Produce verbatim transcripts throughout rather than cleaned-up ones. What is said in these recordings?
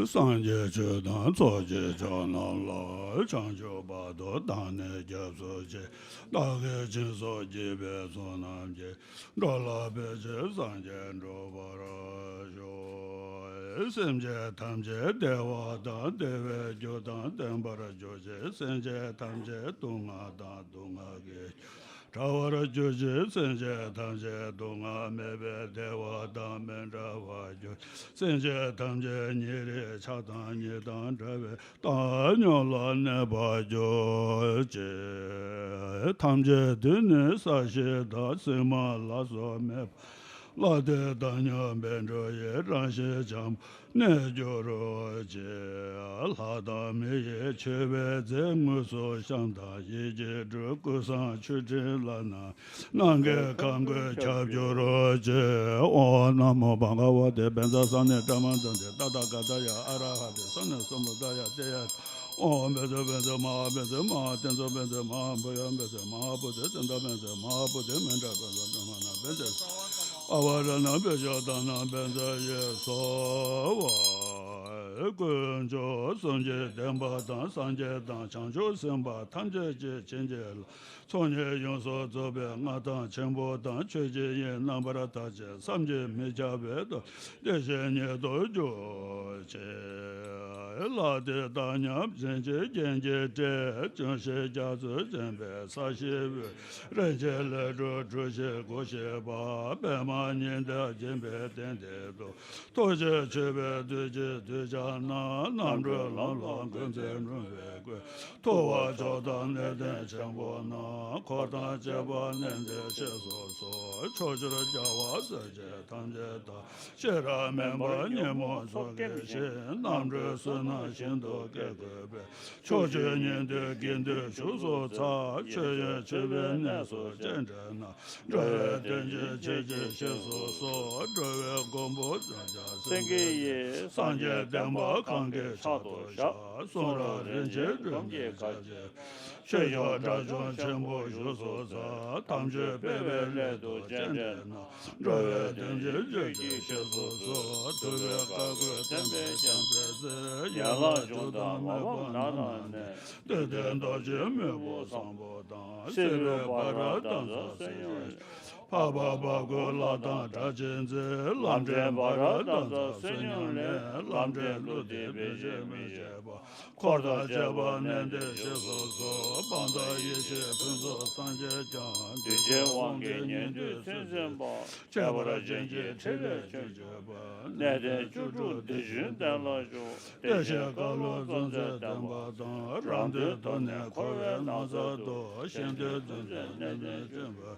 སངས་རྒྱས་ཆོས་དང་ཚོགས་ཀྱི་མཆོག་རྣམས་ལ། བྱང་ཆུབ་བར་དུ་བདག་ནི་སྐྱབས་སུ་མཆི། བདག་གིས་སྦྱིན་སོགས་བགྱིས་པའི་ཚོགས་རྣམས་ཀྱིས། འགྲོ་ལ་ཕན་ཕྱིར་སངས་རྒྱས་འགྲུབ་པར་ཤོག། སེམས་ཅན་ཐམས་ཅད་བདེ་བ་དང་བདེ་བའི་རྒྱུ་དང་ལྡན་པར་གྱུར་ཅིག། སེམས་ཅན་ཐམས་ཅད་སྡུག་བསྔལ་དང་སྡུག་བསྔལ་གྱི་བྲལ་བར་གྱུར་ཅིག། སེམས་ཅན་ཐམས་ཅད་སྡུག་བསྔལ་མེད་པའི་བདེ་བ་དང་མི་འབྲལ་བར་གྱུར་ཅིག། སེམས་ཅན་ཐམས་ཅད་ཉེ་རིང་ཆགས་སྡང་གཉིས་དང་བྲལ་བའི་བཏང་སྙོམས་ལ་གནས་པར་གྱུར་ཅིག། ཐམས་ཅད་དུ་ནི་ས་གཞི་དང་སྲིབ་མ་ལ་སོགས་མེད་པ། ལྷ་དེ་དང་མཉམ་པའི་འགྲོ་བའི་རང་བཞིན་འཇམ་པོར་གནས་གྱུར་ཅིག། ལྷ་དང་མི་ཡི་མཆོད་པའི་རྫས་དངོས་སུ་བཤམས་དང་ཡིད་ཀྱིས་སྒྲུབ་ཀུན་བཟང་མཆོད་སྤྲིན་ལ་ནམ་ནམ་མཁའི་ཁམས་ཀུན་ཁྱབ་གྱུར་ཅིག། ཨོཾ་ན་མོ་བྷ་ག་ཝ་ཏེ། བཛྲ་ས་ནི་ཏྲཾ་ཛཱ་ཏེ། ཏ་ཐཱ་ག་ཏཱ་ཡ་ཨ་ར་ཧ་ཏེ། ས་ནི་སུ་མུ་ད་ཡ་ཏེ་ཡ། ཨོཾ་བཛྲ་བཛྲ་མ་ཧཱ་བཛྲ་མ་ཧཱ་ཏེ་ཛོ་བཛྲ་མ་ཧཱ་བྷོ་ཡ་བཛྲ་མ་ཧཱ་བྷོ་ཏེ་ཙནྡྲ་བཛྲ་མ་ཧཱ་བྷོ་ཏེ་མཎྜལ་བཛྲ་བཛྲ་མ་ཧཱ་ན་བཛྲ་ཨ་བ་ར་ན་བྷེ་ཤ་ཏ་ན་བཛྲ་ཡེ་སྭཱ་ཧཱ། དཀོན་མཆོག་གསུམ་གྱི་བསྟན་པ་དང་སངས་རྒྱས་དང་བྱང་ཆུབ་སེམས་དཔའ་ཐམས་ཅད་ཀྱི་བྱིན་གྱིས་བརླབས། ཚོགས་གཉིས་ཡོངས་སུ་རྫོགས་པའི་མངའ་ཐང་ཆེན་པོ་དང་ཆོས་ཀྱི་དབྱིངས་རྣམ་པར་དག་ཅིང་བསམ་གྱིས་མི་ཁྱབ་པའི་སྟོབས་བདེ་ཞིང་ཉིད་དུ་གྱུར་ཅིག། ལྷ་དེ་དག་མཉམ་རིན་ཆེན་རྒྱན་གྱིས་སྤྲས། ལྗོན་ཤིང་རྒྱ་མཚོས་བརྒྱན་པའི་ས་གཞིའི་དབུས། རིན་ཆེན་ལས་གྲུབ་གྲུ་བཞིས་བསྐོར་བཞུགས་པ། པདྨ་ཉི་ཟླས་བརྒྱན་པའི་སྟེང་དེ་དུ། ཐུགས་རྗེས་མཆོད་པའི་བདུད་ཀྱི་གདུལ་བྱ་རྣམས། རྣམ་གྲོལ་ལམ་ལ་འགོད་པའི་འགྲོ་བའི་མགོན། ཐུབ་པ་མཆོག་དང་གནས་བརྟན་ཆེན་པོ་རྣམས། འཁོར་དང་བཅས་པ་མནན་ཏེ་གཤེགས་སུ་གསོལ། ཕྱོགས་བཅུར་རྒྱལ་བ་སྲས་བཅས་ཐམས་ཅད་དང་། ཤེས་རབ་མུན་པ་ཉོན་མོངས་ཚོགས་ཀྱི་ཞིང་། རྣམ་གྲོལ་བསོད་ནམས་ཤིན་ཏུ་བསྐྱེད་དགོས་པའི། ཕྱོགས་བཅུའི་ཉན་ཐོས་དགེ་འདུན་བཞུགས་སུ་འཚལ། མཆོད་ཡོན་མཆོད་པའི་གནས་སུ་སྤྱན་འདྲེན་ན། འགྲོ་བའི་དོན་ཆེན་ཁྱེད་ཀྱིས་གཤེགས་སུ་གསོལ། འགྲོ་བའི་མགོན་པོ་འོད་ཀྱང་སེང་གེ་ཡི། སངས་རྒྱས་བསྟན་པ་གང་གི་ཕྱག་ཏུ་བཞག། གསུང་རབ་རིན་ཆེན་སྒྲོམ་གྱིས་ཁ་ཕྱེ། ཆོས་སྐྱོང་དགྲ་བཅོམ་ཆེན་པོ་བཞུགས་སུ་འཚལ། དམ་ཆོས་སྤེལ་བའི་སླད་དུ་སྤྱན་འདྲེན་ན། འགྲོ་བའི་དོན་ཆེན་ཁྱེད་ཀྱིས་གཤེགས་སུ་གསོལ། ཐུབ་པའི་བཀའ་བསྒོས་བསྟན་པའི་རྒྱལ་མཚན་རྩལ། ཡན་ལག་བཅུ་དང་མ་ཕམ་ནགས་རྣམས་ནས། བསྟན་འཛིན་རྡོ་རྗེ་སྨུག་པོ་བཟང་པོ་དང་། སྲིད་པའི་འབར་རབ་འདབ་རྫོགས་བསོད་སྙོམས་ལས། འཕགས་པ་འབར་ཁུང་ལྷ་དང་སྒྲ་གཅན་འཛིན། ལམ་འདྲེན་འབར་རབ་འདབ་རྫོགས་བསོད་སྙོམས་ལས། ལམ་འདྲེན་ཀླུ་འདི་བེ་ཤེས་མི་ཕྱེད་པ། འཁོར་དང་བཅས་པ་མནན་ཏེ་གཤེགས་སུ་གསོལ། སྤངས་དང་ཡེ་ཤེས་ཕུན་ཚོགས་སངས་རྒྱས་ཀྱང་། གདུལ་བྱའི་དབང་གིས་ཉན་ཐོས་ཚུལ་འཛིན་པ། ཁྱད་པར་ཅན་གྱི་ཕྲིན་ལས་བཅུ་སྤྱོད་པ། གནས་བརྟན་བཅུ་དྲུག་འདི་ཕྱིར་གདན་ལ་བཞུགས། བདེ་གཤེགས་ཀ་ལུ་གཙོ་མཛད་བསྟན་པ་དང་། རང་དོན་དུ་ནི་འཁོར་བའི་ན་བཟའ་བདུད། གཞན་དོན་དུ་ནི་གནས་མེད་སྤྲིན་པ།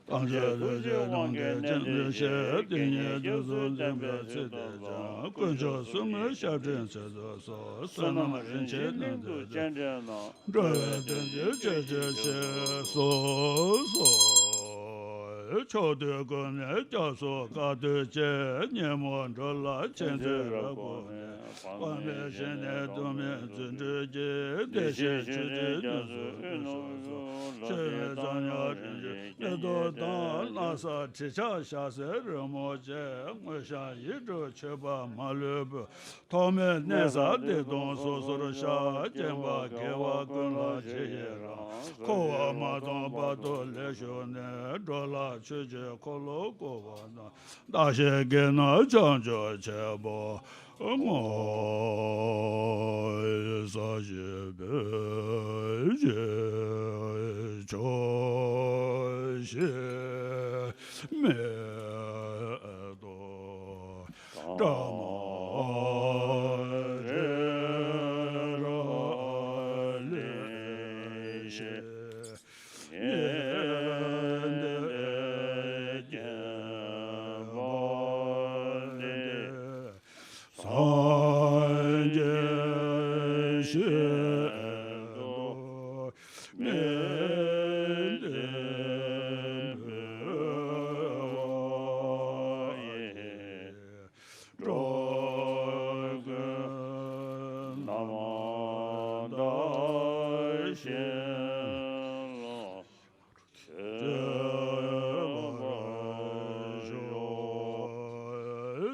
དམ་ཆོས་ཐུགས་རྗེའི་དབང་གིས་གནད་དུ་བཤད། དེ་ཉིད་རྗེས་སུ་འཛིན་པའི་ཚུལ་དེ་ཀྱང་། དཀོན་མཆོག་གསུམ་མོའི་ཞབས་འདྲེན་ཚུལ་དུ་གསོལ། བསོད་ནམས་རིན་ཆེན་གླིང་དུ་སྤྱན་འདྲེན་ན། འགྲོ་བའི་དོན་ཆེན་ཁྱེད་ཀྱིས་གཤེགས་སུ་གསོལ། ཕྱོགས་དུས་ཀུན་ནས་སྐྱབས་སུ་དཀའ་སྡུག་ཅན། ཉོན་མོངས་འགྲོ་ལ་ཆེན་ཚུལ་རབ་བསྒོམས་ནས། དཔག་མེད་ཞིང་ནས་ཐོགས་མེད་རྫུ་འཕྲུལ་གྱིས། བདེ་གཤེགས་མཆོད་སྤྲིན་རྒྱ་མཚོའི་དབུས་སུ་གསོལ། ཆོས་ཉིད་མཚན་ཉིད་རིན་ཆེན་སྙིང་པོ་དང་། སྣང་གསལ་དྲི་ཆབ་ཞལ་ཟས་རོལ་མོ་བཅས། དངོས་བཤམས་ཡིད་སྤྲུལ་མཆོད་པ་མ་ལུས་འབུལ། ཐོགས་མེད་གནས་བཟང་སྡིག་ལྟུང་སོ་སོར་བཤགས། སྐྱེ་བ་དགེ་བ་ཀུན་ལ་རྗེས་ཡི་རང་། འཁོར་བ་མ་སྟོངས་བར་དུ་ལེགས་བཞུགས་ནས། འགྲོ་ལ་ཆོས་ཀྱི་འཁོར་ལོ་བསྐོར་བ་དང་། བདག་གཞན་བགེགས་རྣམས་བྱང་ཆུབ་ཆེན་པོར་བསྔོ། ས་གཞི་སྤོས་ཀྱིས་ཕྱོགས་བཞིར་མེ་ཏོག་འདྲ་མོ་རེ་རེ་ལེགས་བཞད། ཉི་ཟླའི་རྒྱལ་པོ་འདི། སངས་རྒྱས་ཞལ་དུ་མི་བདེན་འབུལ་བ་ཡི། འགྲོ་ཀུན་རྣམ་དག་བཞིན་ལ་མཆོད་པར་ཤོག།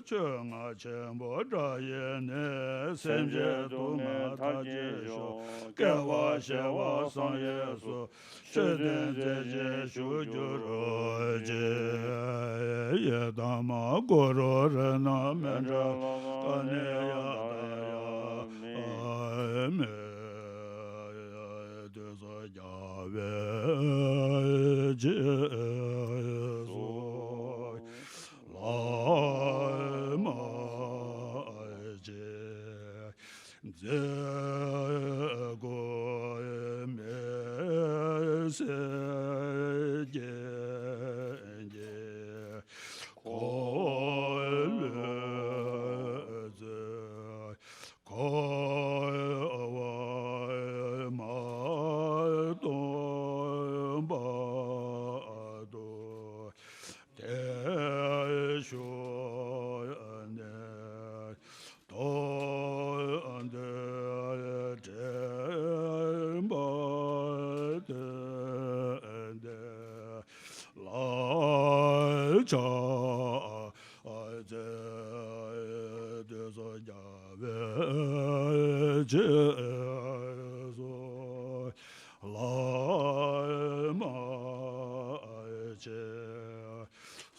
ཆོས་རྔ་ ཆེན་པོ་དགྲ་ཡི་ནི། སེམས་ཅན་སྡུག་བསྔལ་མཐར་ཕྱིན་ཤོག་སྐལ་བ་བཞེས་པ་བསམ་ཡས་སུ། མཆོད་རྟེན་མཛེས་བརྗིད་ཞུགས་གྱུར་ཅིག་ཡི་དམ་གུ་རུ་རཏྣ་མཎྜལ་ཀ་ནི་ཡ་ཏ་ཡ་མི། དུས་སུ་རྒྱལ་བའི་རྗེས་སུ། ལག་མ་བྱེད། མཛད་སྒོ་མེད་ཟེར་རྒྱལ་གྱི་འཁོར་ལོས་མཛོད། འཁོར་བ་མ་སྟོངས་བར་དུ། དེར་བཞུགས་ནས་ཐོག་མཐའ་དྲན་པ་བསྟན་ཏེ། ལག་ཕྱག་འཚལ། དུས་སུ་རྒྱལ་བའི་རྗེས་སུ། ལག་མ་བྱེད།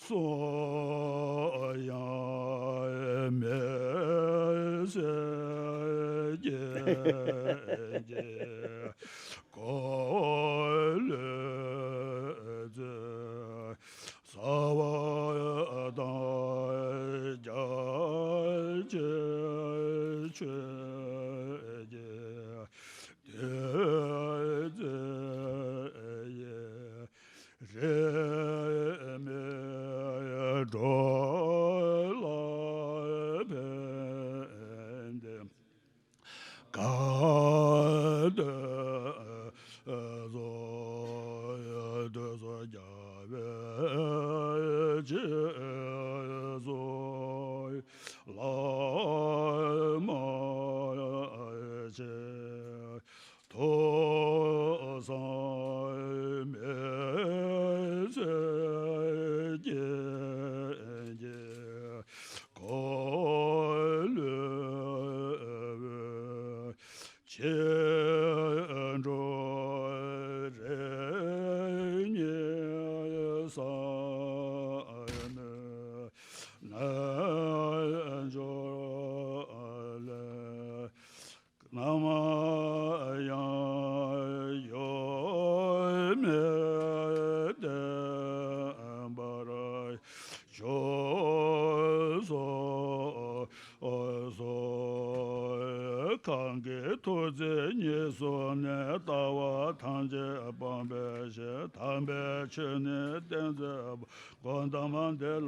གསུང་དབྱངས་མེད་ཟེར་རྒྱལ་གྱི་འཁོར་ལོས་མཛོད། ས་བ་དང་རྒྱ་ཆེ་ཆོས་ཀྱི་དེ་མཛད་ཡེ། རིས་མེད་འགྲོ་ལ་ཕན་བདེ། ག་དེ་ཚོ་དུས་སུ་རྒྱལ་བའི་རྗེས་སུ། ལག་མ་བྱེད། ཐོས་བསམ་མེད་ཟེར་རྒྱལ་གྱི་འཁོར་ལོས་འོད། ཕྱི་འགྲོ་རེ་གཉིས་ས་ནས་ནན་འབྱོར་ལས། ནམ་ཡང་གཡོ་མེད་བརྟན་པར་བཞུགས་སོ་སོ། གང་གི་ཐུགས་བརྩེ་ཉེར་བཟུང་ནས། ལྟ་བ་ཐམས་ཅད་སྤང་བའི་ཕྱིར། དམ་པའི་ཆོས་ནི་བསྟན་མཛད་པ། གོའུ་ཏ་མ་འདི་ལ་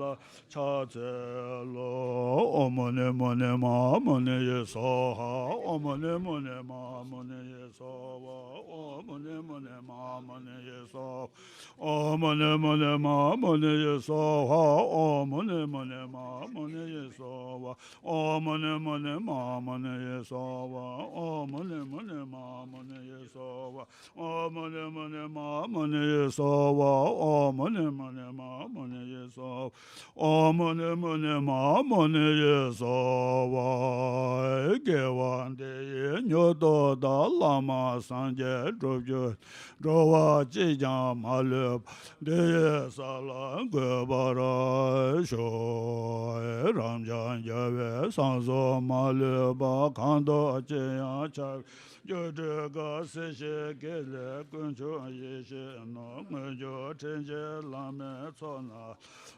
ཕྱག་འཚལ་ལོ། ཨོཾ་མུ་ནི་མུ་ནི་མ་མུ་ནི་ཡེ་སྭཱ་ཧཱ། ཨོཾ་མུ་ནི་མུ་ནི་མ་མུ་ནི་ཡེ་སྭཱ་ཧཱ། ཨོཾ་མུ་ནི་མུ་ནི་མ་མུ་ནི་ཡེ་སྭཱ་ཧཱ། ཨོཾ་མུ་ནི་མུ་ནི་མ་མུ་ནི་ཡེ་སྭཱ་ཧཱ། ཨོཾ་མུ་ནི་མུ་ནི་མ་མུ་ནི་ཡེ་སྭཱ་ཧཱ། ཨོཾ་མུ་ནི་མུ་ནི་མ་མུ་ནི་ཡེ་སྭཱ་ཧཱ། ཨོཾ་མུ་ནི་མུ་ནི་མ་མུ་ནི་ཡེ་སྭཱ་ཧཱ། ཨོཾ་མུ་ནི་མུ་ནི་མ་མུ་ནི་ཡེ་སྭཱ་ཧཱ། ཨོཾ་མུ་ནི་མུ་ནི་མ་མུ་ནི་ཡེ་སྭཱ་ཧཱ། དགེ་བ་འདི་ཡིས་མྱུར་དུ་བདག་བླ་མ་སངས་རྒྱས་འགྲུབ་གྱུར། འགྲོ་བ་གཅིག་ཀྱང་མ་ལུས་པ། འདི་ཡི་ས་ལ་འགོད་པར་ཤོག་རབ་འབྱམས་རྒྱལ་བའི་སངས་རྒྱས་མ་ལུས་པ། གང་དུ་ཅི་ཡང་ཁྱབ། སྒྱུ་འཕྲུལ་དཀར་སེར་ཞི་བའི་གེགས་ལས་ཀུན་འཕྱོག་ཡེ་ཤེས་ནོར། མངོན་གྱུར་ཕྲིན་ཆེན་བླ་མའི་ཚོགས་རྣམས།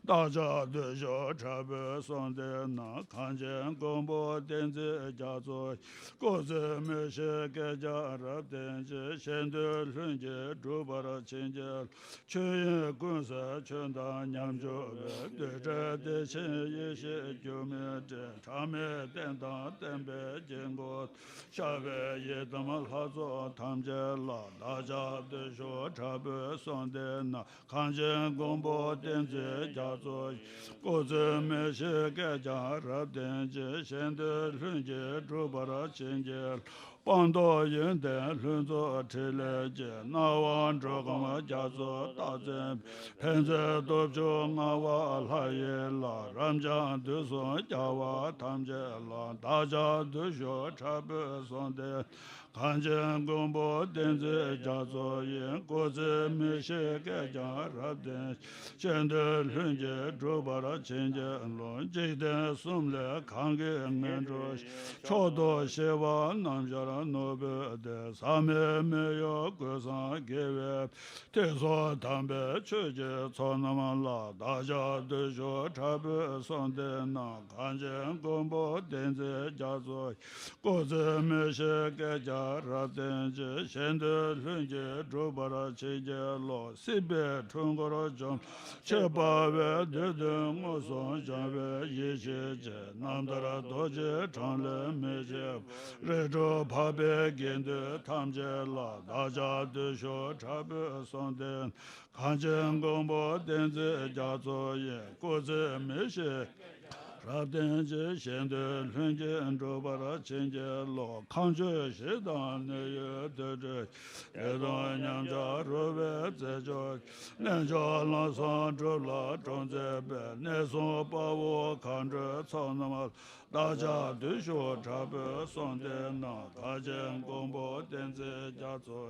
བདག་ཅག་བདུད་ཕྱོགས་དྲག་པོའི་གསོལ་འདེབས་ན། གངས་ཅན་མགོན་པོ་བསྟན་འཛིན་རྒྱ་མཚོ། སྐུ་ཚེ་མི་ཤིགས་བསྐལ་བརྒྱར་རབ་བརྟན་ཅིང་། གཞན་དོན་ལྷུན་གྱིས་འགྲུབ་པར་བྱིན་གྱིས། ཆོས་དབྱིངས་ཀུན་གསལ་ཆོས་དང་མཉམ་སྦྱོར་བའི། རྡུལ་བྲལ་བདེ་ཆེན་ཡེ་ཤེས་སྒྱུ་མའི་སྤྲིན། གྲངས་མེད་བསྟན་དང་བསྟན་པའི་དཀྱིལ་འཁོར། ཤར་བའི་ཡི་དམ་ལྷ་ཚོགས་ཐམས་ཅད་ལ། བདག་ཅག་བདུད་ཕྱོགས་དྲག་པོའི་གསོལ་འདེབས་ན། གངས་ཅན་མགོན་པོ་བསྟན་འཛིན་རྒྱ་མཚོ། སྐུ་ཚེ་མི་ཤིགས་བསྐལ་བརྒྱར་རབ་བརྟན་ཅིང་། གཞན་དོན་ལྷུན་གྱིས་ སྒྲུབ་པར་བྱིན་གྱིས་རློབས། སྤངས་རྟོགས་ཡོན་ཏན་ལྷུན་རྫོགས་ཕྲིན་ལས་ཀྱི། སྣང་བ་འགྲོ་ཀུན་རྒྱ་མཚོ་རྟག་འཛིན་པའི། ཕན་མཛད་སྟོབས་བཅུ་མངའ་བ་ལྷ་ཡི་ལྷ། རབ་འབྱམས་དུས་གསུམ་རྒྱལ་བ་ཐམས་ཅད་ལ། བདག་ཅག་བདུད་ཞི་དྲག་པོའི་གསུང་བསྟན། གངས་ཅན་མགོན་པོ་བསྟན་འཛིན་རྒྱ་མཚོ་ཡི། སྐུ་ཚེ་མི་ཤིགས་བསྐལ་བརྒྱར་རབ་བརྟན་ཅིང་། གཞན་དོན་ལྷུན་གྱིས་འགྲུབ་པར་བྱིན་གྱིས་རློབས། འཇིག་རྟེན་གསུམ་ལས་གང་གིས་མི་འགྲུབ། མཆོག་ཏུ་གཤེགས་པ་རྣམ་རྒྱལ་ནོར་བུའི་སྡེ། ཟག་མེད་མི་གཡོ་ཀུན་བཟང་དགེ་བའི། ཐེག་མཆོག་དམ་པའི་ཆོས་ཀྱི་ཚོགས་རྣམས་ལ། བདག་ཅག་བདུད་ཞི་དྲག་པོའི་གསུང་བསྟན་ན། གངས་ཅན་མགོན་པོ་བསྟན་འཛིན་རྒྱ་མཚོ། སྐུ་ཚེ་མི་ཤིགས་བསྐལ་བརྒྱར་རབ་བརྟན་ཅིང་། གཞན་དོན་ལྷུན་གྱིས་འགྲུབ་པར་བྱིན་གྱིས་རློབས། སྲིད་པའི་འཁྲུལ་འཁོར་འཇོམས། ཆོས་དཔའ་བོས་བདུད་དོན་མངོན་སུམ་སྦྱངས་པའི་ཡེ་ཤེས་ཀྱི། རྣམ་ཐར་རྡོ་རྗེ་འཕྲང་ལས་མི་ཕྱེད། རིགས་དྲུག་འཕགས་པའི་དགེ་འདུན་ཐམས་ཅད་ལ། བདག་ཅག་བདུད་ཞི་དྲག་པོའི་གསུང་བསྟན། གངས་ཅན་མགོན་པོ་བསྟན་འཛིན་རྒྱ་མཚོ་ཡི། སྐུ་ཚེ་མི་ཤིགས་རབ་བརྟན་ཅིང་། གཞན་དོན་ལྷུན་གྱིས་འགྲུབ་པར་བྱིན་གྱིས་རློབས། ཁམས་ཆོས་གཞི་དང་གནས་ཡུལ་དུར་ཁྲོད། བདེ་སྟོང་ཉམས་ཆག་རུལ་བའི་རྩད་གཅོད། རྣལ་འབྱོར་ལམ་བཟང་སྒྲུབ་ལ་དྲངས་མཛད་པའི། གནས་གསུམ་དཔའ་བོ་མཁའ་འགྲོའི་ཚོགས་རྣམས་ལ། བདག་ཅག་བདུད་ཞི་དྲག་པོའི་གསུང་བསྟན་ན། གངས་ཅན་མགོན་པོ་བསྟན་འཛིན་རྒྱ་མཚོ།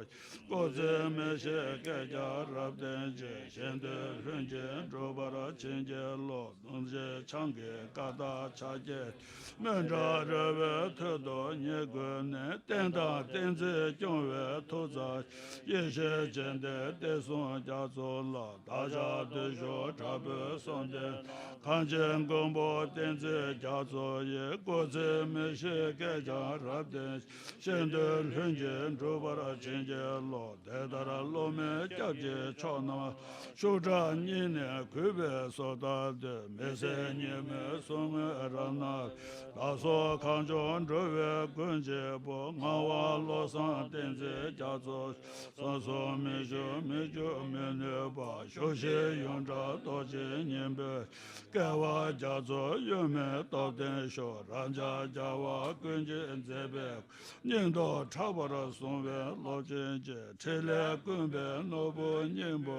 སྐུ་ཚེ་མི་ཤིགས་བསྐལ་བརྒྱར་རབ་བརྟན་ཅིང་། གཞན་དོན་ལྷུན་གྱིས་འགྲུབ་པར་བྱིན་གྱིས་རློབས། རྡོ་རྗེ་འཆང་གི་བཀའ་ལྟར་ཕྱག་བགྱིས། མཎྜལ་རོལ་པའི་ཐོད་དུ་ཉིད་བཀོད་ནས། བསྟན་དང་བསྟན་འཛིན་སྐྱོང་བའི་ཐུགས་བརྩེ། ཡེ་ཤེས་སྤྱན་ལྡན་བསྟན་སྲུང་རྒྱ་མཚོ་ལ། བདག་ཅག་བདུད་ཞི་དྲག་པོའི་གསུང་བསྟན། གངས་ཅན་མགོན་པོ་བསྟན་འཛིན་རྒྱ་མཚོ་ཡི། སྐུ་ཚེ་མི་ཤིགས་བསྐལ་བརྒྱར་རབ་བརྟན། གཞན་དོན་ལྷུན་གྱིས་འགྲུབ་པར་བྱིན་གྱིས་རློབས། དེ་ལྟར་སློབ་མའི་སྐྱབས་ཀྱི་མཆོག་རྣམས། ཤུགས་དྲག་གཉིས་ནས་གུས་པས་གསོལ་བ་འདེབས། མི་ཟད་ཉིན་མོའི་གསུང་ངོས་རབ་གནང་བའི། བདག་སོགས་གངས་ལྗོངས་འགྲོ་བའི་མགོན་གཅིག་པུ། ངག་དབང་བློ་བཟང་བསྟན་འཛིན་རྒྱ་མཚོ། བསམ་གསུམ་མི་ཞུ་མི་འགྱུར་མི་ནུས་པ། ཞུ་ཞིང་ཡོངས་གྲགས་རྡོ་རྗེ་སྙིང་པོའི། སྐྱེ་བ་རྒྱ་མཚོ་གཡོ་མེད་སྟོབས་ལྡན་ཤོག། རབ་འབྱམས་རྒྱལ་བ་ཀུན་གྱིས་མཛེས་པའི། སྙིང་སྟོབས་ཕྲ་བར་བཟུང་བའི་སློབ་ཆེན་གྱི། ཕྲིན་ལས་ཀུན་པའི་ནོར་བུ་སྙིང་པོ།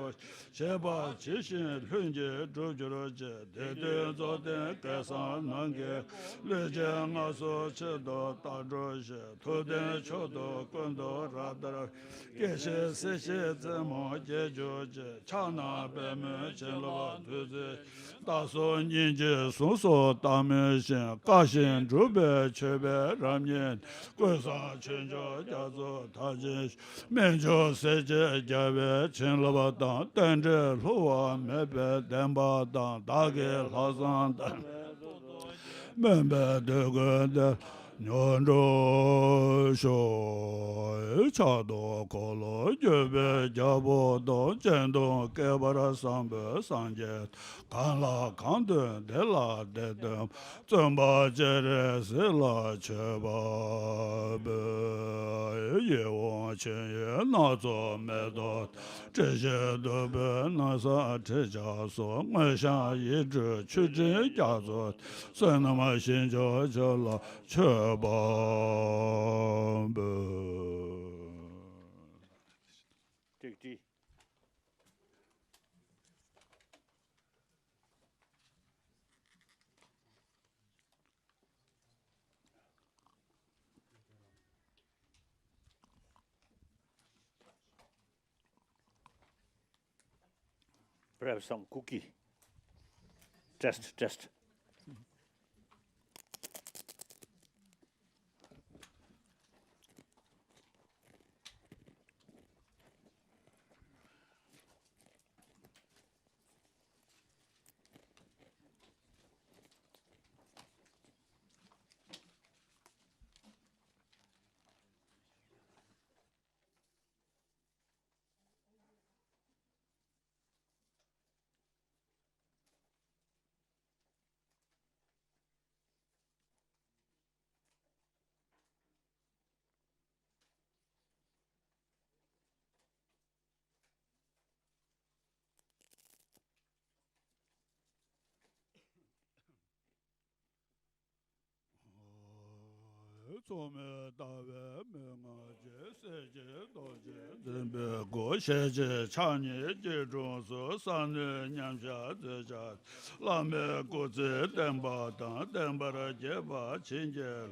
བཞེད་པ་ཇི་བཞིན་ལྷུན་གྱིས་འགྲུབ་གྱུར་ཅིག། དེ་དུས་རྫོགས་ལྡན་སྐལ་བཟང་རྣམས་ཀྱིས། ལུས་ཅན་ངལ་གསོ་ཆེད་དུ་བཏང་གྲོལ་ཞིང་། ཐུབ་བསྟན་མཆོག་ཏུ་ཀུན་ཏུ་རབ་དར། སྐྱེ་ཤི་སྲིད་ཞིའི་རྩེ་མོ་རྒྱས་གྱུར་ཅིག། ཕྱག་ན་པདྨོའི་བྱིན་རླབས་བདུད་རྩིའི། རྟ་ཟོར་སྙིང་རྗེའི་གཟུངས་སུ་བཏང་མོད་ཅིང་། བཀའ་བཞིན་སྒྲུབ་པའི་མཆོད་པའི་རབ་བརྙེས། ཀུན་བཟང་ཆོས་འབྱོར་རྒྱ་མཚོ་མཐར་ཕྱིན་ཞིང་། སྨན་ལྗོངས་སྲས་བཅས་རྒྱལ་བའི་བྱིན་རླབས་དང་། རྟེན་འབྲེལ་བསླུ་བ་མེད་པའི་བདེན་པ་དང་། བདག་གི་ལྷག་བསམ་དང་། སྨོན་པའི་འདོད་དགུ་འདི་མྱུར་འགྲུབ་ཤོག། ཕྱག་རྡོར་འཁོར་ལོ་སྒྱུར་བའི་རྒྱལ་པོ་དང་། སྤྱན་སྟོང་བསྐལ་པར་བཟང་པོའི་སངས་རྒྱས། གང་ལ་གང་འདུལ་བདེ་ལ་བདེ་སྟོན། བཙུན་པ་སྤྱན་རས་གཟིགས་ལ་མཆོད་པ་འབུལ། ཡིད་འོང་ཆོས་དབྱིངས་སྣ་ཚོགས་མེ་ཏོག་དང་། དྲི་ཞིམ་བདུག་སྤོས་སྣང་གསལ་ཁྲི་ཆབ་སོགས། མངོན་ཤེས་ཡིད་སྤྲུལ་མཆོད་སྤྲིན་རྒྱ་མཚོ། བསོད་ནམས་ཞིང་སྐྱོང་མཆོག་ལ་མཆོད་པ་འབུལ། ཀྲིག་ཀྲི། Grab some cookie. Test, test. མཚུངས་མེད་ལྟ་བའི་མན་ངག་ཅན། སྲིད་ཞིའི་རྡོ་རྗེ་འཛིན་པའི་སྐུ། ཞལ་གཅིག་ཕྱག་གཉིས་སྐྱིལ་ཀྲུང་གསུམ། གསང་གནས་མཉམ་བཞག་མཛད་བྱ། བླ་མའི་སྐུ་ཚེ་བརྟན་པ་དང་། བརྟན་པར་བཅས་པ་བྱིན་གྱིས།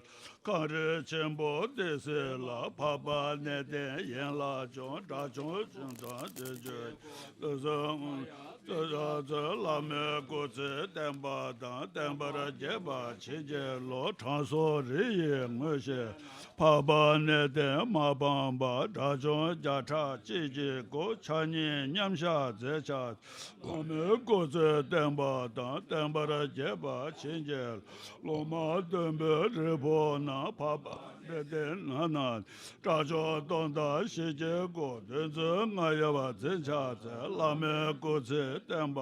གངས་རི་ཆེན་པོ་ཏི་སེ་ལ། འཕགས་པ་གནས་བརྟན་ཡན་ལག་འཇོམས། དགྲ་བཅོམ་ཆེན་པོ་དང་དེ་བཅུ། བླ་མའི་སྐུ་ཚེ་བརྟན་པ་དང་། བརྟན་པར་བཅས་པ་བྱིན་གྱིས་རློབས། དྲང་སྲོང་རི་ཡི་ངོས་བཞིན། འཕགས་པ་གནས་བརྟན་མ་ཕམ་པ། དགྲ་བཅོམ་བརྒྱ་ཕྲག་གཅིག་གི་སྐུ། ཕྱག་གཉིས་མཉམ་བཞག་མཛད་བྱ། བླ་མའི་སྐུ་ཚེ་བརྟན་པ་དང་། བརྟན་པར་བཅས་པ་བྱིན་གྱིས། སློབ་མ་སྟོན་པའི་རིགས་ཕུང་རྣམས། འཕགས་པ་གནས་བརྟན་ནང་ན། དགྲ་བཅོམ་སྟོང་དང་ཞི་བྱེད་སྐུ། གདོན་འཛིན་རྔ་ཡབ་འཛིན་ཕྱག་འཚལ། བླ་མའི་སྐུ་ཚེ་བརྟན་པ།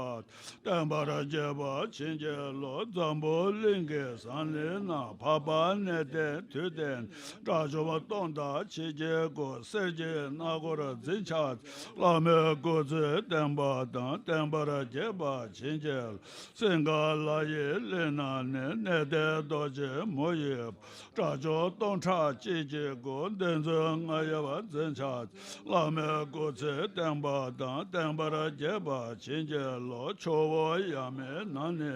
བརྟན་པར་བཅས་པ་བྱིན་གྱིས་རློབས། འཛམ་བུ་གླིང་གི་ཟངས་གླིང་ན། འཕགས་པ་གནས་བརྟན་དུས་མཐའི། དགྲ་བཅོམ་སྟོང་དང་ཞི་བྱེད་སྐུ། གསེར་གྱི་སྣ་སྒོར་འཛིན་ཕྱག། བླ་མའི་སྐུ་ཚེ་བརྟན་པ་དང་། བརྟན་པར་བཅས་པ་བྱིན་གྱིས། སིངྒ་ལ་ཡི་གླིང་ན་ནི། གནས་བརྟན་རྡོ་རྗེ་མོ་ཡི། དགྲ་བཅོམ་སྟོང་ཕྲག་གཅིག་གི་སྐུ། གདོན་འཛིན་རྔ་ཡབ་འཛིན་ཕྱག། བླ་མའི་སྐུ་ཚེ་བརྟན་པ་དང་། བརྟན་པར་བཅས་པ་བྱིན་གྱིས་རློབས། ཆུ་བོ་ཡ་མའི་ནང་ནི།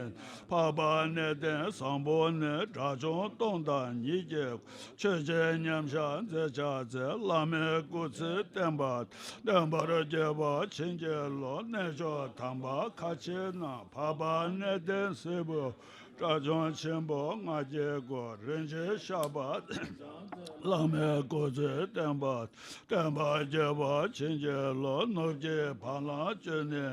འཕགས་པ་གནས་བརྟན་བཟང་པོ་ནི། དགྲ་བཅོམ་སྟོང་དང་ཉིད་ཀྱི། ཆོས་རྗེ་མཉམ་བཞག་མཛད་བྱ་མཛད། བླ་མའི་སྐུ་ཚེ་བརྟན་པ། བརྟན་པར་བཅས་པ་བྱིན་གྱིས་རློབས། གནས་མཆོག་དམ་པ་ཁ་ཆེ་ན། འཕགས་པ་གནས་བརྟན་སྲིན་པོ། དགྲ་བཅོམ་ཆེན་པོ་ལྔ་བརྒྱའི་སྐུ། རིན་ཆེན་ཤར་བ། བླ་མའི་སྐུ་ཚེ་བརྟན་པ། བརྟན་པར་བཅས་པ་བྱིན་གྱིས་རློབས། ནུབ་ཀྱི་བ་ལང་སྤྱོད་ནི།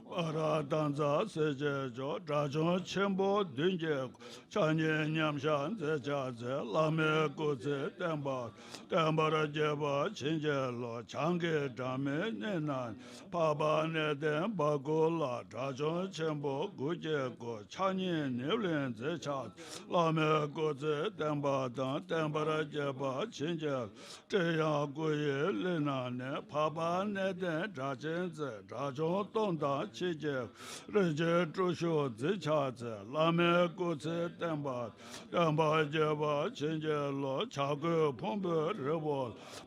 བྷ་ར་ཏ་ཙ་སྲས་ཆེན་མཆོག། དགྲ་བཅོམ་ཆེན་པོ་བདུན་གྱི། ཕྱག་གཉིས་མཉམ་བཞག་མཛད་བྱ་མཛད། བླ་མའི་སྐུ་ཚེ་བརྟན་པ། བརྟན་པར་བཅས་པ་བྱིན་གྱིས་རློབས། བྱང་གི་སྒྲ་མི་སྙན་ན། འཕགས་པ་གནས་བརྟན་བ་ཀུ་ལ། དགྲ་བཅོམ་ཆེན་པོ་དགུ་བརྒྱའི་སྐུ། ཕྱག་གཉིས་ནེའུ་ལེའུ་འཛིན་ཕྱག། བླ་མའི་སྐུ་ཚེ་བརྟན་པ་དང་། བརྟན་པར་བཅས་པ་བྱིན་གྱིས། སྤྲེའུ་ཡང་སྐུ་ཡི་གླིང་ན་ནི། འཕགས་པ་གནས་བརྟན་སྒྲ་གཅན་འཛིན། དགྲ་བཅོམ་སྟོང་དང་ཕྱེད་ཀྱི། རིན་ཆེན་བརྟུལ་ཞུགས་འཛིན་ཕྱག་འཚལ། བླ་མའི་སྐུ་ཚེ་བརྟན་པ། བརྟན་པར་བཅས་པ་བྱིན་གྱིས་རློབས། བྱ་རྒོད་ཕུང་པོའི་རི་བོ།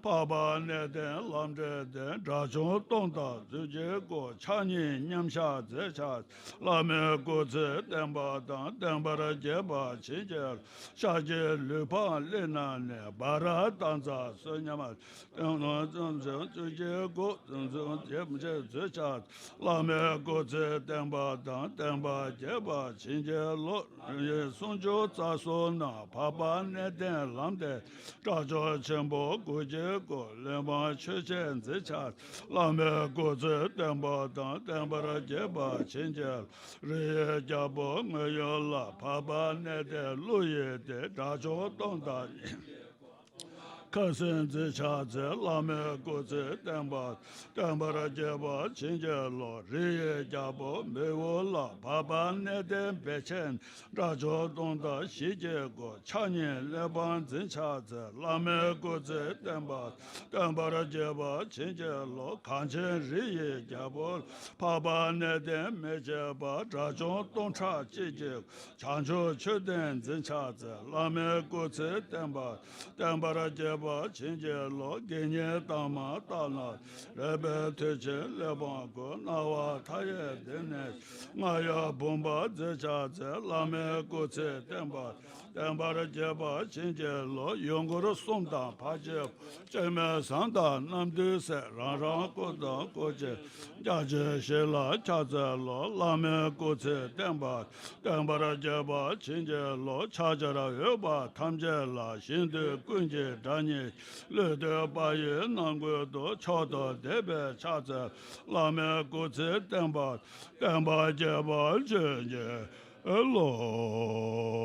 འཕགས་པ་གནས་བརྟན་ལམ་འབྲས་ལྡན། དགྲ་བཅོམ་སྟོང་དང་བདུན་བརྒྱའི་སྐུ། ཕྱག་གཉིས་མཉམ་བཞག་མཛད་བྱ། བླ་མའི་སྐུ་ཚེ་བརྟན་པ་དང་། བརྟན་པར་བཅས་པ་བྱིན་གྱིས། ཤར་གྱི་ལུས་འཕགས་གླིང་ན་ནི། བྷ་ར་ཏ་ཙ་བསོད་སྙོམས། བསོད་སྙོམས་བཅུ་གཅིག་གི་སྐུ། བསོད་སྙོམས་བཅས་མཛད་བྱ། བླ་མའི་སྐུ་ཚེ་བརྟན་པ་དང་། བརྟན་པར་བཅས་པ་བྱིན་གྱིས་རློབས། སུམ་ཅུ་རྩ་གསུམ་ན། འཕགས་པ་གནས་བརྟན་ལམ་འབྲས། དགྲ་བཅོམ་ཆེན་པོ་དགུ་བརྒྱའི་སྐུ། གླེགས་བམ་ཆོས་ཆེན་འཛིན་ཕྱག། བླ་མའི་སྐུ་ཚེ་བརྟན་པ་དང་། བརྟན་པར་བཅས་པ་བྱིན་གྱིས། རི་ཡི་རྒྱལ་པོ་ངོས་ཡུལ་ལ། འཕགས་པ་གནས་བརྟན་ཀླུ་ཡི་སྡེ། དགྲ་བཅོམ་སྟོང་དང་ཁ་སེང་འཛིན་ཕྱག་འཚལ། བླ་མའི་སྐུ་ཚེ་བརྟན་པ། བརྟན་པར་བཅས་པ་བྱིན་གྱིས་རློབས། རི་ཡི་རྒྱལ་པོ་མི་བོ་ལ། འཕགས་པ་གནས་བརྟན་བེ་ཆེན། དགྲ་བཅོམ་སྟོང་དང་ཞི་བྱེད་སྐུ། ཕྱག་གཉིས་གླེགས་བམ་འཛིན་ཕྱག་འཚལ། བླ་མའི་སྐུ་ཚེ་བརྟན་པ། བརྟན་པར་བཅས་པ་བྱིན་གྱིས་རློབས། གངས་ཅན་རི་ཡི་རྒྱལ་པོ། འཕགས་པ་གནས་བརྟན་མི་ཕྱེད་པ། དགྲ་བཅོམ་སྟོང་ཕྲག་གཅིག་གི། བྱང་ཆུབ་མཆོད་རྟེན་འཛིན་ཕྱག་འཚལ། བླ་མའི་སྐུ་ཚེ་བརྟན་པ། བརྟན་པར་བཅས་པ་བྱིན་གྱིས་རློབས། དགེ་བསྙེན་དང་མ་དག་ན། རས་པའི་ཐོད་ཆེན་གླེགས་བམ་དགུ། སྣང་བ་མཐའ་ཡས་འདི་ནས། རྔ་ཡབ་བུམ་པ་འཛིན་ཕྱག་འཚལ། བླ་མའི་སྐུ་ཚེ་བརྟན་པ། བརྟན་པར་བཅས་པ་བྱིན་གྱིས་རློབས། ཡུལ་འཁོར་གསུམ་དང་བར་ཆད། སྐྱེ་མེད་ཟངས་དང་རྣམ་བདུན་སྲས། རང་རང་སྐུ་དང་སྐུ་ཆེན། རྒྱ་ཆེན་བཞི་ལ་ཕྱག་འཚལ་ལོ། བླ་མའི་སྐུ་ཚེ་བརྟན་པ། བརྟན་པར་བཅས་པ་བྱིན་གྱིས་རློབས། ཕྱག་བྱར་འོས་པ་ཐམས་ཅད་ལ། ཞིང་དུ་ཀུན་གྱི་སྒྲ་སྙན། གླུད་དུ་དཔལ་ཡུལ་རྣམ་ཀུན་ཏུ། མཆོག་ཏུ་བདེ་བའི་ཕྱག་འཚལ། བླ་མའི་སྐུ་ཚེ་བརྟན་པ། བརྟན་པར་བཅས་པ་བྱིན་གྱིས་རློབས།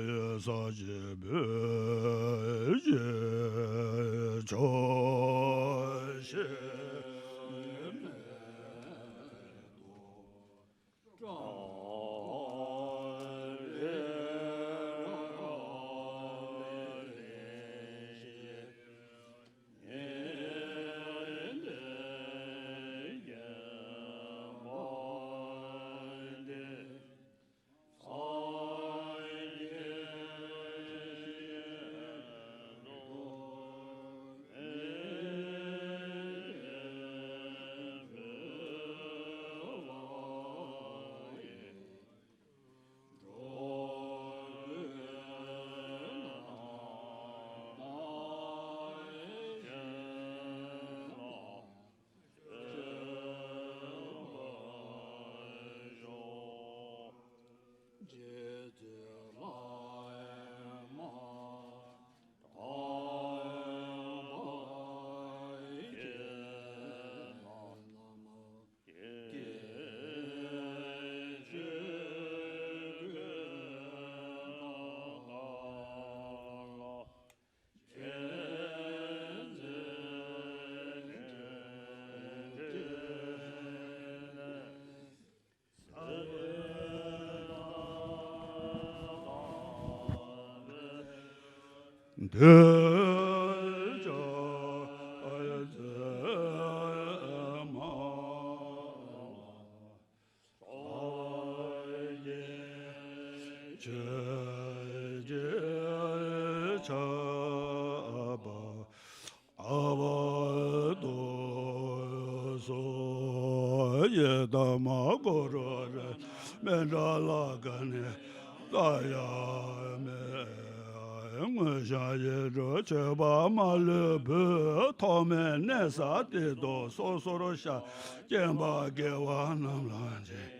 ཡེ་ས་ཅི་བོད་ཀྱི་ཆོས་ཤེས་མེད་དོ། འདོད་ཆགས་མཛད་མ་ལ། ཆོས་ཀྱི་ཆར་པ་ཨ་བ་དོ་སོ། ཡི་དམ་གུ་རུ་རེད་མི་འདྲ་ལ་ག་ནས་ལྟ་ཡ་མེད། དངོས་བྱང་ཡིད་འགྲོ་མཆོད་པ་མ་ལུས་འབུལ། ཐོག་མེད་གནས་ས་དེ་དང་སོ་སོར་ཤར། སྐྱེ་བ་དགེ་བ་རྣམས་ལ་འཇིགས།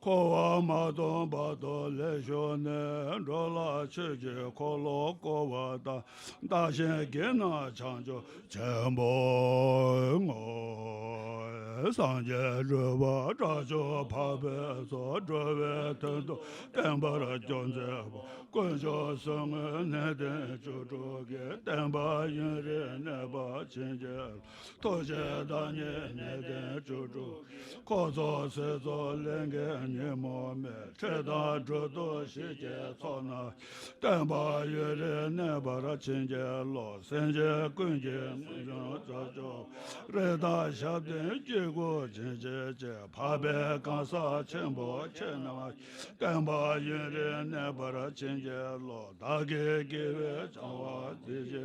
འཁོར་བ་མ་སྟོངས་བར་དུ་ལེགས་བཞུགས་ནས། འགྲོ་ལ་ཆོས་ཀྱི་འཁོར་ལོ་བསྐོར་བ་དང་། བདག་གཞན་དགེ་རྣམས་བྱང་ཆུབ་ཆེན་པོར་བསྔོ། སངས་རྒྱས་སྒྲུབ་པ་དྲག་ཤུལ་འཕགས་པའི་ཚོགས། འགྲོ་བའི་དོན་དུ་བསྟན་པར་སྐྱོང་མཛད་པ། དཀོན་མཆོག་གསུམ་དངོས་གནས་བརྟན་བཅུ་དྲུག་གིས། བསྟན་པ་ཡུན་རིང་གནས་པར་བྱིན་གྱིས་རློབས། ཐུགས་རྗེའི་བདག་ཉིད་གནས་བརྟན་བཅུ་དྲུག་འཁོར་ཚོགས་སྲིད་མཚོ་ལས་འགལ་ཉོན་མོངས་མེད། ཁྲེལ་དང་སྒྲུབ་ཏུ་ཞིག་གི་ཚོགས་རྣམས། བསྟན་པ་ཡུན་རིང་གནས་པར་བྱིན་གྱིས་རློབས། སེམས་ཅན་ཀུན་གྱི་ངེས་འབྱུང་རྩད་གཅོད། རེ་དྭགས་ཞབས་བརྟན་སྐྱེ་དགུ་བྱིན་གྱིས་རློབས། འཕགས་པའི་གང་ཟག་ཆེན་པོ་ཁྱེད་རྣམས། བསྟན་པ་ཡུན་རིང་གནས་པར་བྱིན་གྱིས་རློབས། བདག་གི་དགེ་བའི་བྱ་བ་མཛད་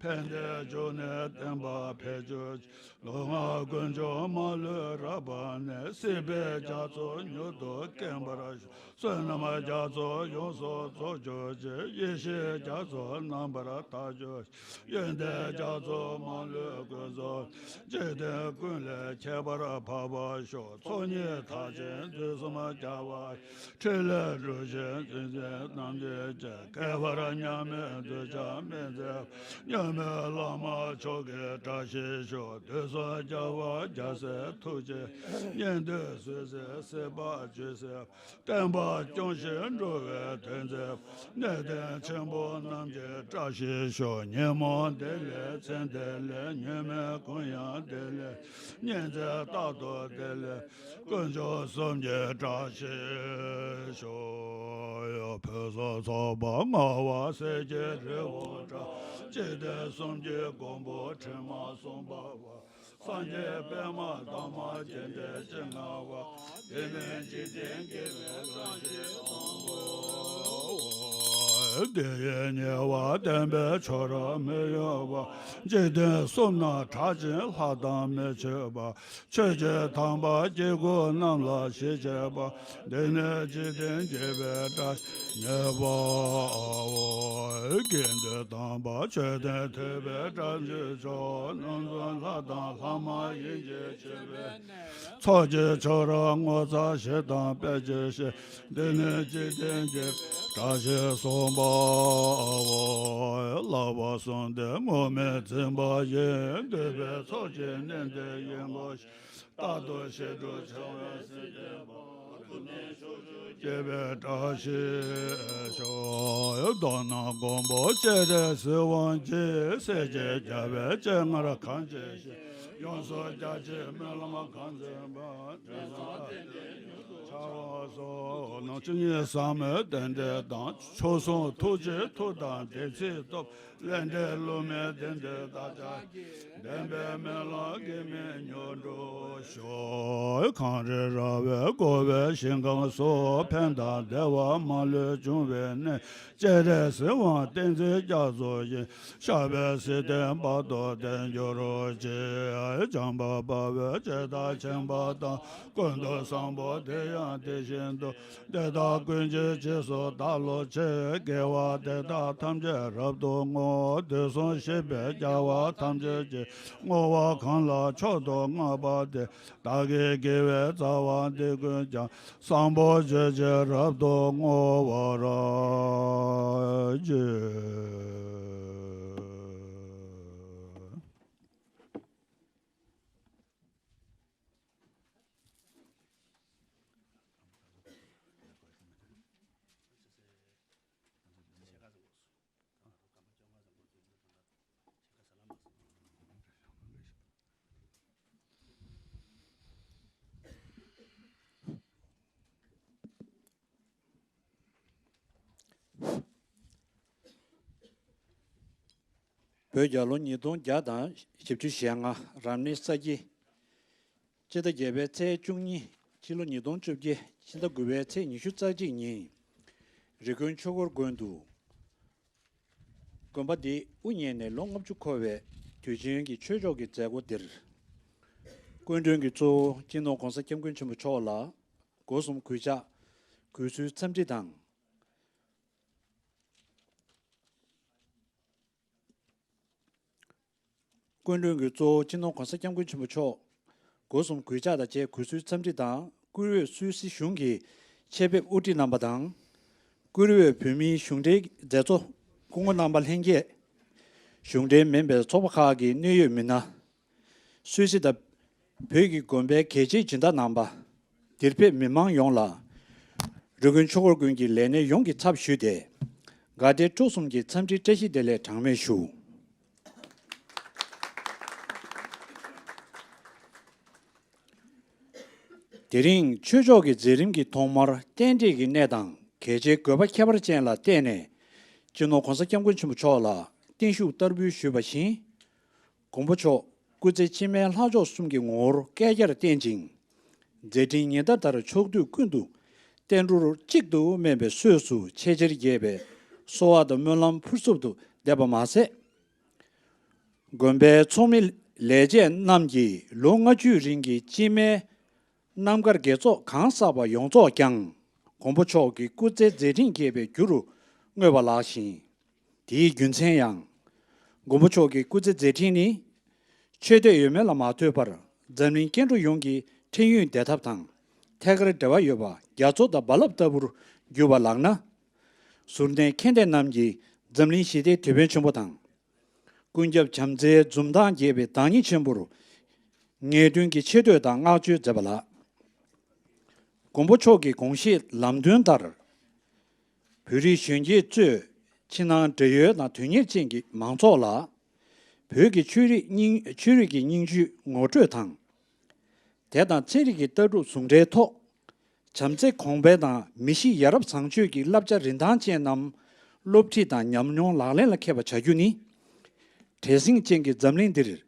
ཕན་བདེའི་འབྱུང་གནས་བསྟན་པ་འཕེལ་གྱུར་ཅིག་ལུས་ངག་ཀུན་འབྱུང་མ་ལུས་རབ་འཕེལ་ནས། སྲིད་པའི་རྒྱ་མཚོ་མྱུར་དུ་སྐེམ་པར་ཤོག་བསོད་ནམས་རྒྱ་མཚོ་ཡོངས་སུ་རྫོགས་གྱུར་ཅིག་ཡེ་ཤེས་རྒྱ་མཚོ་རྣམ་པར་དག་གྱུར་ཅིག་ཡོན་ཏན་རྒྱ་མཚོ་མ་ལུས་ཀུན་རྫོགས། འཇིག་རྟེན་ཀུན་ལས་ཁྱད་པར་འཕགས་པར་ཤོག་ཚོགས་གཉིས་མཐར་ཕྱིན་དུས་གསུམ་རྒྱལ་བ། ཕྲིན་ལས་སྒྲུབ་ཆེན་འཛིན་མཛད་རྣམས་ཀྱི་རྗེ། བསྐལ་པར་མཉམ་མེད་གདུལ་བྱ་སྨིན་མཛད། མཉམ་མེད་བླ་མ་མཆོག་གི་བཀྲ་ཤིས་ཤོག་དུས་གསུམ་རྒྱལ་བ་རྒྱལ་སྲས་ཐུགས་རྗེ་ཅན། སྙན་བརྒྱུད་སུ་ཟེར་སྲིད་པ་བརྗོད་སྲིད་པ། བསྟན་པ་སྐྱོང་ཞིང་འགྲོ་བའི་དོན་མཛད་པ། གནས་བརྟན་ཆེན་པོ་རྣམས་ཀྱི་བཀྲ་ཤིས་ཤོག་ཉོན་མོངས་བདེ་ལེགས་མཚན་བདེ་ལེགས། མྱོས་མེད་གུ་ཡངས་བདེ་ལེགས། ཉིན་མཚན་རྟག་ཏུ་བདེ་ལེགས། དཀོན་མཆོག་གསུམ་གྱི་བཀྲ་ཤིས་ཤོག་ཕུན་སུམ་ཚོགས་པ་མངའ་བ་གསེར་གྱི་རི་བོ་འདྲ། འཇིག་རྟེན་གསུམ་གྱི་མགོན་པོ་ཕྲིན་ལས་གསུམ་པ་བ། སངས་རྒྱས་པདྨ་འདབ་མ་རྒྱས་འདྲའི་སྤྱན་སྔ་བ། དེ་ནས་འཇིག་རྟེན་དགེ་བའི་བཀྲ་ཤིས་དབང་པོ། དེ་ཡི་ཉེ་བར་བསྟན་པའི་ཆོས་རབ་མི་གཡོ་བ། འཇིག་རྟེན་གསུམ་ན་གྲགས་ཅན་ལྷ་དང་མི་ཕྱེད་པ། ཆོས་ཀྱི་ཐང་པ་སྐྱེ་དགུ་རྣམས་ལ་ཞེས་བྱ་བ། འདི་ནི་འཇིག་རྟེན་དགེ་བའི་བཀྲ་ཤིས་ཉེ་བའོ། དགེ་འདུན་དམ་པ་མཆོད་རྟེན་ཐོད་པའི་བཀྲ་ཤིས་ཤོག་རྣམ་གསུམ་ལྷ་དང་ལྷ་མ་ཡིན་གྱི་མཆོད་པའི་གནས། ཚོགས་ཀྱི་མཆོག་རབ་ངོ་མཚར་ཞིག་དང་དཔལ་གྱི་ཞིང་། འདི་ནི་འཇིག་རྟེན་གྱི་བཀྲ་ཤིས་གསུམ་པའོ། བསླབ་པ་གསུམ་ལྡན་དམུ་མེད་འཛིན་པ་ཡི། འདུས་པའི་ཚོགས་ཀྱི་གནས་འདིར་ཡིད་ངོ་ཤེས། རྟག་ཏུ་ཞི་ཁྲོ་འཆང་བའི་སེམས་ཅན་པ། ཐུབ་བསྟན་ཕྱོགས་བཅུར་སྐྱེ་བའི་བཀྲ་ཤིས་ཤོག་མདོར་ན་མགོན་པོ་སྤྱན་རས་གཟིགས་དབང་གིས། སྲས་ཀྱི་རྒྱལ་བའི་སྤྱན་སྔར་གང་མཇལ་ཞིང་། ཡོངས་སུ་རྒྱ་ཆེའི་སྨོན་ལམ་གང་འཛིན་པ། འབྲས་བུ་ཐམས་ཅད་མྱུར་དུ་འཆར་བར་ཤོག་ནང་བཅུ་གཉིས་ཟབ་མོའི་རྟེན་འབྲེལ་དང་། མཆོག་ཟུང་ཐུགས་རྗེའི་མཐུ་དང་བདེན་ཚིག་སྟོབས། ལས་འབྲས་བསླུ་མེད་བདེན་མཐའི་བདག་ཅག་གི། བདེན་པའི་སྨོན་ལམ་གེགས་མེད་མྱུར་འགྲུབ་ཤོག་གངས་རི་ར་བས་བསྐོར་བའི་ཞིང་ཁམས་སུ། ཕན་དང་བདེ་བ་མ་ལུས་འབྱུང་བའི་གནས། སྤྱན་རས་གཟིགས་དབང་བསྟན་འཛིན་རྒྱ་མཚོའི་ཞིང་། གཤེགས་པའི་སྲིད་དེ་དཔལ་དུ་བརྟན་གྱུར་ཅིག་བྱམས་པ་དཔའ་བོས་བྱེ་བྲག་མཁྱེན་པ་དང་། ཀུན་ཏུ་བཟང་པོ་དེ་ཡང་དེ་བཞིན་དུ། དེ་དག་ཀུན་གྱི་རྗེས་སུ་བདག་སློབ་ཕྱིར། དགེ་བ་འདི་དག་ཐམས་ཅད་རབ་ཏུ་བསྔོ། དུས་གསུམ་གཤེགས་པའི་རྒྱལ་བ་ཐམས་ཅད་ཀྱིས། བསྔོ་བ་གང་ལ་མཆོག་ཏུ་བསྔགས་པ་དེས། བདག་གི་དགེ་བའི་རྩ་བ་འདི་ཀུན་ཀྱང་། བཟང་པོ་སྤྱོད་ཕྱིར་རབ་ཏུ་བསྔོ་བར་བགྱི། བོད་རྒྱལ་ལོ་ཉིས་སྟོང་བརྒྱ་དང་བཞི་བཅུ་ཞེ་ལྔ། རབ་གནས་ས་ཁྱི། སྤྱི་ཟླ་བརྒྱད་པའི་ཚེས་བཅུ་གཉིས། ཕྱི་ལོ་ཉིས་སྟོང་བཅོ་བརྒྱད། ཕྱི་ཟླ་དགུ་པའི་ཚེས་ཉི་ཤུ་རྩ་གཅིག་ཉིན། རི་ཀོན་ཆོས་འཁོར་དགོན་དུ། དགོན་པ་འདི་དབུ་བརྙེས་ནས་ལོ་ལྔ་བཅུ་འཁོར་བའི་དུས་ཆེན་གྱི་ཆོས་ཕྱོགས་ཀྱི་མཛད་སྒོ་འདིར། སྐུ་མགྲོན་གྱི་གཙོ་བོ་སྤྱི་ནོར་༸གོང་ས་༸སྐྱབས་མགོན་ཆེན་པོ་མཆོག་ལ་སྒོ་གསུམ་གུས་ཕྱག་གུས་གསོལ་འཚམས་འདྲི་དང་། སྐུ་མགྲོན་གྱི་གཙོ་བོ་སྤྱི་ནོར་༸གོང་ས་༸སྐྱབས་མགོན་ཆེན་པོ་མཆོག་སྒོ་གསུམ་གུས་ཕྱག་དང་བཅས་གུས་གསོལ་འཚམས་འདྲི་དང་། བཀུར་འོས་སུད་སི་གཞུང་གི་ཆེད་ཕེབས་དབུ་ཁྲིད་རྣམ་པ་དང་། བཀུར་འོས་བོད་མིའི་གཞུང་འབྲེལ་མཛད་གཙོ་སྐུ་ངོ་རྣམ་པ་ལྷན་རྒྱས། གཞུང་འབྲེལ་མིན་པའི་ཚོགས་པ་ཁག་གི་གནད་ཡོད་མི་སྣ། སུད་སི་དང་བོད་ཀྱི་དགོན་པའི་གལ་ཆེའི་སྦྱིན་བདག་རྣམ་པ། འདིར་ཕེབས་མི་མང་ཡོངས་ལ། རི་ཀོན་ཆོས་འཁོར་དགོན་གྱི་ལས་སྣེ་ཡོངས་ཀྱི་ཚབ་ཞུས་ཏེ། དགའ་དད་སྤྲོ་གསུམ་གྱི་འཚམས་འདྲི་བཀྲ་ཤིས་བདེ་ལེགས་གྲངས་མེད་ཞུ། དེ་རིང་ཆོས་ཕྱོགས་ཀྱི་མཛད་རིམ་གྱི་ཐོག་མར་རྟེན་འབྲེལ་གྱི་གནད་དང་གལ་ཆེའི་དགོས་པ་ཁྱད་པར་ཅན་ལ་བརྟེན་ནས། སྤྱི་ནོར་༸གོང་ས་༸སྐྱབས་མགོན་ཆེན་པོ་མཆོག་ལ་བརྟན་བཞུགས་བསྟར་འབུལ་ཞུས་པ་བཞིན། མགོན་པོ་མཆོག་སྐུ་ཚེ་ཕྱི་མའི་ལྷ་མཆོག་གསུམ་གྱི་ངོ་བོར་བསྐལ་བརྒྱར་བརྟན་ཅིང་། མཛད་འཕྲིན་ཉི་ཟླ་ལྟར་ཕྱོགས་དུས་ཀུན་ཏུ་བསྟན་འགྲོར་གཅིག་ཏུ་སྨན་པའི་གསོས་སུ་ཆེས་ཆེར་རྒྱས་པའི་གསོལ་བ་དང་སྨོན་ལམ་ཕུར་ཚུགས་སུ་འདེབས་པ་མ་ཟད། དགོན་པའི་ཚོགས་མི་ལས་བྱེད་རྣམས་ཀྱིས་ལོ་ལྔ་བཅུའི་རིང་གི་སྤྱི་མའི་རྣམ་དཀར་དགེ་ཚོགས་གང་བསགས་པ་ཡོངས་རྫོགས་ཀྱང་མགོན་པོ་མཆོག་གི་སྐུ་ཚེ་མཛད་འཕྲིན་རྒྱས་པའི་རྒྱུ་རུ་བསྔོས་པ་ལགས་ཤིང་། དེའི་རྒྱུ་མཚན་ཡང་། མགོན་པོ་མཆོག་གི་སྐུ་ཚེ་མཛད་འཕྲིན་ནི། ཆོས་དད་ཡོད་མེད་ལ་མ་ལྟོས་པར་འཛམ་གླིང་སྐྱེ་འགྲོ་ཡོངས་ཀྱི་འཕྲིན་ཡུན་བདེ་ཐབས་དང་ཐད་ཀར་འབྲེལ་བ་ཡོད་པ་རྒྱ་མཚོ་དང་རྦ་རླབས་ལྟ་བུར་གྱུར་པ་ལགས་ན། ཟུར་ལྡན་མཁྱེན་ལྡན་རྣམས་ཀྱིས་འཛམ་གླིང་ཞི་བདེའི་དེད་དཔོན་ཆེན་པོ་དང་། ཀུན་ཁྱབ་བྱམས་བརྩེའི་འཛུམ་མདངས་རྒྱས་པའི་བདག་ཉིད་ཆེན་པོར། ངེས་དོན་གྱི་ཆེ་བསྟོད་དང་བསྔགས་བརྗོད་མཛད་པ་ལགས། མགོན་པོ་མཆོག་གི་དགོངས་བཞེད་ལམ་སྟོན་ལྟར། བོད་རིགས་གཞོན་སྐྱེས་གཙོས་ཕྱི་ནང་འབྲེལ་ཡོད་དང་དོན་གཉེར་ཅན་གྱི་མང་ཚོགས་ལ། བོད་ཀྱི་ཆོས་རིག་སྙིང་ཆོས་རིག་གི་སྙིང་བཅུད་ངོ་སྤྲོད་དང་། དེ་དང་ཚན་རིག་གི་ལྟ་གྲུབ་ཟུང་འབྲེལ་ཐོག་བྱམས་བརྩེ་གོང་འཕེལ་དང་མི་གཤིས་ཡ་རབས་བཟང་སྤྱོད་ཀྱི་བསླབ་བྱ་རིན་ཐང་ཅན་རྣམས་སློབ་ཁྲིད་དང་ཉམས་མྱོང་ལག་ལེན་ལ་འཁེལ་བ་བྱ་རྒྱུ་ནི། བྲེལ་ཟིང་ཅན་གྱི་འཛམ་གླིང་འདིར།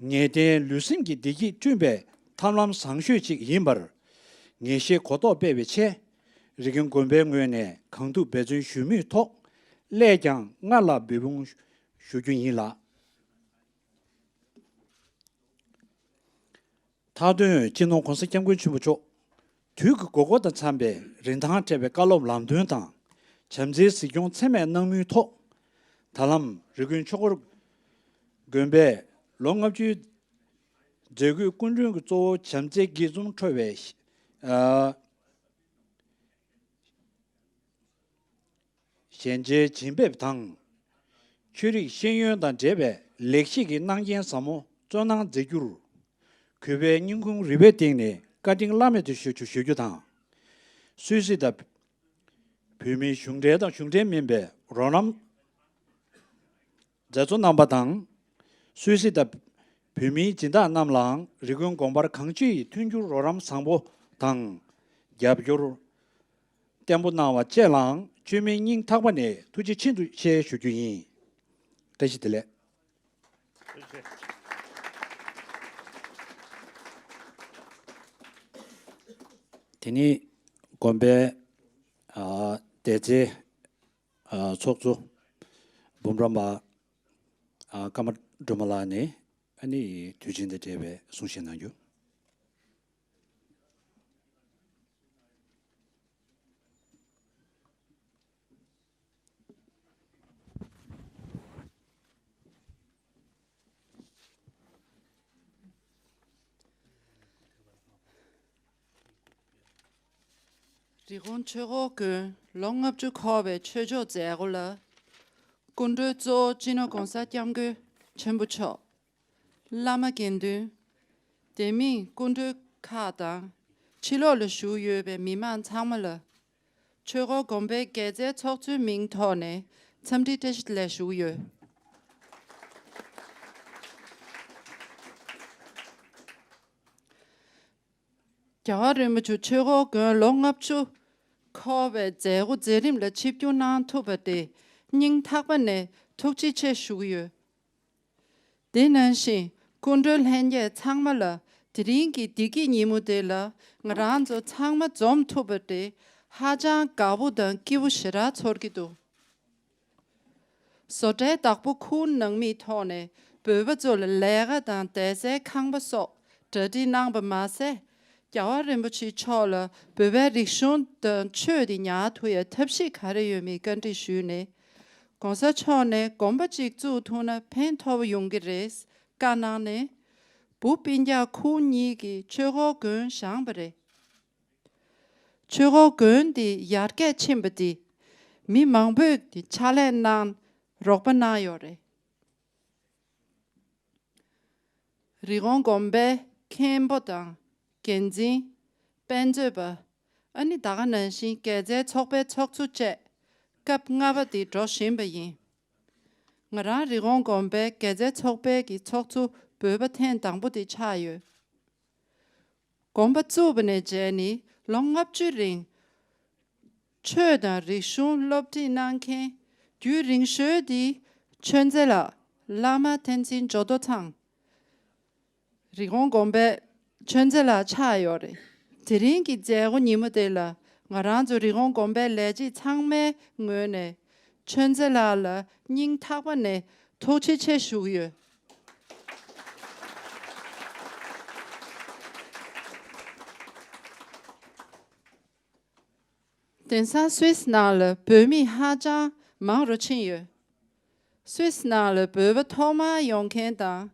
ངེས་གཏན་ལུས་སེམས་ཀྱི་བདེ་སྐྱིད་བསྐྲུན་པའི་ཐབས་ལམ་བཟང་ཤོས་ཤིག་ཡིན་པར། ངེས་ཤེས་གོ་རྟོགས་སྤེལ་བའི་ཆེད། རི་ཀོན་དགོན་པའི་ངོས་ནས་གང་ཐུབ་འབད་བརྩོན་ཞུ་མུས་ཐོག་ཀླད་ཀྱང་སྔར་ལ་འབད་འབུངས་ཞུ་རྒྱུ་ཡིན་ལགས། མཐའ་དོན་སྤྱི་ནོར་༸གོང་ས་༸སྐྱབས་མགོན་ཆེན་པོ་མཆོག་དུས་ཀྱི་དགོས་མཁོ་དང་འཚམས་པའི་རིན་ཐང་བྲལ་བའི་བཀའ་སློབ་ལམ་སྟོན་དང་། བྱམས་བརྩེའི་གཟིགས་སྐྱོང་ཚད་མེད་གནང་མུས་ཐོག་ད་ལམ་རི་ཀོན་ཆོས་འཁོར་དགོན་པས་ལོ་ལྔ་བཅུའི་མཛད་སྒོའི་སྐུ་མགྲོན་གྱི་གཙོ་བོ་བྱམས་བརྩེའི་དགྱེས་འཛུམ་འཕྲོ་བའི། ཨ། ཞལ་མཇལ་བྱིན་འབེབས་དང་། ཆོས་རིག་ཤེས་ཡོན་དང་འབྲེལ་བའི་ལེགས་སྐྱེས་ཀྱི་གནང་སྐྱེན་ཟབ་མོ་སྩོལ་གནང་མཛད་རྒྱུར། གུས་པས་སྙིང་ཁུང་རུས་པའི་གཏིང་ནས་བཀའ་དྲིན་བླ་མེད་དུ་ཞུ་ཞུ་རྒྱུ་དང་། སུད་སི་དང་བོད་མིའི་གཞུང་འབྲེལ་དང་གཞུང་འབྲེལ་མིན་པའི་རོགས་རམ་མཛད་གཙོ་རྣམ་པ་དང་། སུད་སི་དང་བོད་མིའི་སྦྱིན་བདག་རྣམས་ལའང་རི་ཀོན་དགོན་པར་གང་ཅིའི་མཐུན་འགྱུར་རོགས་རམ་བཟང་པོ་དང་། རྒྱབ་སྐྱོར་བརྟན་པོ་གནང་བ་བཅས་ལའང་བཅོས་མིན་སྙིང་ཐག་པ་ནས་ཐུགས་རྗེ་ཆེན་པོ་ཆེ་ཞུ་རྒྱུ་ཡིན། བཀྲ་ཤིས་བདེ་ལེགས། དེ་ནས་དགོན་པའི་ཨ་སྡེ་ཚན་ཨ་ཚོགས་གཙོ་འབུམ་རམས་པ་ཨ་ཀརྨ་སྒྲོལ་མ་ལགས་ནས་ཨ་ནི་དུས་ཆེན་དང་འབྲེལ་བའི་གསུང་བཤད་གནང་རྒྱུ། རི་ཀོན་ཆོས་འཁོར་དགོན་ལོ་ལྔ་བཅུ་འཁོར་བའི་ཆོས་ཕྱོགས་མཛད་སྒོ་ལ། སྐུ་མགྲོན་གཙོ་བོ་སྤྱི་ནོར་༸གོང་ས་༸སྐྱབས་མགོན་ཆེན་པོ་མཆོག་བླ་མ་དགེ་འདུན། དེ་མིན་སྐུ་མགྲོན་ཁག་དང་། ཕྱི་ལོགས་ལ་བཞུགས་ཡོད་པའི་མི་མང་ཚང་མ་ལ། ཆོས་འཁོར་དགོན་པའི་དགེ་རྩའི་ཚོགས་གཙོའི་མིང་ཐོག་ནས་འཚམས་འདྲི་བཀྲ་ཤིས་བདེ་ལེགས་ཞུ་གི་ཡོད། རྒྱལ་བ་རིན་པོ་ཆེ་ཆོས་འཁོར་དགོན་ལོ་ལྔ་བཅུ་འཁོར་བའི་མཛད་སྒོ་མཛད་རིམ་ལ་ཆིབས་བསྒྱུར་གནང་ཐུབ་པ་དེ་སྙིང་ཐག་པ་ནས་ཐུགས་རྗེ་ཆེ་ཞུ་གི་ཡོད། དེ་ནང་བཞིན་སྐུ་མགྲོན་ལྷན་རྒྱས་ཚང་མ་ལ་དེ་རིང་གི་བདེ་སྐྱིད་ཉིན་མོ་དེ་ལ་ང་རང་ཚོ་ཚང་མ་འཛོམས་ཐུབ་པ་དེ་ཧ་ཅང་དགའ་པོ་དང་སྐྱིད་པོ་ཞེ་དྲག་ཚོར་གྱི་འདུག་བཟོ་གྲྭའི་བདག་པོ་ཁུངས་གནང་མིའི་ཐོག་ནས་བོད་པ་ཚོ་ལ་ལས་ཀ་དང་བསྡད་སའི་ཁང་པ་སོགས་གྲ་སྒྲིག་གནང་པ་མ་ཟད། རྒྱལ་བ་རིན་པོ་ཆེ་མཆོག་ལ་བོད་པའི་རིག་གཞུང་དང་ཆོས་དེ་ཉར་ཐུབ་ཡ་ཐབས་ཤེས་ག་རེ་ཡོད་མེད་བཀའ་འདྲི་ཞུས་ནས། ༸གོང་ས་མཆོག་ནས་དགོན་པ་གཅིག་བཙུགས་ཐུབ་ན་ཕན་ཐོགས་པ་ཡོང་གི་རེད་བཀའ་གནང་ནས། བུ་སྤུན་ཀྱག་ཁུངས་གཉིས་ཀྱིས་ཆོས་འཁོར་དགོན་བཞེངས་པ་རེད། ཆོས་འཁོར་དགོན་དེ་ཡར་རྒྱས་ཕྱིན་པ་དེ་མི་མང་པོས་དེ་ཕྱག་ལས་གནང་རོགས་པ་གནང་ཡོད་རེད། རི་ཀོན་དགོན་པའི་མཁན་པོ་དང་འགན་འཛིན། དཔེ་མཛོད་པ། ཨ་ནི་ད་ག་ནང་བཞིན་དགེ་རྩའི་ཚོགས་པའི་ཚོགས་གཙོ་བཅས་སྐབས་ལྔ་པ་དེ་འགྲོ་བཞིན་པ་ཡིན། ང་རང་རི་ཀོན་དགོན་པའི་དགེ་རྩའི་ཚོགས་པའི་གི་ཚོགས་གཙོ་བོད་པ་ཐེངས་དང་པོ་དེ་ཆགས་ཡོད། དགོན་པ་བཙུགས་པ་ནས་བྱས་ནས་ལོ་ལྔ་བཅུ་རིང་ཆོས་དང་རིག་གཞུང་སློབ་ཁྲིད་གནང་མཁན་རྒྱུན་རིང་ཤོས་དེ་ཆོས་མཛད་ལགས་བླ་མ་བསྟན་འཛིན་ཇོ་རྡོ་ཚང་། རི་ཀོན་དགོན་པའི་ཆོས་མཛད་ལགས་ཆགས་ཡོད་རེད། དེ་རིང་གི་མཛད་སྒོ་ཉིན་མོ་དེ་ལ་ང་རང་ཚོ་རི་ཀོན་དགོན་པའི་ལས་བྱེད་ཚང་མའི་ངོས་ནས་ཆོས་མཛད་ལགས་ལ་སྙིང་ཐག་པ་ནས་ཐུགས་རྗེ་ཆེ་ཞུ་གི་ཡོད། དེང་སང་སུད་སི་ནང་ལ་བོད་མི་ཧ་ཅང་མང་རུ་ཕྱིན་ཡོད། སུད་སི་ནང་ལ་བོད་པ་ཐོག་མར་ཡོང་མཁན་དང་།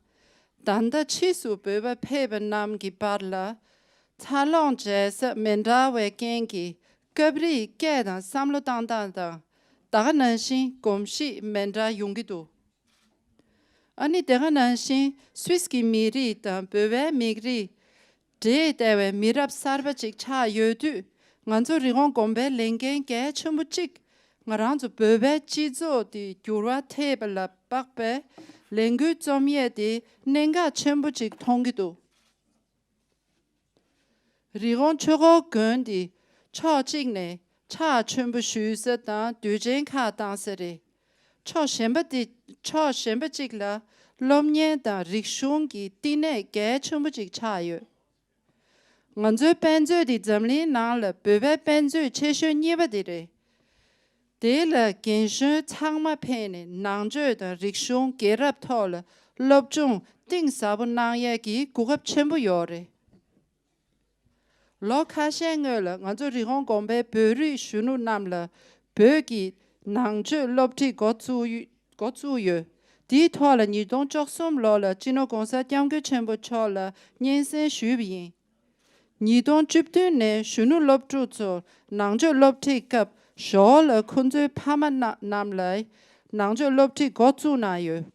ད་ལྟ་ཕྱིས་སུ་བོད་པ་ཕེབས་པ་རྣམས་ཀྱི་བར་ལ་འཚར་ལོངས་བྱེད་ས་མི་འདྲ་བའི་རྐྱེན་གྱིས་སྐབས་རེ་སྐད་དང་བསམ་བློ་བཏང་སྟངས་དང་ད་ག་ནང་བཞིན་གོམས་གཤིས་མི་འདྲ་ཡོང་གི་འདུག་ཨ་ནི་དེ་ག་ནང་བཞིན་སུད་སི་གི་མི་རིགས་དང་བོད་པའི་མི་རིགས་འབྲེལ་བསྡད་པའི་མི་རབས་གསར་པ་ཅིག་ཆགས་ཡོད་དུས། ང་ཚོ་རི་ཀོན་དགོན་པའི་ལས་འགན་གལ་ཆེན་པོ་གཅིག་ང་རང་ཚོ་བོད་པའི་སྤྱི་ཚོགས་དེ་འགྱུར་བ་ཐེབས་པ་ལ་དཔག་པའི་ལས་འགུལ་རྩོམ་ཡས་དེ་གནད་འགག་ཆེན་པོ་ཅིག་མཐོང་གི་འདུག་རི་ཀོན་ཆོས་འཁོར་དགོན་འདི་ཕྱོགས་གཅིག་ནས་ཕྱག་མཆོད་འབུལ་ཞུ་ས་དང་དུས་ཆེན་ཁག་བཏང་ས་རེད། ཕྱོགས་གཞན་པ་འདི་ཕྱོགས་གཞན་པ་གཅིག་ལ་སློབ་གཉེར་དང་རིག་གཞུང་གི་བསྟི་གནས་གལ་ཆེན་པོ་ཅིག་ཆགས་ཡོད། ང་ཚོའི་དཔེ་མཛོད་འདི་འཛམ་གླིང་ནང་ལ་བོད་པའི་དཔེ་མཛོད་ཆེ་ཤོས་གཉིས་པ་དེ་རེད། དེ་ལ་རྒན་གཞོན་ཚང་མ་ཕེབས་ནས་ནང་ཆོས་དང་རིག་གཞུང་རྒྱལ་རབས་ཐོག་ལ་སློབ་སྦྱོང་གཏིང་ཟབ་པོ་གནང་ཡས་ཀྱི་གོ་སྐབས་ཆེན་པོ་ཡོད་རེད། ལོ་ཁ་ཤས་སྔོན་ལ་ང་ཚོ་རི་ཀོན་དགོན་པའི་བོད་རིགས་གཞོན་ནུ་རྣམས་ལ་བོད་ཀྱི་ནང་ཆོས་སློབ་ཁྲིད་འགོ་བཙུགས་ཡོད། འགོ་བཙུགས་ཡོད། དེའི་ཐོག་ལ་ཉིས་སྟོང་བཅུ་གསུམ་ལོ་ལ་སྤྱི་ནོར་༸གོང་ས་༸སྐྱབས་མགོན་ཆེན་པོ་མཆོག་ལ་སྙན་སེང་ཞུས་པ་ཡིན། ཉིས་སྟོང་བཅུ་བདུན་ནས་གཞོན་ནུ་སློབ་ཕྲུག་ཚོར་ནང་ཆོས་སློབ་ཁྲིད་སྐབས་ཞོར་ལ་ཁོ་ཚོའི་ཕ་མ་རྣམས་ལ་ནང་ཆོས་སློབ་ཁྲིད་འགོ་བཙུགས་གནང་ཡོད།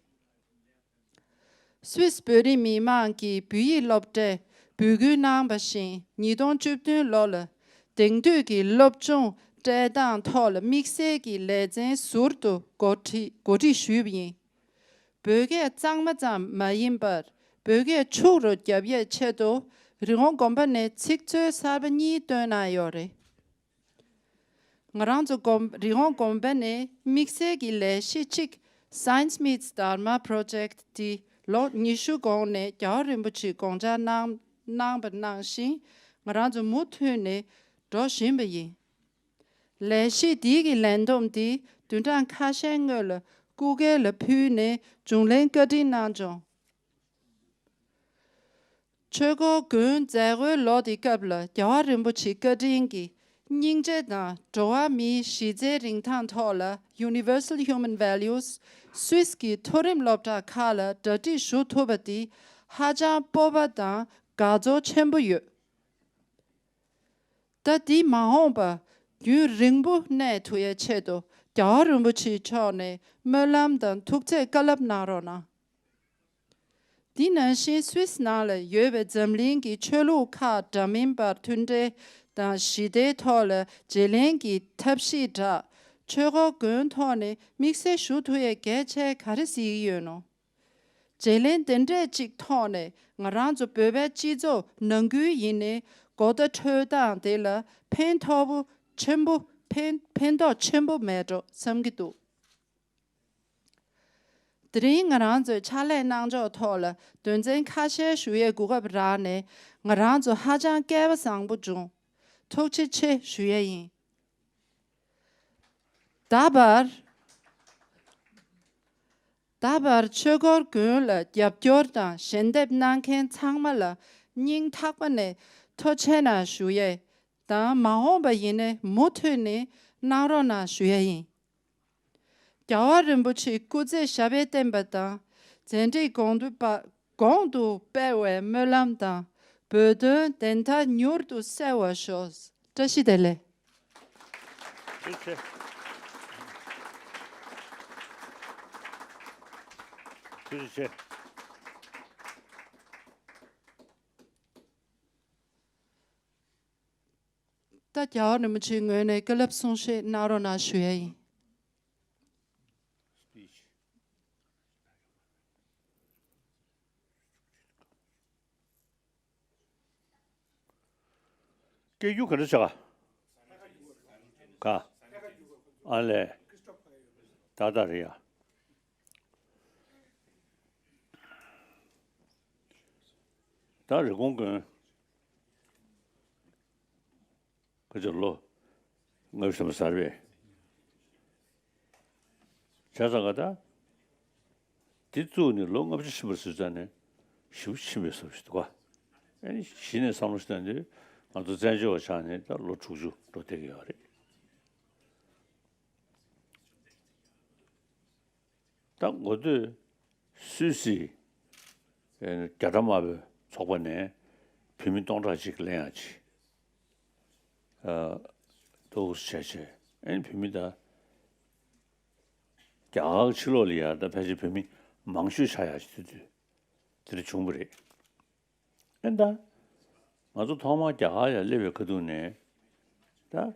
སུད་སི་བོད་རིགས་མི་མང་གིས་བོད་ཡིག་སློབ་གྲྭས་འབོད་སྐུལ་གནང་བ་བཞིན་ཉིས་སྟོང་བཅུ་བདུན་ལོ་ལ་དེང་དུས་ཀྱི་སློབ་སྦྱོང་སྤྲད་སྟངས་ཐོག་ལ་དམིགས་བསལ་གྱི་ལེ་ཚན་ཟུར་དུ་འགོ་ཁྲིད་འགོ་ཁྲིད་ཞུས་པ་ཡིན། བོད་སྐད་གཙང་མ་ཙམ་མ་ཡིན་པར་བོད་སྐད་ཕྱུག་རུ་རྒྱབ་ཡས་ཆེད་དུ་རི་ཀོན་དགོན་པ་ནས་ཚིག་མཛོད་གསར་པ་གཉིས་བཏོན་གནང་ཡོད་རེད། ང་རང་ཚོ་དགོན་རི་ཀོན་དགོན་པ་ནས་དམིགས་བསལ་གྱི་ལས་གཞི་གཅིག Science Meets Dharma Project འདི་ལོ་ཉི་ཤུ་གོང་ནས་རྒྱལ་བ་རིན་པོ་ཆེས་དགོངས་འཆར་གནང་གནང་པ་ནང་བཞིན་ང་རང་ཚོ་མུ་མཐུད་ནས་འགྲོ་བཞིན་པ་ཡིན། ལས་གཞི་འདི་གི་ལས་བསྡོམས་འདི་བདུན་ཕྲག་ཁ་ཤས་སྔོན་ལ་སྐུ་སྒེར་ལ་ཕུལ་ནས་བྱུང་ལན་བཀའ་འདྲི་གནང་བྱུང་། ཆོས་འཁོར་དགོན་མཛད་སྒོའི་ལོ་དེའི་སྐབས་ལ་རྒྱལ་བ་རིན་པོ་ཆེའི་བཀའ་དྲིན་གྱིས་སྙིང་རྗེ་དང་འགྲོ་བ་མིའི་གཞི་རྩའི་རིན་ཐང་ཐོག་ལ་Universal Human Values སུད་སི་གི་མཐོ་རིམ་སློབ་གྲྭ་ཁག་ལ་གྲ་སྒྲིག་ཞུ་ཐུབ་པ་དེ་ཧ་ཅང་སྤོབས་པ་དང་དགའ་ཚོར་ཆེན་པོ་ཡོད། ད་འདི་མ་འོངས་པ་རྒྱུན་རིང་པོ་གནས་ཐུབ་ཡའི་ཆེད་དུ་རྒྱལ་བ་རིན་པོ་ཆེ་མཆོག་ནས་སྨོན་ལམ་དང་ཐུགས་རྗེ་བཀའ་སློབ་གནང་རོགས་གནང་། འདི་ནང་བཞིན་སུད་སི་ནང་ལ་ཡོད་པའི་འཛམ་གླིང་གི་ཆོས་ལུགས་ཁག་འདྲ་མིན་པར་མཐུན་འབྲེལ་དང་ཞི་བདེའི་ཐོག་ལ་བརྗེ་ལེན་གྱི་ཐབས་ཤེས་བསྒྲགས། ཆོས་འཁོར་དགོན་ཐོག་ནས་དམིགས་བསལ་ཞུ་ཐུབ་ཡའི་གལ་ཆེ་ག་རེ་གཟིགས་ཀྱི་ཡོད་ནོ། བརྗེ་ལེན་དེ་འདྲས་ཅིག་ཐོག་ནས་ང་རང་ཚོ་བོད་པའི་སྤྱི་ཚོགས་ནང་ཁུལ་ཡིན་ནའི་གོ་བརྡ་འཕྲོད་སྟངས་དེ་ལ་ཕན་ཐོགས་པོ་ཆེན་པོ་ཕན་ཕན་ཐོགས་ཆེན་པོ་མེད་འགྲོ་བསམ་གྱི་འདུག་དེ་རིང་ང་རང་ཚོའི་ཕྱག་ལས་གནང་ཕྱོགས་ཐོག་ལ་དོན་ཚན་ཁ་ཤས་ཞུ་ཡས་གོ་སྐབས་རག་ནས་ང་རང་ཚོ་ཧ་ཅང་སྐལ་བ་བཟང་པོ་བྱུང་། ཐུགས་རྗེ་ཆེ་ཞུ་ཡས་ཡིན། ད་བར། ད་བར་ཆོས་འཁོར་དགོན་ལ་རྒྱབ་སྐྱོར་དང་ཞལ་འདེབས་གནང་མཁན་ཚང་མ་ལ་སྙིང་ཐག་པ་ནས་ཐུགས་རྗེ་ཆེ་གནང་ཞུ་ཡས་དང་། མ་འོངས་པ་ཡིན་ནའི་མུ་མཐུད་ནས་གནང་རོགས་གནང་ཞུ་ཡས་ཡིན། རྒྱལ་བ་རིན་པོ་ཆེའི་སྐུ་ཚེ་ཞབས་པད་བརྟན་པ་དང་། མཛད་འཕྲིན་གོང་དུ་སྤ- གོང་དུ་སྤེལ་བའི་སྨོན་ལམ་དང་། བོད་དོན་བདེན་མཐའ་མྱུར་དུ་གསལ་བར་ཤོག། བཀྲ་ཤིས་བདེ་ལེགས། ཐུགས་རྗེ་ཆེ། ཐུགས་རྗེ་ཆེ། ད་རྒྱལ་བ་རིན་པོ་ཆེའི་ངོས་ནས་བཀའ་སློབ་གསུང་བཤད་གནང་རོགས་གནང་ཞུ་ཡ་ཡིན། སྐད་སྒྱུར་ག་འདྲ་བྱ་ག་ཨ་ལས། ཏག་ཏག་རེད་ཡ། ད་རི་ཀོན་དགོན་ཁ་ཅིག་ལོ་ལྔ་བཅུ་ཐམ་པ་ཟེར་བས། བྱས་ཙང་ག་ད། དེ་བཙུགས་ནས་ལོ་ལྔ་བཅུ་ཕྱིན་པ་ཟེར་ཙང་ནས་ཞེ་པོ་ཕྱིན་པའི་བཟོ་ཞིག་འདུག་ག་ཨ་ནི་གཞི་ནས་བསམ་བློ་ཞིག་བཏང་དུས་ང་ཚོ་བཙན་བྱོལ་བ་ཆགས་ནས་ད་ལོ་དྲུག་ཅུ་འགྲོ་བསྡད་ཀྱི་ཡོད་རེད། ད་འགོ་སྟོད་སུད་སི་རྒྱ་གྲམ་དམར་པོའི་ཚོགས་པ་ནས་བོད་མི་སྟོང་ཕྲག་གཅིག་ལེན་ཡག་ཅིག་འདུག་བྱས་བྱས། ཨ་ནི་བོད་མི་ད་རྒྱ་གར་ཕྱི་ལོགས་ལ་ཡ་ད་ཕལ་ཆེར་བོད་མི་མང་ཤོས་ཆགས་ཡག་ཅིག་དུས་དུས་དེ་འདྲ་བྱུང་བ་རེད། ཨེ་ད། ང་ཚོ་ཐོག་མར་རྒྱ་གར་ཡར་སླེབས་པའི་ཁ་ཐུག་ནས། ད།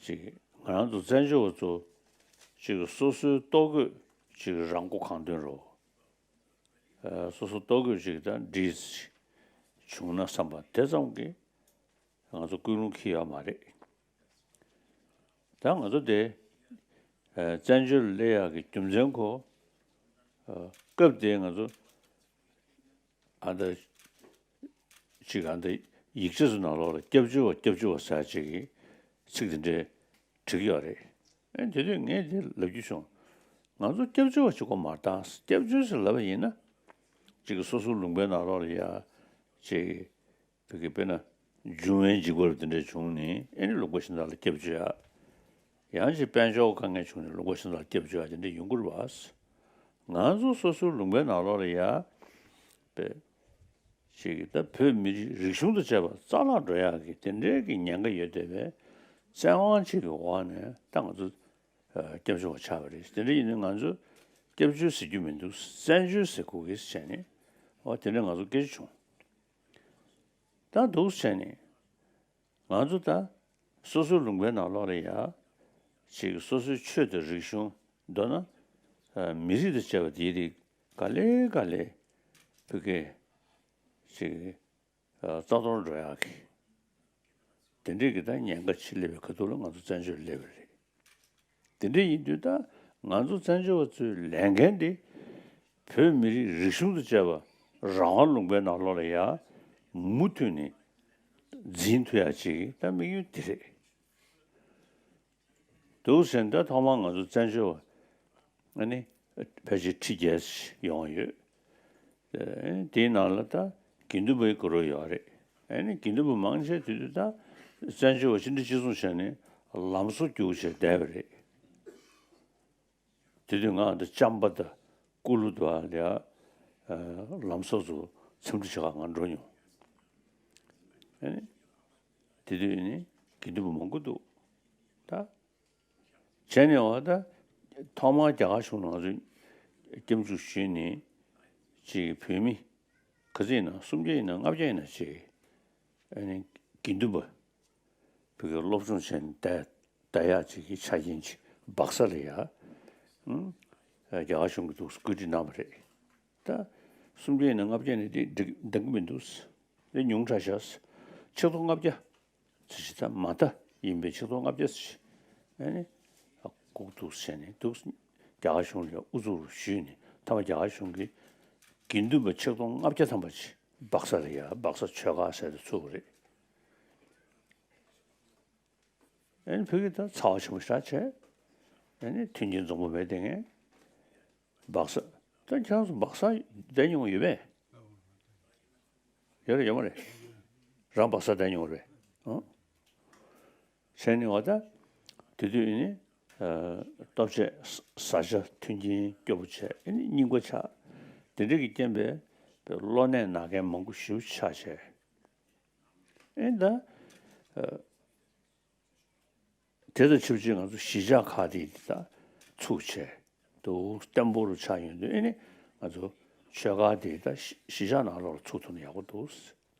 ཅིག་ང་རང་ཚོ་བཙན་བྱོལ་བ་ཚོ། ཅིག་སོ་སོའི་ལྟོ་གོས་ཅིག་རང་མགོ་གང་ཐོན་རོགས། ཨ། སོ་སོ་ལྟོ་གོས་ཅིག་ད་འདྲིས་བྱུང་ན་བསམ་པ་དེ་ཙམ་གྱིས་ང་ཚོ་ཀུན་སློང་འཁྱེར་ཡོད་མ་རེད། ད་ང་ཚོ་དེ། ཨ། བཙན་བྱོལ་སླེབས་ཡག་གི་རྒྱུ་མཚན་ཁོ། ཨ། སྐབས་དེ་ང་ཚོ། ཨ་ད། ཅིག་ཨ་ད་ཡིག་ཆ་ཚོ་ནང་ལོགས་ལ་སྐྱབས་བཅོལ་བ་སྐྱབས་བཅོལ་བ་ཟེར་ཅིག་གི་ཚིག་དེ་འདྲས་བྲིས་ཡོད་རེད། ཨེ་དེ་དུས་ངས་དེ་ལབ་རྒྱུ་བྱུང་། ང་ཚོ་སྐྱབས་བཅོལ་བ་ཅིག་གོ་མ་བཏང་། སྐྱབས་བཅོལ་ཟེར་ལབ་པ་ཡིན་ན། ཅིག་གི་སོ་སོའི་ལུང་པའི་ནང་ལོགས་ལ་ཡ། ཅིག་བོད་ཀྱི་དཔེར་ན། འབྱུང་བའི་འཇིགས་པ་རུ་དེ་འདྲས་བྱུང་ནས་ཨེ་ནི་ལུང་པ་གཞན་དག་ལ་སྐྱབས་བཅོལ་ཡ། ཡང་ཅིག་དཔལ་འབྱོར་དཀའ་ངལ་བྱུང་ནས་ལུང་པ་གཞན་དག་ལ་སྐྱབས་བཅོལ་ཡ་དེ་འདྲས་ཡོང་གི་རེད་བ། ང་ཚོ་སོ་སོའི་ལུང་པའི་ནང་ལོགས་ལ་ཡ། པའི། ཅིག་ད་བོད་མི་རིགས་རིག་གཞུང་དང་བཅས་པ་རྩ་བརླག་འགྲོ་ཡག་གི་དེ་འདྲའི་གི་ཉེན་ཁ་ཡོད་བསྡད་པའི་བཙན་དབང་ཅིག་གི་འོག་ནས་ད་ང་ཚོ་སྐྱབས་བཅོལ་བ་ཆགས་པ་རེད། དེ་འདྲ་ཡིན་ན་ང་ཚོ་སྐྱབས་བཅོལ་ཟེར་རྒྱུ་མི་འདུག་བཙན་བྱོལ་ཟེར་དགོས་ཀྱི་ཟེར་ནས་འོ་དེ་འདྲ་ང་ཚོ་སྐད་ཆ་བྱུང་། ད་འདུག་བྱས་ནས། ང་ཚོ་ད་སོ་སོའི་ལུང་པའི་ནང་ལོགས་ལ་ཡ། ཅིག་སོ་སོའི་ཆོས་དང་རིག་གཞུང་མདོར་ན། ཨ། མི་རིགས་དང་བཅས་པ་དེའི་རིགས་ག་ལེ་ག་ལེ་བོད་སྐད་ཅིག་ཨ། རྩ་གཏོར་འགྲོ་ཡག་གི་དེ་འདྲའི་གི་ད་ཉེན་ཁ་ཅིག་སླེབས་པའི་ཁ་ཐུག་ལ་ང་ཚོ་བཙན་བྱོལ་སླེབས་པ་རེད། དེ་འདྲ་ཡིན་དུས་ད་ང་ཚོ་བཙན་བྱོལ་བ་ཚོའི་ལས་འགན་དེ་བོད་མི་རིགས་རིག་གཞུང་དང་བཅས་པ་རང་དབང་ལུང་པའི་ནང་ལོགས་ལ་ཡ་མུ་མཐུད་ནས་འཛིན་ཐུབ་ཡ་ཅིག་ད་དམིགས་ཡུལ་དེ་རེད། འདུག་ཟེར་ན་ད་ཐོག་མར་ང་ཚོ་བཙན་བྱོལ་བ་ཨ་ནི་ཕལ་ཆེར་ཁྲི་བརྒྱད་ཡོང་ཡོད། དེའི་ནང་ལ་ད་དགེ་འདུན་པའི་གུ་རུ་ཡོད་རེད། ཨ་ནི་དགེ་འདུན་པ་མང་ཆེ་དེ་དུས་ད་བཙན་བྱོལ་བ་ཕྱི་འབྲེལ་གཅིག་མཚུངས་བྱས་ནས་ལམ་བཟོ་རྒྱུགས་བྱས་བསྡད་པ་རེད། དེ་དུས་ང་འདི་ལྕམ་པ་དང་ཀུ་ལུ་དང་ལ་ལམ་བཟོ་ཚོ་འཚམས་འདྲི་བྱེད་ག་ང་འགྲོ་མྱོང་། ཨ་ནི་དེ་དུས་ནི་དགེ་འདུན་པ་མང་པོ་འདུག་ད། བྱས་ནས་འོ་ད་ཐོག་མར་རྒྱ་གར་གཞུང་ལ་ང་ཚོས་སྐྱབས་འཇུག་ཞུས་ནས་ཅིག་བོད་མི་ག་ཚོད་ཡིན་ན་སུམ་བརྒྱ་ཡིན་ན་ལྔ་བརྒྱ་ཡིན་ན་ཅིག་ཨ་ནི་དགེ་འདུན་པ་བོད་ཀྱི་སློབ་སྦྱོང་བྱས་ནས་བསྡད་བསྡད་ཡག་ཅིག་གི་ཆ་རྐྱེན་ཅིག་སྦག་ས་ལ་ཡ་ཨང་རྒྱ་གར་གཞུང་གིས་འདུག་བཀོད་སྒྲིག་གནང་བ་རེད། ད་སུམ་བརྒྱ་ཡིན་ན་ལྔ་བརྒྱ་ཡིན་ན་དེ་འགྲིག་འགྲིག་གི་མི་འདུག་དེ་ཉུང་དྲགས་ཤག་ཆིག་སྟོང་ལྔ་བརྒྱ། ཚེ་ཕྱི་ད་མ་མཐའ་ཡིན་པའི་ཆིག་སྟོང་ལྔ་བརྒྱ་ཙམ་ཞིག་ཨ་ནི་ལྐོག་འདུག་བྱས་ནས་འདུག་རྒྱ་གར་གཞུང་ལ་ཨུ་ཚུགས་ཞུས་ནས་ མཐའ་མ་རྒྱ་གར་གཞུང་གིས་དགེ་འདུན་པ་ཆིག་སྟོང་ལྔ་བརྒྱ་ཐམ་པ་ཅིག་སྦག་ས་ལ་ཡ་སྦག་ས་ཆོས་སྒར་ཟེར་དུ་ཚུགས་པ་རེད། ཨ་ནི་ཕ་གི་ད་ཚ་བ་ཆེན་པོ་ཞེ་དྲག་བྱས། ཨ་ནི་མཐུན་རྐྱེན་འཛོམས་པོ་མེད་དེ་ངས་སྦག་ས། ད་ཁྱེད་རང་ཚོ་སྦག་ས་བསྡད་མྱོང་ཡོད་པས། ཡོད་རེད་ཡོད་མ་རེད། རང་སྦག་ས་བསྡད་མྱོང་རེད། ཨང་། བྱས་ནས་འོ་ད་དེ་དུས་ནི་ཨ་སྟོབས་ཆེ་བཟའ་བཅའ་མཐུན་རྐྱེན་སྐྱོ་པོ་བྱས། ཨ་ནི་རྙིང་པ་ཆགས། དེ་འདྲ་གི་རྐྱེན་པས་གློ་ནད་ན་མཁན་མང་པོ་ཞེ་པོ་ཆགས་བྱས། ཨེ་ད་ཨ་དེ་དང་ཆབས་ཅིག་ང་ཚོ་གཞིས་ཆགས་ཁག་དེ་ད་ཚུགས་བྱས་འདུག་བརྟན་པོ་རུ་ཆགས་ཡོང་དུས། ཨེ་ནི་ང་ཚོ་ཆོས་སྒར་དེ་ད་གཞི་གཞིས་ཆགས་ནང་ལོགས་ལ་ཚུགས་ཐུབ་ན་ཡག་པོ་འདུག་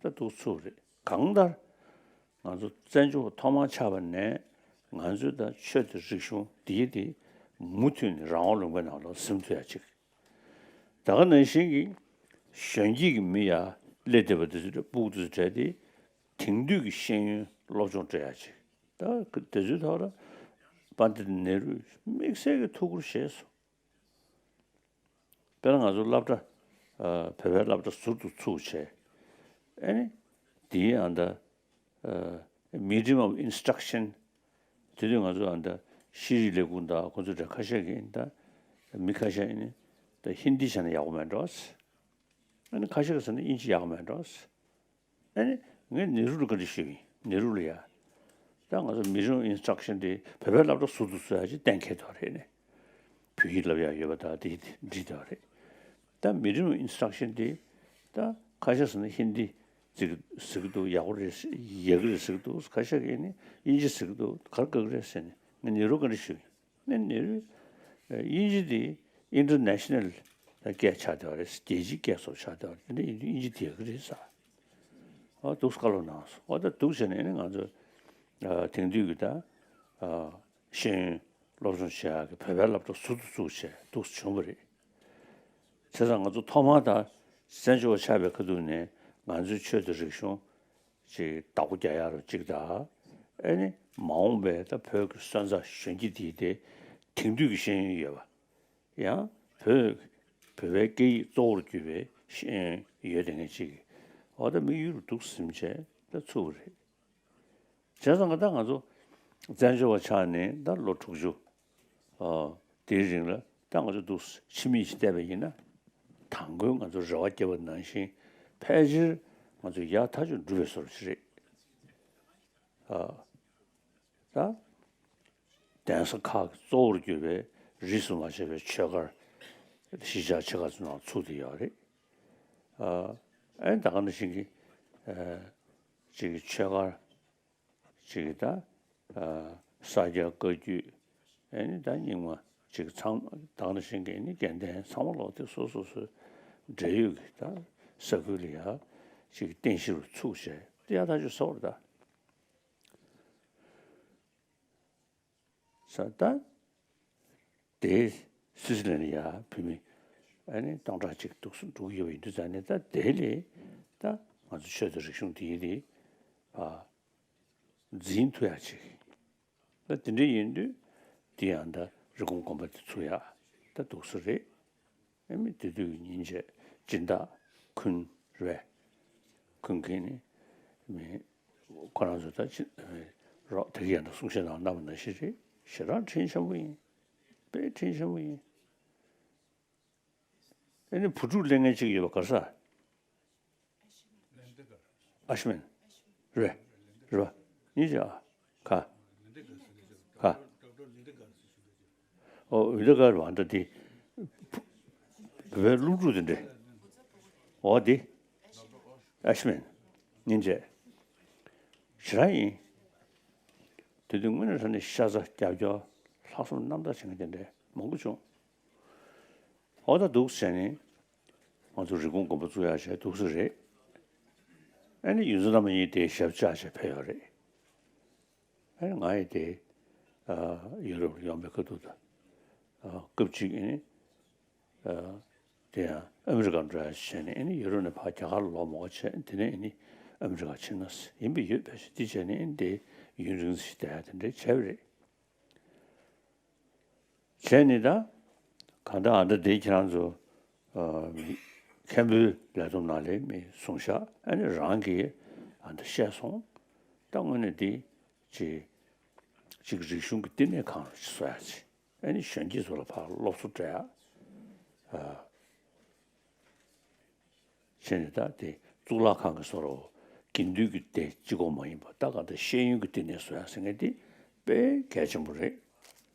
ད་འདུག་ཚུགས་རེད། གང་ལྟར་ང་ཚོ་བཙན་བྱོལ་བ་ཐོག་མར་ཆགས་པ་ནས་ང་ཚོའི་ད་ཆོས་དང་རིག་གཞུང་འདི་དེ་མུ་མཐུད་ནས་རང་དབང་ལུང་པའི་ནང་ལ་ཟིན་ཐུབ་ཡ་ཅིག་ད་ག་ནང་བཞིན་གྱི་གཞོན་སྐྱེས་ཀྱི་མི་ཡ་སླེབས་བསྡད་པ་དེ་ཚོ་སྤུ་གུ་དེ་ཚོ་གྲས་དེ་དེང་དུས་ཀྱི་ཤེས་ཡོན་སློབ་སྦྱོང་སྤྲད་ཡ་ཅིག་ད་དེ་ཚོའི་ཐོག་ལ་པཎྜི་ཏ་ནེ་རུས་དམིགས་བསལ་གྱི་ཐུགས་ཁུར་བཞེས་སོང་། དཔེར་ན་ང་ཚོ་སློབ་གྲྭ་ཨ་བོད་པའི་སློབ་གྲྭ་ཟུར་དུ་ཚུགས་བྱས། ཨ་ནི་དེའི་ཨ་ད་ཨ་medium of instruction། དེ་དུས་ང་ཚོ་ཨ་ད་ཤེས་རིག་ལས་ཁུངས་དང་ཁོ་ཚོ་གྲས་ཁ་ཤས་ཀྱིས་ད་མི་ཁ་ཤས་ནི་ད་ཧིན་དི་བྱས་ན་ཡག་པོ་མེད་འགྲོ། ཨ་ནི་ཁ་ཤས་ཀྱིས་ཟེར་ན་དབྱིན་ཇི་ཡག་པོ་མེད་འགྲོ། ཨ་ནི་ངས་ནེ་རུ་ལ་བཀའ་འདྲི་ཞུས་ཡིན། ནེ་རུ་ལ་ཡ། ད་ང་ཚོ་medium of instruction དེ་བོད་པའི་སློབ་གྲྭ་ཟུར་དུ་བཟོ་ཡ་ཅིག་གཏན་འཁེལ་འདུག་རེད་ནས། བོད་ཡིག་བསླབ་ཡ་ཡོད་པ་དང་དེ་འགྲིག་འདུག་རེད། ད་medium of instruction དེ་ད་ཁ་ཤས་ཟེར་ན་ཧིན་དི་ཟེར་གི་ཟེར་གི་འདུག་ཡག་པོ་རེད་ཟེར། ཡག་གི་རེད་ཟེར་གི་འདུག་ཁ་ཤས་ཀྱིས་ནི་དབྱིན་ཇི་ཟེར་གི་འདུག་ག་རེ་དགའ་གི་རེད་ཟེར་ནས་ངས་ནེ་རུ་བཀའ་འདྲི་ཞུས་ཡིན། ནས་ནེ་རུས་དབྱིན་ཇི་དེ་international སྐད་ཆགས་བསྡད་པ་རེད། རྒྱལ་སྤྱིའི་སྐད་སོགས་ཆགས་བསྡད་པ་རེད། དེ་འདྲ་ཡིན་དུས་དབྱིན་ཇི་དེ་ག་རེད་ཟེར། ཨ་འདུག་བཀའ་སློབ་གནང་སོང་། ཨ་ད་འདུག་བྱས་ནས་ནི་ང་ཚོ་ཨ་དེང་དུས་ཀྱི་ད་ཨ་ཤེས་ཡོན་སློབ་སྦྱོང་བྱེད་ཡག་གི་བོད་པའི་སློབ་གྲྭ་ཟུར་དུ་བཙུགས་བྱས་འདུག་བྱུང་བ་རེད། བྱས་ཙང་ང་ཚོ་ཐོག་མར་ད་བཙན་བྱོལ་བ་ཆགས་པའི་ཁ་ཐུག་ནས་ང་ཚོའི་ཆོས་དང་རིག་གཞུང་ཅིག་བདག་པོ་རྒྱག་ཡག་རུ་གཅིག་དང་། ཨེ་ནི་མ་འོངས་པའི་ད་བོད་ཀྱི་སོན་རྩ་གཞོན་སྐྱེས་དེ་དེ་དེང་དུས་ཀྱི་ཤེས་ཡོན་ཡོད་པ། ཡང་བོད་བོད་པའི་སྐད་ཡིག་གཙོ་བོར་གྱུར་པའི་ཤེས་ཡོན་ཡོད་བསྡད་མཁན་ཅིག་འོ་ད་དམིགས་ཡུལ་རུ་འདུག་ཟིན་བྱས་ད་ཚུགས་པ་རེད། བྱས་ཙང་ད་ང་ཚོ་བཙན་བྱོལ་བ་ཆགས་ནས་ད་ལོ་དྲུག་ཅུ་ཨ་དེའི་རིང་ལ་ད་ང་ཚོ་འདུག་ཕྱི་མིག་ཅིག་བལྟས་པ་ཡིན་ན། དང་པོའི་ང་ཚོ་རེ་བ་བསྐྱེད་པ་ནང་བཞིན་ཕལ་ཆེར་ང་ཚོ་ཡག་ཐག་ཆོད་འགྲུབ་པའི་བཟོ་འདྲ་ཞིག་རེད། ཨ་ད་གདན་ས་ཁག་གི་གཙོ་བོར་གྱུར་པའི་རིས་སུ་མ་ཆད་པའི་ཆོས་སྒར་གཞིས་ཆགས་ཆེ་ཁག་ཚོ་ནང་ཚུགས་བསྡད་ཡོད་རེད། ཨ་ཨེ་ད་ག་ནང་བཞིན་གྱི་ཨ་ཅིག་གི་ཆོས་སྒར་ཅིག་གི་ད་ཨ་ས་སྐྱ་བཀའ་བརྒྱུད། ཨེ་ནི་ད་རྙིང་མ་ཅིག་ཚང་མ་ད་ག་ནང་བཞིན་གྱི་ནི་དགེ་ལྡན་ཚང་མ་ལོག་སྟེ་སོ་སོ་སོའི་འབྲེལ་ཡོད་ཀྱི་ད་ས་ཁུལ་ལ་ཡ་ཅིག་གི་རྟེན་གཞི་རུ་ཚུགས་བྱས་ཏེ་ཡག་ཐག་ཆོད་ཚོར་ད། ས་ད་དེ་སི་སི་ལན་ཡ་བོད་མི་ཨ་ནི་སྟོང་ཕྲག་གཅིག་འདུག་སུ་འགྲོ་གི་ཡོད་པ་ཡིན་དུས་ཙང་ནས། ད་དེ་ལས་ད་ང་ཚོ་ཆོས་དང་རིག་གཞུང་དེ་ཡིན་དེ་ཨ་འཛིན་ཐུབ་ཡ་ཅིག་ད་དེ་འདྲ་ཡིན་དུས་དེ་ཡང་ད་རི་ཀོན་དགོན་པ་དེ་ཚུགས་ཡ་ད་འདུག་སུ་རེད། ཨ་མི་དེ་དུས་ཉིན་བྱེད་སྦྱིན་བདག་ཁུན་རེད། ཁུན་མཁན་ནི་མི་ཁོ་རང་ཚོ་ད་ཅི་རོགས་དེ་གི་ཡང་ད་གསུང་བཤད་གནང་གནང་བ་ནང་བཞིན་རེད། ཞེ་དྲག་དྲིན་ཆེན་པོ་ཡིན། དཔེ་དྲིན་ཆེན་པོ་ཡིན། ཨ་ནི་བུ་ཕྲུག་གླེང་མཁན་གཅིག་ཡོད་པ་ག་རེ་ཟེར། ཨ་ཤི་མན། རེད། རེད་པ། ཉིན་ཅིག་ཨ། ག་ག་ཨོ་ཝི་ལི་ག་རེད་པ། ད་དེ་བོད་པའི་སློབ་ཕྲུག་དེ་འདྲས། འོ་དེ་ཨ་ཤི་མན། ཉིན་ཅིག་ཞེ་དྲག་ཡིན། དེ་དུས་དངོས་གནས་དྲང་གནས་ཤ་ཚ་རྒྱབ་སྐྱོར་ལྷག་བསམ་རྣམ་དག་བྱེད་མཁན་དེ་འདྲས་མང་པོ་བྱུང་། འོ་ད་འདུག་ཟེར་ནས་ང་ཚོ་རི་ཀོན་དགོན་པ་བཙུགས་ཡག་བྱས་འདུག་ས་རེད། ཨ་ནི་ཡོངས་འཛིན་རྣམ་གཉིས་དེ་ཞབས་བཅགས་བྱས་ཕེབས་ཡོད་རེད། ཨ་ནི་ང་ཡི་དེ་ཨ་ཡུ་རོབ་ལ་ཡོང་པའི་ཁ་ཐུག་ཏུ་ཨ་སྐབས་གཅིག་ཨ་ནི་ཨ་དེ་ཡང་ཨ་མི་རི་ཀར་འགྲོ་ཡག་བྱས་ནས། ཨ་ནི་ཡུ་རོབ་ནས་ཕར་རྒྱ་གར་ལ་ལོག་མ་དགོས་བྱས། དེ་ནས་ཨ་ནི་ཨ་མི་རི་ཀར་ཕྱིན་ན་ཡིན་པས་ཡོད་པས་ཟེར། དེ་བྱས་ནས་ཨ་ནི་དེ་ཡུན་རིང་ཙམ་ཞིག་བསྡད་ཡག་དེ་འདྲ་བྱས་པ་རེད། བྱས་ནས་ད་གང་ལྟར་ཨ་ད་དེ་ཁྱེད་རང་ཚོ་ མཁན་པོའི་ལས་བསྡོམས་ནང་ལས་མི་གསུངས་ཤག་ཨ་ནི་རང་གིས་ཨ་འདི་བཤད་སོང་། ད་དངོས་གནས་འདི་ཅིག་ཅིག་རིག་གཞུང་གི་བསྟི་གནས་ཁང་ཞིག་བཟོ་ཡ་ཅིག་ཨ་ནི་གཞོན་སྐྱེས་ཚོ་ལ་ཕར་སློབ་གསོ་སྤྲད་ཡ། བྱས་ནས་ད་དེ་གཙུག་ལག་ཁང་གི་བཟོ་འདྲ་དགེ་འདུན་གྱི་སྡེ་གཅིག་པོ་མ་ཡིན་པ་ད་ག་ད་ཤེས་ཡོན་གྱི་བསྟི་གནས་བཟོ་ཡ་ཟེར་མཁན་དེ་དཔེ་གལ་ཆེན་པོ་རེད།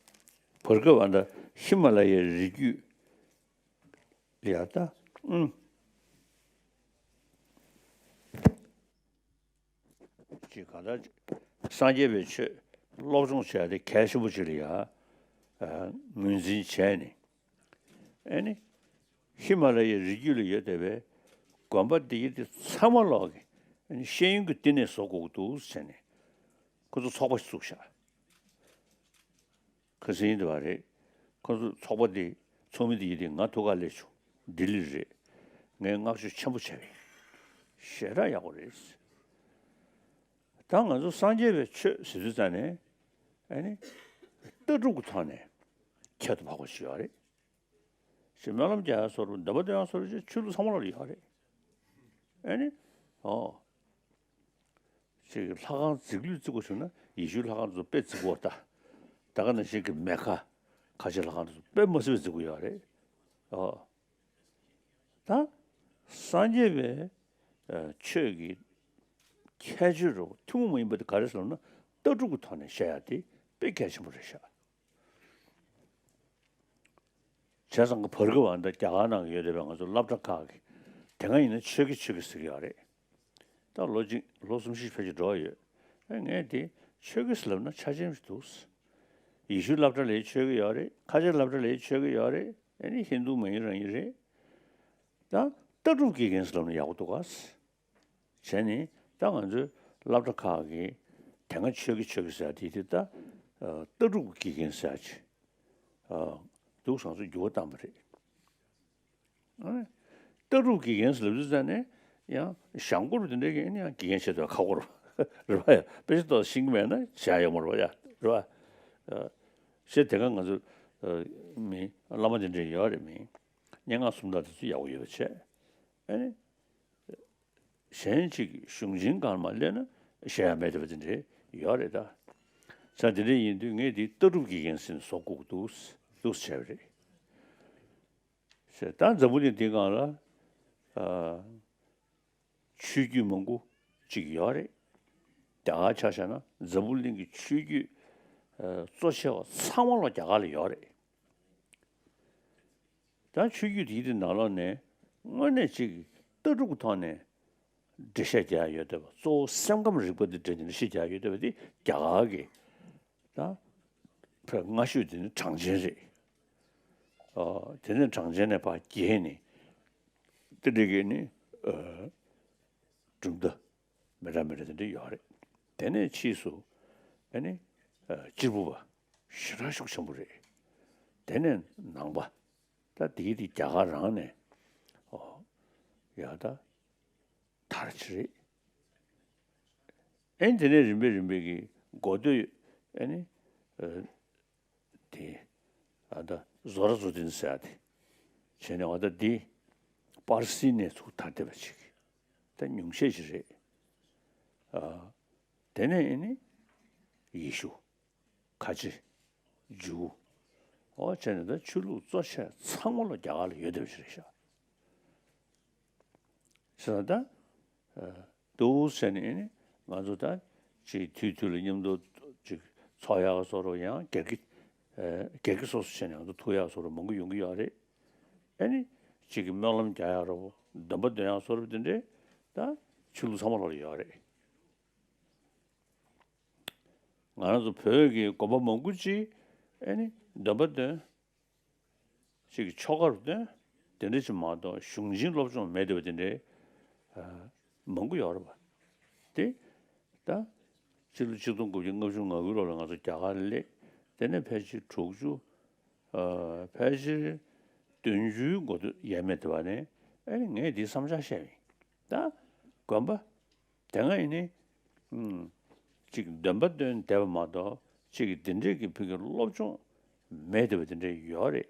བར་སྐབས་ཨ་ད་ཧི་མ་ལ་ཡའི་རི་རྒྱུད་ལ་ཡ་ད་ཨུམ། ཅིག་གང་ལྟར་སངས་རྒྱས་པའི་ཆོས་སློབ་སྦྱོང་བྱས་ཏེ་གལ་ཆེན་པོ་ཅིག་ལ་ཡ་ངོས་འཛིན་བྱས་ནས་ཨ་ནི་ཧི་མ་ལ་ཡའི་རི་རྒྱུད་ལ་ཡོད་བསྡད་པའི་དགོན་པ་འདི་ཡི་དེ་ཚང་མ་ལོག་གི་ཨ་ནི་ཤེས་ཡོན་གྱི་བསྟི་གནས་བཟོ་དགོས་ཀྱི་འདུག་ཟེར་ནས་ཁོ་ཚོ་ཚོགས་པ་ཞིག་བཙུགས་ཤག་ཁ་སང་ཡིན་འདི་བ་རེད། ཁོ་ཚོ་ཚོགས་པ་འདི་ཚོགས་མི་འདི་ཡི་དེ་ང་ཐུག་ག་སླེབས་བྱུང་། ལྡི་ལི་རེད། ངས་བསྔགས་བརྗོད་ཆེན་པོ་བྱས་པས་ཞེ་དྲག་ཡག་པོ་རེད། ད་ང་ཚོ་སངས་རྒྱས་པའི་ཆོས་ཟེར་དུས་ཙང་ནས་ཨ་ནི་ལྟ་གྲུབ་ཀྱི་ཐོག་ནས་ཁྱད་དུ་འཕགས་པ་ཞིག་ཡོད་རེད། ཞེས་སྨོན་ལམ་རྒྱག་ཡ་བཟོ་འདྲ་འདོན་པ་འདོན་ཡ་བཟོ་འདྲ་ཆོས་ལུགས་ཚང་མ་ལ་ཡོད་རེད། ཨ་ནི་ཨོ། ཅིག་ལྷ་ཁང་རྫིག་ལུས་བརྩི་དགོས་བྱུང་ན་ཡེ་ཤུའི་ལྷ་ཁང་དེ་ཚོ་དཔེ་རྫིག་པོ་ད། ད་ག་ནང་བཞིན་གྱི་མེ་ཁ་ཁ་ཆེ་ལྷ་ཁང་དེ་ཚོ་དཔེ་མ་སྲིད་པའི་རྫིག་པོ་ཡོད་རེད། ཨོ། ད་སངས་རྒྱས་པའི་ཆོས་ཀྱི་ཁྱད་ཆོས་རོ་ཐུན་མོང་མ་ཡིན་པ་དེ་ག་རེ་ཟེར་ན་ལྟ་གྲུབ་ཀྱི་ཐོག་ནས་བཤད་ཡ་དེ་དཔེ་གལ་ཆེན་པོ་རེད་ཤག་བྱས་ཙང་གི་བར་སྐབས་ཨ་ད་རྒྱ་གར་ནང་ཡོད་བསྡད་པའི་ང་ཚོ་སློབ་གྲྭ་ཁག་གི་དེ་སྔ་ཡིན་ན་ཆོས་ཀྱི་ཆོས་ཀྱི་ཟེར་གྱི་ཡོད་རེད། ད་ལོ་གཅིག་ལོ་གསུམ་བཞི་ཕལ་ཆེར་འགྲོ་ཡོད། ཨེ་ངས་དེ་ཆོས་ཀྱི་ཟེར་ལབ་ན་ཆ་ཅན་ཞིག་འདུག་ཡེ་ཤུའི་སློབ་གྲྭ་ལའི་ཆོས་ཀྱི་ཡོད་རེད། ཁ་ཆེ་སློབ་གྲྭ་ལའི་ཆོས་ཀྱི་ཡོད་རེད། ཨེ་ནི་ཧིན་རྡུ་མ་ཡིན་རང་ཡིན་རེད། ད་ལྟ་གྲུབ་དགེ་རྒན་ཟེར་ལབ་ན་ཡག་པོ་འདུག་ག་བྱས་ནས་ད་ང་ཚོའི་སློབ་གྲྭ་ཁག་གི་དེ་སྔ་ཆོས་ཀྱི་ཆོས་ཀྱི་ཟེར་དེ་དེ་ད་ལྟ་གྲུབ་ཀྱི་དགེ་རྒན་ཟེར་ཅིག་འདུག་སང་ཚོ་འགྱུར་བ་བཏང་བ་རེད། ལྟ་གྲུབ་དགེ་རྒན་ཟེར་ལབ་དུས་ཙང་ནས་ཡང་གཞང་སྐོར་དེ་འདྲའི་གི་ཡང་དགེ་རྒན་བྱེད་དུས་ཁ་སྐོར་རེད་པ་ཡ། དཔེ་ཆ་ཏོག་ཤེས་ཀྱི་མེད་ན་བྱ་ཡོང་མ་རེད་པ་ཡ་རེད་པ། ཞེས་དེ་ག་ང་ཚོ་མི་བླ་མ་དེ་འདྲའི་ཡོད་རེད། མི་སྙན་ངག་སུམ་རྟགས་དེ་ཚོ་ཡག་པོ་ཡོད་པ་བྱས། ཨ་ནི། གཞན་གཅིག་གཞུང་ཆེན་སྒང་མ་སླེབས་ན་བཤད་ཡ་མེད་བསྡད་པ་དེ་འདྲའི་ཡོད་རེད་ད། ས་དེ་འདྲ་ཡིན་དུས་ངས་འདི་ལྟ་གྲུབ་ཀྱི་ཡིན་ཟེར་ནས་བཟོ་དགོས་འདུག་འདུག་བྱས་པ་རེད། ཟེར་ད་འཛམ་བུ་གླིང་འདི་སྒང་ལ་ཨ་ཆོས་བརྒྱུད་མང་པོ་ཅིག་ཡོད་རེད། རྒྱ་གར་ཆ་བཞག་ན་འཛམ་བུ་གླིང་གི་ཆོས་བརྒྱུད་ཨ་གཙོ་ཆེ་བ་ཚང་མ་ལོ་རྒྱ་གར་ལ་ཡོད་རེད། ད་ཆོས་བརྒྱུད་དེའི་དེ་ནང་ལོགས་ནས་དངོས་གནས་ཅིག་ལྟ་གྲུབ་ཀྱི་ཐོག་ནས་འགྲེལ་བཤད་རྒྱག་ཡ་ཡོད་བསྡད་པ་གཙོ་བོ་སེམས་ཁམས་རིག་པ་འདི་འགྲེལ་ནས་བཤད་རྒྱག་ཡ་ཡོད་བསྡད་པ་དེ་རྒྱ་གར་གྱི་ད་བོད་སྔ་ཤོས་དེ་ནི་གྲངས་ཅན་རེད། ཨ་དེ་ནས་གྲངས་ཅན་ནས་ཕར་རྒྱས་ནས་དེ་འདྲ་གི་ནི་ཨ་གྲུབ་མཐའ་མི་འདྲ་མི་འདྲ་དེ་འདྲ་ཡོད་རེད། དེ་ནས་ཕྱིས་སུ་ཨ་ནི་ཨ་གཅེར་བུ་པ་ཞེ་དྲག་ཤུགས་ཆེན་པོ་རེད། དེ་ནས་ནང་པ། ད་དེའི་དེ་རྒྱ་གར་རང་ནས་ཨོ་ཡ་ད་དར་ཅི་རེད། ཨེ་དེ་ནས་རིམ་པས་རིམ་པས་ཀྱི་འགོ་སྟོད་ཨེ་ནི་ཨ་དེ་ཨ་ད་ཟོ་ར་ཛུ་དིན་ཟེར་ཡ་དེ་བྱས་ནས་ཨ་ད་འདི་པར་སིའི་ནས་ཚུར་དར་བསྡད་པ་ཅིག་ད་ཉུང་ཤས་ཅིག་རེད། ཨ་དེ་ནས་ཨེ་ནི་ཡེ་ཤུ། ཁ་ཆེ། ཇུའུ། ཨོ་བྱས་ནས་ད་ཆོས་ལུགས་གཙོ་ཆེ་ཚང་མ་ལོ་རྒྱ་གར་ལ་ཡོད་བསྡད་པ་ཞིག་རེད་ཤག་ཟེར་ན་ད། ཨ་འདུག་ཟེར་ནས་ནི་ང་ཚོ་ད་ཅིག་དུས་དུས་ལ་མཉམ་དུ་ཅིག་ཚོགས་ཡག་བཟོ་འདྲ་ཡང་སྒེར་གྱི་ཨ་སྒེར་གྱི་སོ་སོ་བྱས་ནས་ང་ཚོ་ཐུག་ཡག་བཟོ་འདྲ་མང་པོ་ཡོང་གི་ཡོད་རེད། ཨ་ནི་ཅིག་གི་སྨོན་ལམ་རྒྱག་ཡག་འདྲ་པོ་འདོན་པ་འདོན་ཡག་བཟོ་འདྲ་དེ་འདྲས་ད་ཆོས་ལུགས་ཚང་མ་ལོ་ལ་ཡོད་རེད། ང་རང་ཚོ་བོད་ཀྱི་དགོན་པ་མང་པོ་ཅིག་ཨེ་ནི་འདོན་པ་འདོན། ཅིག་གི་ཆོ་ག་རུ་འདོན། དེ་འདྲ་ཅིག་མ་གཏོགས་གཞུང་ཆེན་སློབ་སྦྱོང་མེད་བསྡད་པ་དེ་འདྲའི་ཨ་མང་པོ་ཡོད་རེད་པ། དེ་ད་སྤྱི་ལོ་ཆིག་སྟོང་དགུ་བརྒྱ་ལྔ་བཅུ་ང་དགུ་ལོ་ལ་ང་ཚོ་རྒྱ་གར་ལ་སླེབས། དེ་ནས་ཕལ་ཆེར་དྲུག་ཅུ། ཨ་ཕལ་ཆེར་བདུན་ཅུའི་འགོ་སྟོད་ཡས་མས་དེ་བ་ནས་ཨེ་ནི་ངས་འདིའི་བསམ་འཆར་བཤད་པ་ཡིན། ད་དགོན་པ། དེ་སྔ་ཡིན་ནི། ཨུམ། གཅིག་འདོན་པ་འདོན་བསྡད་པ་མ་གཏོགས་གཅིག་གི་འདི་འདྲའི་གི་ཕ་གི་སློབ་སྦྱོང་མེད་བསྡད་པ་དེ་འདྲ་ཡོད་རེད།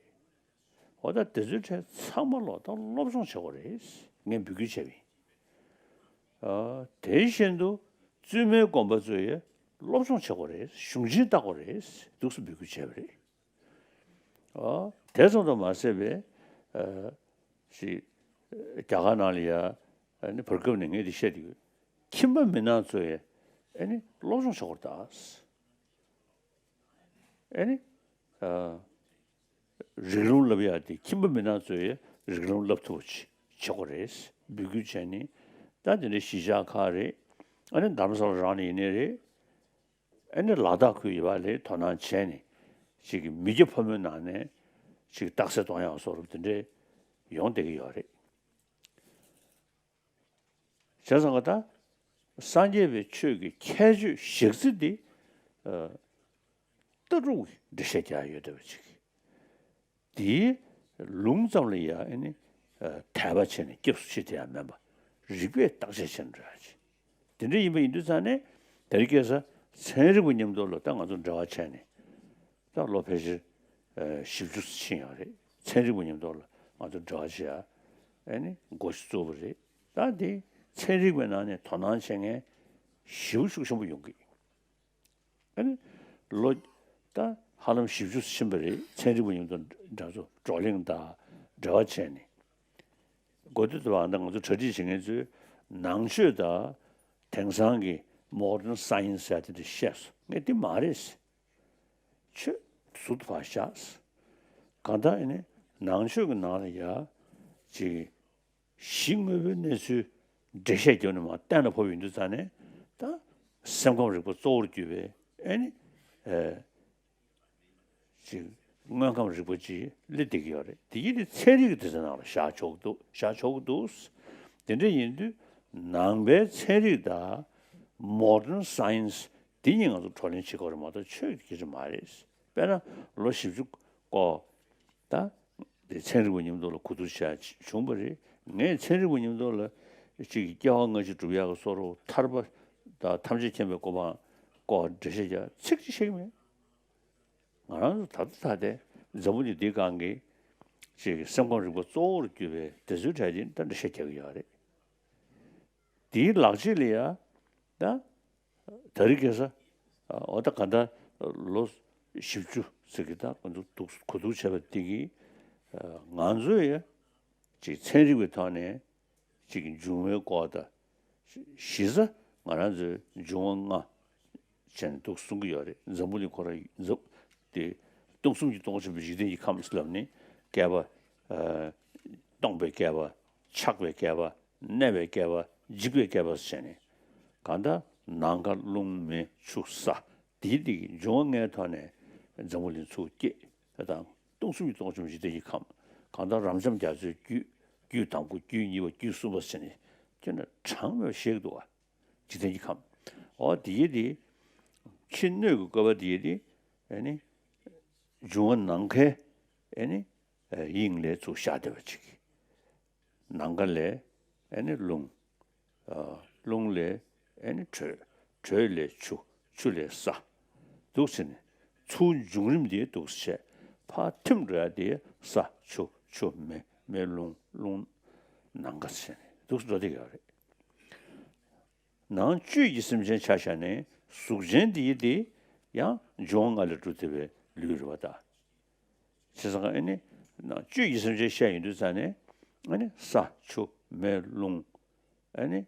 འོ་ད་དེ་ཚོའི་གྲས་ཚང་མ་ལོ་ད་སློབ་སྦྱོང་བྱེད་དགོས་རེད། ངས་འབོད་སྐུལ་བྱས་པ་ཡིན། ཨ། དེ་བཞིན་དུ་བཙུན་མའི་དགོན་པ་ཚོ་ཡི་སློབ་སྦྱོང་བྱེད་དགོས་རེད། གཞུང་ཆེན་བལྟ་དགོས་རེད་འདུག་སེ་འབོད་སྐུལ་བྱས་པ་རེད། ཨ། དེ་ཙམ་དུ་མ་ཟད་པའི་ཨ་ཅིག་རྒྱ་གར་ནང་ལ་ཡ་ཨ་ནི་བར་སྐབས་ནས་ངས་འདི་བཤད་དུས། ཁྱིམ་པ་མི་ནག་ཚོ་ཡི་ཨ་ནི་སློབ་སྦྱོང་བྱེད་དགོས་རེད་ད། ཨ་ནི། ཨ། རིགས་ལམ་བསླབ་ཡག་དེ་ཁྱིམ་པ་མི་ནག་ཚོས་རིགས་ལམ་བསླབ་ཐུབ་པ་ཅིག་བྱེད་དགོས་རེད། འབོད་སྐུལ་བྱས་ནས་ད་དེ་འདྲའི་གཞིས་ཆགས་ཁག་རེད། ཨ་ནི་རྡ་རམ་ས་ལ་རང་ནས་ཡིན་ནའི་རེད། ཨ་ནི་ལ་དྭགས་ཁུལ་ཡོད་པ་ལ་དོ་སྣང་བྱས་ནས་ཅིག་གི་མི་སྐྱ་ཕོ་མོའི་ནང་ནས་ཅིག་རྟགས་གསལ་གཏོང་ཡག་སོགས་དེ་འདྲའི་ཡོང་བསྡད་ཀྱི་ཡོད་རེད། བྱས་ཙང་ག་ད་སངས་རྒྱས་པའི་ཆོས་ཀྱི་ཁྱད་ཆོས་ཞག་རྩི་འདི་ཨ་ལྟ་གྲུབ་ཀྱི་འགྲེལ་བཤད་རྒྱག་ཡོད་བསྡད་པ་ཅིག་དེའི་ལུང་ཙམ་ལ་ཡ་ཨ་ནི་ཨ་དད་པ་བྱས་ནས་སྐྱབས་སུ་མཆི་དེ་ཡང་མིན་པ། རིགས་པས་བརྟག་དཔྱད་བྱས་ནས་འགྲོ་ཡག་ཅིག་དེ་འདྲ་ཡིན་པ་ཡིན་དུས་ཙང་ནས་དེ་རིང་ཁ་སང་ཚན་རིག་པ་མཉམ་དུ་ལ་ད་ང་ཚོ་འབྲེལ་བ་བྱས་ནས་ད་ལོ་ཕལ་ཆེར་ཨ་བཞི་བཅུ་ཕྱིན་ཡོད་རེད། ཚན་རིག་པ་མཉམ་དུ་ལ་ང་ཚོ་འབྲེལ་བ་བྱེད་ཡག་ཨ་ནི་འགོ་ཞིག་བཙུགས་པ་རེད། ད་འདི་ཚན་རིག་པའི་ནང་ནས་དོ་སྣང་བྱེད་མཁན་ཞེ་པོ་ཤུགས་ཆེན་པོ་ཡོང་གི། ཨ་ནི་ལོ་ད་ཧ་ལམ་བཞི་བཅུ་ཕྱིན་པ་རེད། ཚན་རིག་པ་མཉམ་དུ་འདྲ་བཟོ་བགྲོ་གླེང་དང་འབྲེལ་བ་བྱས་ནས། གོ་ཐོས་ཐོས་པ་ད་ང་ཚོ་གྲ་སྒྲིག་བྱེད་མཁན་ཚོས་ནང་ཆོས་དང་དེང་སང་གི་མོ་ཌན་སའེན་སི་ཟེར་དེ་འདྲ་བཤད་སོང་། ངས་འདི་མ་རེད། ཆོས་ཟུར་དུ་ཕར་བཞག་གང་ལྟར་ཨ་ནི་ནང་ཆོས་ཀྱི་ནང་ལ་ཡ་ཅིག་གཞི་དངོས་པོའི་གནས་ཚུལ་འགྲེལ་བཤད་རྒྱབ་ནས་མར་གཏན་ལ་ཕབ་ཡོང་དུས་ཙང་ནས་ད་སེམས་ཁམས་རིག་པ་གཙོ་བོར་གྱུར་པའི་ཨ་ནི་ཨེ་ཅིག་དངོས་ཁམས་རིག་པ་ཅིག་སླེབས་བསྡད་ཀྱི་ཡོད་རེད། དེ་ཡིན་དུས་ཚན་རིག་གི་སྡེ་ཚན་ནང་ལ་བཞག་ཆོག་གི་འདུག་བཞག་ཆོག་གི་འདུག་དེ་འདྲ་ཡིན་དུས་ནང་པའི་ཚན་རིག་དང་མོ་ཌན་སའེན་སི་དེ་གཉིས་ང་ཚོ་བགྲོ་གླེང་བྱེད་དགོས་རེད་མ་གཏོགས་ཆོས་ཀྱི་སྐད་ཆ་མ་རེད། དཔེར་ན་ལོ་བཞི་བཅུ་འགོར། ད་དེ་ཚན་རིག་པ་མཉམ་དུ་ལ་གོ་བསྡུར་བྱས་བྱུང་བ་རེད། ངས་ཚན་རིག་པ་མཉམ་དུ་ལ་ཅིག་གི་སྐྱེ་བ་སྔ་ཕྱི་སྒྲུབ་ཡག་གི་བཟོ་འདྲ་ཐར་པ་དང་ཐམས་ཅད་མཁྱེན་པའི་གོ་འཕང་སྐོར་འགྲེལ་བཤད་རྒྱག་ཚིག་གཅིག་བཤད་ཀྱི་མེད། ང་རང་ཚོ་ད་ལྟ་ད་ལྟའི་འཛམ་བུ་གླིང་འདིའི་སྒང་གི་ཅིག་གི་སེམས་ཁམས་རིག་པ་གཙོ་བོར་གྱུར་པའི་དེ་ཚོའི་གྲས་ཅིག་ད་འགྲེལ་བཤད་རྒྱག་གི་ཡོད་རེད། དེའི་ལག་རྗེས་ལ་ཡ་ད། ད་རེས་ཁ་སང་འོ་ད་ག་ད་ལོ་བཞི་བཅུ་ཟེར་གི་ད་ང་ཚོ་འདུག་གོ་བསྡུར་བྱས་པ་དེ་གིས་ང་ཚོ་ཡ་ཅིག་ཚན་རིག་པའི་ཐོག་ནས་ཅིག་འབྱུང་བའི་སྐོར་དང་གཞི་རྩ་ང་རང་ཚོའི་འབྱུང་བ་ལྔ་བྱས་ནས་འདུག་གསུང་གི་ཡོད་རེད། འཛམ་བུ་གླིང་ཁོ་རང་འཛམ་དེ་སྟོང་གསུམ་གྱི་སྟོང་པ་ཆེན་པོ་འཇིག་རྟེན་གྱི་ཁམས་ལབ་ནས་བསྐལ་པ་ཨ་སྟོང་པའི་བསྐལ་པ། ཆགས་པའི་བསྐལ་པ། གནས་པའི་བསྐལ་པ། འཇིག་པའི་བསྐལ་པ་ཟེར་ནས་གང་ལྟར་ནམ་མཁའ་རླུང་མེ་ཆུ་ས་དེའི་དེ་གི་འབྱུང་བ་ལྔའི་ཐོག་ནས་འཛམ་བུ་གླིང་ཚུར་སྐྱེས་དང་སྟོང་གསུམ་གྱི་སྟོང་པ་ཆེན་པོ་འཇིག་རྟེན་གྱི་ཁམས་གང་ལྟར་རབ་འབྱམས་རྒྱ་མཚོའི་རྒྱུད་རྒྱུད་དང་པོ་རྒྱུད་གཉིས་པ་རྒྱུད་གསུམ་པ་ཟེར་ནས་ཁྱོད་ན་གྲངས་མེད་པ་བཤད་ཀྱི་འདུག་བ། འཇིག་རྟེན་གྱི་ཁམས། འོ་དེའི་དེ་ཕྱི་སྣོད་ཀྱི་བཀོད་པ་དེའི་དེ་ཨ་ནི་འབྱུང་བ་ནམ་མཁའི་ཨ་ནི་དབྱིངས་ལས་ཚུར་ཤར་བསྡད་པ་ཅིག་ནམ་མཁའ་ལས་ཨ་ནི་རླུང་། རླུང་ལས་ཨ་ནི་དྲོད། དྲོད་ལས་ཆུ། ཆུ་ལས་ས། འདུག་ཟེར་ནས་ཚུར་འབྱུང་རིམ་དེ་འདུག་ཟེར་བྱས་ཕར་ཐིམ་འགྲོ་ཡ་དེ་ས་ཆུ། ཆུ་མེ། མེ་རླུང་། རླུང་ནམ་མཁའ་ཟེར་ནས་འདུག་འགྲོ་བསྡད་ཡོད་རེད། ནང་བཅུད་ཀྱི་སེམས་ཅན་ཆ་བཞག་ནས་གཟུགས་ཅན་འདི་ཡི་དེ་ཡང་འབྱུང་བ་ལྔ་ལས་གྲུབ་བསྡད་པའི་ལུས་རེད་པ་ད། བྱས་ཙང་ཨ་ནི་ནང་བཅུད་ཀྱི་སེམས་ཅན་བཤད་ཡོང་དུས་ཙང་ནས་ཨ་ནི་ས་ཆུ་མེ་རླུང་ཨ་ནི་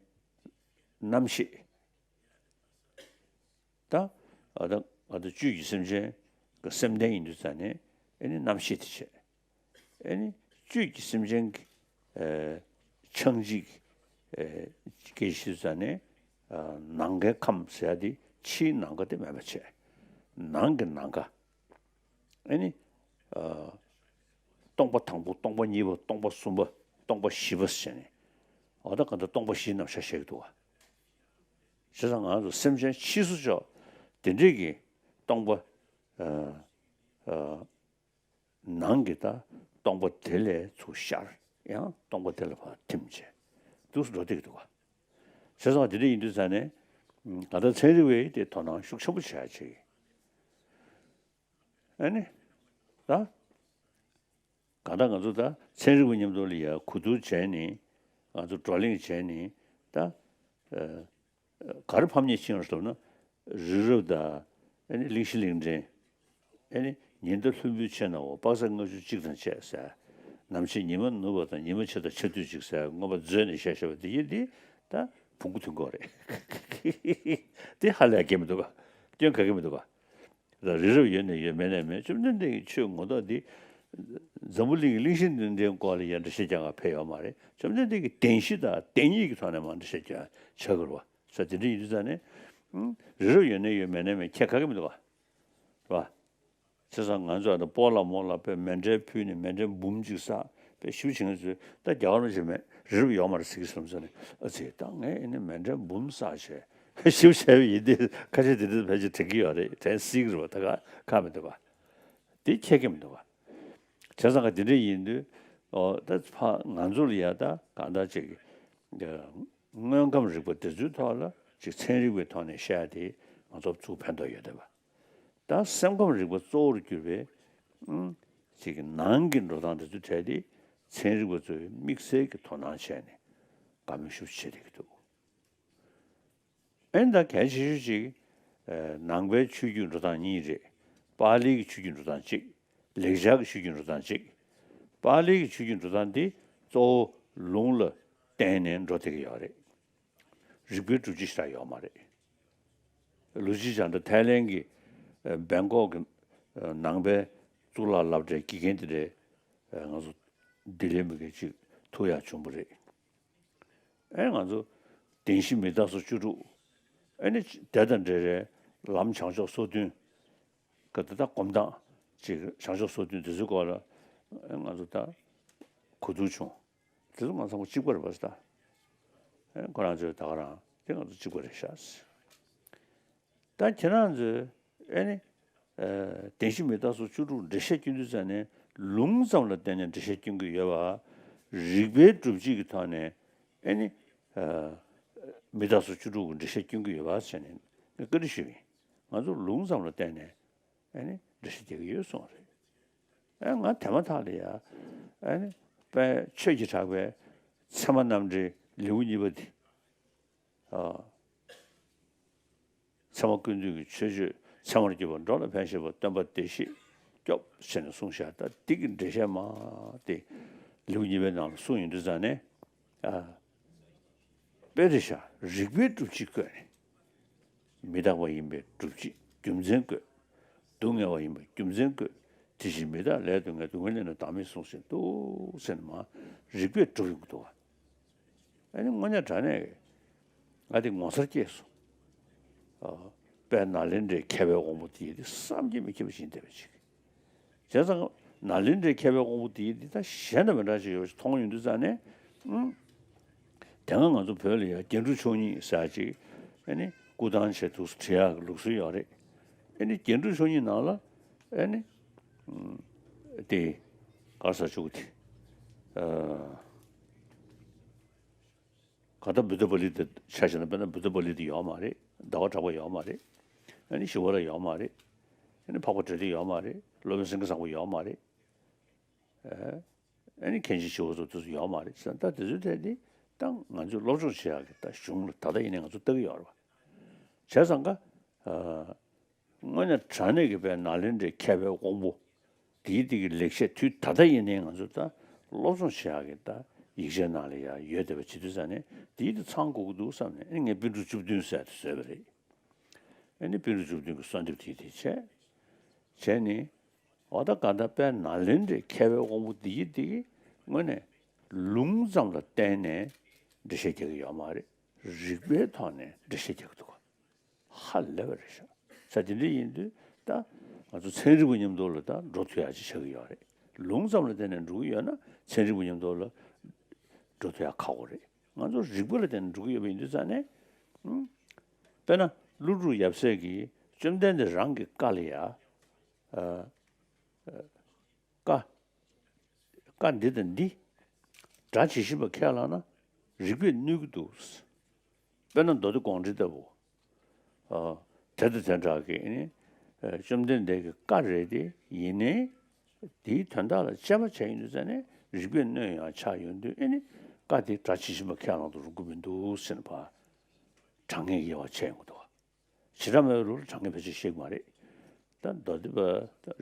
རྣམ་ཤེས། ད་ཨ་ད་ཨ་ད་བཅུད་ཀྱི་སེམས་ཅན་གྱི་སེམས་ལྡན་ཡིན་དུས་ཙང་ནས་ཨ་ནི་རྣམ་ཤེས་དེ་བྱས། ཨ་ནི་བཅུད་ཀྱི་སེམས་ཅན་གྱི་ཨེ་ཆགས་འཇིག་ཨེ་སྐྱེ་ཤི་ཙ་ནས་ཨ་ནམ་མཁའི་ཁམས་ཟེར་ཡ་དེ་ཕྱིའི་ནམ་མཁའ་དེ་མེད་པ་བྱས། ནང་གི་ནམ་མཁའ། ཨ་ནི་ཨ་སྟོང་པ་དང་པོ། སྟོང་པ་གཉིས་པ། སྟོང་པ་གསུམ་པ། སྟོང་པ་བཞི་པ་ཟེར་ནས་འོ་ད་ག་འདྲ་སྟོང་པ་བཞི་རྣམ་གཞག་བཤད་ཀྱི་འདུག་བ། བྱས་ཙང་ང་ཚོ་སེམས་ཅན་ཕྱིས་སུ་ཕྱོགས་དེ་འདྲས་ཀྱི་སྟོང་པ་ཨ་ཨ་ནང་གི་ད་སྟོང་པ་དེ་ལས་ཚུར་ཤར། ཡང་སྟོང་པ་དེ་ལ་ཕར་ཐིམ་བྱས་འདུག་སེ་འགྲོ་བསྡད་ཀྱི་འདུག་བ། བྱས་ཙང་དེ་འདྲ་ཡིན་དུས་ཙང་ནས་ད་ལྟ་ཚན་རིག་པས་དེ་དོ་སྣང་ཤུགས་ཆེན་པོ་བྱེད་ཡ་བྱེད་ཀྱི། ཨ་ནི་ད་ གང་ལྟར་ང་ཚོ་ད་ཚན་རིག་པ་མཉམ་དུ་ལ་ཡ་གོ་བསྡུར་བྱས་ནས་ང་ཚོ་བགྲོ་གླེང་བྱས་ནས་ད་ག་རེ་ཕམ་ཉེས་ཕྱིན་ཡོང་ཟེར་ན། རི་རབ་དང་ཨ་ནི་གླིང་བཞི་གླིང་ཕྲན། ཨ་ནི་ཉི་ཟླ་ལྷུན་པོའི་ཕྱེད་ནའོ། དཔག་ཚད་ལྔ་བཅུ་གཅིག་དང་བཅས་ཟེར། ནམ་ཕྱེད་ཉི་མ་ནུབ་པ་དང་ཉི་མ་ཕྱེད་དང་ཕྱེད་དུས་གཅིག་ཟེར་མངོན་པ་མཛོད་ནས་བཤད་བཤད་པ་དེ་ཡིན་ཏེ། ད་བོང་གུ་ཐུན་གོ་རེད། དེ་ཧ་ལས་གེ་མི་འདུག་ག་སྐྱོན་ག་གེ་མི་འདུག་ག་ད་རི་རབ་ཡོད་ནས་ཡོད། མེད་ནས་མེད། བཅོམ་ལྡན་འདས་ཀྱི་ཆོས་ངོ་ཐོག་འདི་འཛམ་བུ་གླིང་གི་གླིང་བཞི་གླིང་ཕྲན་སྐོར་ལ་ཡང་འགྲེལ་བཤད་རྒྱག་ག་ཕེབས་ཡོད་མ་རེད། བཅོམ་ལྡན་འདས་ཀྱི་བདེན་བཞི་དང་བདེན་གཉིས་ཀྱི་ཐོག་ནས་མར་འགྲེལ་བཤད་རྒྱག་བྱ་དགོས་རེད་བ། ས་དེ་འདྲ་ཡིན་དུས་ཙང་ནས། ཨུམ། རི་རབ་ཡོད་ནས་ཡོད། མེད་ནས་མེད། ཁྱད་ག་གེ་མི་འདུག་བ། རེད་བ། བྱས་ཙང་ང་ཚོ་ཨ་ད་སྤོ་ལགས་མོ་ལགས་དཔེ་མཎྜལ་ཕུལ་ནས་མཎྜལ་འབུམ་གཅིག་བསགས། དཔེ་ཞིབ་བྱེད་མཁན་ཚོས་ད་རྒྱ་གར་ནང་བཞིན་མེད། རི་རབ་ཡོད་མ་རེད་ཟེར་གྱི་སོང་ཙང་ནས། ཨ་ཙི། ད་ངས་ཨེ་ནས་མཎྜལ་འབུམ་བསགས་བྱས་ཞིབ་བྱས་པ་ཡིན་ཏེ། ཁ་ཤས་དེ་འདྲ་ཕལ་ཆེར་དྲན་གྱི་ཡོད་རེད། དྲན་སྲིད་ཀྱི་རེད་བ། ད་ག་ཁག་མི་འདུག་བ། དེ་ཁྱད་གེ་མི་འདུག་བ། བྱས་ཙང་ག་དེ་འདྲ་ཡིན་དུས། ཨོ། ད་ཕ་ང་ཚོ་ལ་ཡ་ད་གང་ལྟར་ཅིག་དངོས་ཁམས་རིག་པ་དེ་ཚོའི་ཐོག་ལ་ཅིག་ཚན་རིག་པའི་ཐོག་ནས་བཤད་དེ་ང་ཚོ་ཚུར་ཕན་ཐོགས་ཡོད་བསྡད་པ། ད་སེམས་ཁམས་རིག་པ་གཙོ་བོར་གྱུར་པའི། ཨུམ། ཅིག་གི་ནང་གི་འགྲོ་སྟངས་དེ་ཚོ་བྲལ་ཏེ་ཚན་རིག་པ་ཚོས་དམིགས་བསལ་གྱི་དོ་སྣང་བྱས་ནས་བཀའ་མོལ་ཞིབ་ཏུ་བྱེད་བསྡད་ཀྱི་འདུག་ཨེ་ད་གལ་ཆེ་ཤོས་ཅིག་ཨེ། ནང་པའི་ཆོས་བརྒྱུད་འགྲོ་སྟངས་གཉིས་རེད། པཱ་ལིའི་གི་ཆོས་བརྒྱུད་འགྲོ་སྟངས་གཅིག་ལེགས་སྦྱར་གྱི་ཆོས་བརྒྱུད་འགྲོ་སྟངས་གཅིག་པཱ་ལིའི་གི་ཆོས་བརྒྱུད་འགྲོ་སྟངས་འདི་གཙོ་བོ་ལུང་ལ་བརྟེན་ནས་འགྲོ་བསྡད་ཀྱི་ཡོད་རེད། རིགས་པའི་སྒྲུབ་བྱེད་ཞེ་དྲག་ཡོད་མ་རེད། ལུ་ཅི་ཅང་ད་ཐའི་ལན་གྱི་ཨ་སྦེང་ཀོག་གི་ཨ་ནང་པའི་གཙུག་ལག་སློབ་གྲྭའི་དགེ་རྒན་དེ་འདྲས་ཨ་ང་ཚོ་ལྡི་ལི་མི་སྒེར་ཅིག་ཐུག་ཡག་བྱུང་བ་རེད། ཨེ་ང་ཚོ་བདེན་བཞི་མི་རྟག་སོགས་བཅུ་དྲུག་ཨེ་ནི་དེ་དང་འབྲེལ་བའི་ལམ་བྱང་ཕྱོགས་སོ་བདུན། ག་ད་ལྟ་སྒོམ་སྟངས་ཅིག་བྱང་ཕྱོགས་སོ་བདུན་དེ་ཚོའི་སྐོར་ལ་ཨེ་ང་ཚོ་ད་གོ་བསྡུར་བྱུང་། དེ་ཚོ་ང་ཚོ་གཅིག་པ་རེད་པ་ད། ཨེ་ཁོ་རང་ཚོས་ད་ག་རང་དེ་ང་ཚོ་གཅིག་པ་རེད་ཤག་ད་ཁྱེད་རང་ཚོས་ཨེ་ནི་ཨ་བདེན་བཞི་མི་རྟག་སོགས་བཅུ་དྲུག་འགྲེལ་བཤད་སྐྱོན་དུས་ཙང་ནས་ལུང་ཙམ་ལ་བརྟེན་ནས་འགྲེལ་བཤད་སྐྱོན་གྱི་ཡོད་པ། རིགས་པའི་སྒྲུབ་བྱེད་ཀྱི་ཐོག་ནས་ཨེ་ནི་ཨ་མི་རྟག་སོགས་བཅུ་དྲུག་གི་འགྲེལ་བཤད་སྐྱོན་གྱི་ཡོད་པ་བྱས་ནས་ངས་བཀའ་འདྲི་ཞུས་པ་ཡིན། ང་ཚོ་ལུང་ཙམ་ལ་བརྟེན་ནས་ཨེ་ནི་འགྲེལ་བཤད་རྒྱག་གི་ཡོད་གསུངས་པ་རེད། ཨེ་ང་དེ་མ་ཐག་ལ་ཡ་ཨེ་ནི་དཔལ་ཆོས་ཀྱི་གྲགས་པའི་ཚད་མ་རྣམ་འགྲེལ་ལེའུ་གཉིས་པ་འདི། ཨ། ཚད་མ་ཀུན་བཏུས་ཀྱི་མཆོད་བརྗོད་ཚད་མར་གྱུར་པ་འགྲོ་ལ་ཕན་བཞེད་པ་སྟོན་པ་བདེ་གཤེགས་སྐྱོབ་ཟེར་ནས་གསུངས་ཤག་ད་འདི་གི་འགྲེལ་བཤད་མ་དེ་ལེའུ་གཉིས་པའི་ནང་ལ་གསུངས་ཡོང་དུས་ཙང་ནས། ཨ། དཔེ་རེད་ཤག་རིགས་པའི་སྒྲུབ་བྱེད་བཀོད་ནས། མི་རྟག་པ་ཡིན་པའི་སྒྲུབ་བྱེད་རྒྱུ་མཚན་བཀོད། སྡུག་བསྔལ་བ་ཡིན་པའི་རྒྱུ་མཚན་བཀོད། དེ་བཞིན་མི་རྟག་ལས་སྡུག་བསྔལ། སྡུག་བསྔལ་ལས་ནི་བདག་མེད་གསུངས་ཟིན་འདུག་ཟེར་ནས་མ་རིགས་པས་སྒྲུབ་ཡོང་གི་འདུག་བ། ཨ་ནི་དངོས་གནས་དྲང་གནས་ང་དེ་ངོ་མཚར་སྐྱེས་སོང་། ཨ། དཔལ་ནཱ་ལེནྡྲའི་མཁས་པའི་དབང་པོ་དེ་ཡིས་དེ་བསམ་གྱིས་མི་ཁྱབ་པ་ཞིག་བསྟན་པ་ཅིག་བྱས་ཙང་ནཱ་ལེནྡྲའི་མཁས་པའི་དབང་པོ་དེ་ཡིས་དེ་ད་གཞན་དང་མི་འདྲ་ཞིག་ཡོད་པ་ཞིག་མཐོང་ཡོང་དུས་ཙང་ནས། ཨུམ། དེ་སྔ་ང་ཚོ་བོད་ལ་ཡང་རྒྱན་དྲུག་མཆོག་གཉིས་ཟེར་ཅིག་ཨ་ནི་སྐུ་ཐང་ཆེད་དུ་བྲི་ཡག་གི་ལུགས་སྲོལ་ཡོད་རེད། ཨ་ནི་རྒྱན་དྲུག་མཆོག་གཉིས་ནང་ལ་ཨ་ནི་ཨུམ། དེ་ག་ཟེར་ཆོག་གི་དེ། ཨ། གང་ལྟར་བུདྡྷ་པཱ་ལི་ཏི་ཆ་བཞག་ན། དཔེར་ན་བུདྡྷ་པཱ་ལི་ཏི་ཡོད་མ་རེད། ཟླ་བ་གྲགས་པ་ཡོད་མ་རེད། ཨ་ནི་ཞི་བ་ལྷ་ཡོད་མ་རེད། ཨ་ནི་འཕགས་པ་ཏྲི་ཏི་ཡོད་མ་རེད། སློབ་དཔོན་སེང་གེ་བཟང་པོ་ཡོད་མ་རེད། ཨ་ནི་མཁན་ཆེན་ཞི་བ་འཚོ་དེ་ཚོ་ཡོད་མ་རེད་ཟེར། ད་དེ་ཚོའི་གྲས་འདི་ད་ང་ཚོས་སློབ་སྦྱོང་བྱེད་ཡག་གི་ད་གཞུང་ལ་ད་ལྟ་ཡིན་ནའི་ང་ཚོ་ལྟ་གི་ཡོད་རེད་བ། བྱས་ཙང་ཀ། ཨ། དངོས་གནས་དྲང་གནས་ཀྱི་དཔལ་ནཱ་ལེནྡྲའི་མཁས་པའི་དབང་པོ་དེའི་དེ་གི་ལེགས་བཤད་དུས་ད་ལྟ་ཡིན་ནའི་ང་ཚོ་ད་སློབ་སྦྱོང་བྱེད་ཡག་གི་ད་ཡིག་ཆའི་ནང་ལ་ཡང་ཡོད་བསྡད་པ་བྱེད་དུས་ཙང་ནས་དེའི་དེ་ཚང་དགོས་ཀྱི་འདུག་བསམ་ནས་ཨ་ནི་ངས་པཎ་གྲུབ་བཅུ་བདུན་ཟེར་དེ་བཟོས་པ་རེད། ཨ་ནི་པཎ་གྲུབ་བཅུ་བདུན་གྱི་གསོལ་འདེབས་དེ་དེ་བྱས། བྱས་ནས་འོ་ད་ག་ད་དཔལ་ནཱ་ལེནྡྲའི་མཁས་པའི་དབང་པོ་འདི་ཡི་འདི་གི་དངོས་གནས་ལུང་ཙམ་ལ་བརྟེན་ནས་འགྲེལ་བཤད་རྒྱག་གི་ཡོད་མ་རེད། རིགས་པའི་ཐོག་ནས་འགྲེལ་བཤད་རྒྱག་གི་འདུག་ག་ཧ་ལས་པ་རེད་ཤག་ས་དེ་འདྲ་ཡིན་དུས་ད་ང་ཚོ་ཚན་རིག་པ་མཉམ་དུ་ལ་ད་འགྲོ་ཐུབ་ཡག་ཅིག་ཆགས་ཀྱི་ཡོད་རེད། ལུང་ཙམ་ལ་བརྟེན་ནས་འགྲོ་གི་ཡོད་ན་ཚན་རིག་པ་མཉམ་དུ་ལ་འགྲོ་ཐུབ་ཡག་ཁག་པོ་རེད། ང་ཚོ་རིགས་པ་ལ་བརྟེན་ནས་འགྲོ་གི་ཡོད་པ་ཡིན་དུས་ཙང་ནས། ཨུམ། དཔེར་ན་ཀླུ་སྒྲུབ་ཡབ་སྲས་ཀྱིས་བཅོམ་ལྡན་འདས་རང་གི་བཀའ་ལ་ཡ། ཨ། བཀའ། བཀའ་འདི་དང་འདི་སྒྲ་ཇི་བཞིན་པ་ཁས་བླངས་ན་རིགས་པས་གནོད་ཀྱི་འདུག་དཔེར་ན་མདོ་སྡེ་དགོངས་འགྲེལ་ལྟ་བུ། ཨ། དེ་དང་དེ་འདྲ་གི་ནི་ཨ་བཅོམ་ལྡན་འདས་ཀྱི་བཀའ་རེད་དེ། ཡིན་ནའི་ དེའི་དོན་དག་ལ་དཔྱད་པ་བྱས་ཡོང་དུས་ཙང་ནས་རིགས་པས་གནོན་ཡང་ཆགས་ཡོང་དུས། ཨེ་ནི་བཀའ་དེ་སྒྲ་ཇི་བཞིན་པ་ཁས་བླངས་དུ་རུང་གི་མི་འདུག་ཟེར་ནས་ཕར་དྲང་ངེས་དབྱེ་བ་ཕྱེ་ཡོང་གི་འདུག་བ། བྱེ་བྲག་སྨྲ་བའི་ལུགས་ལ་དྲང་ངེས་ཕལ་ཆེར་བཤད་ཀྱི་མ་རེད། ད་མདོ་སྡེ་པ།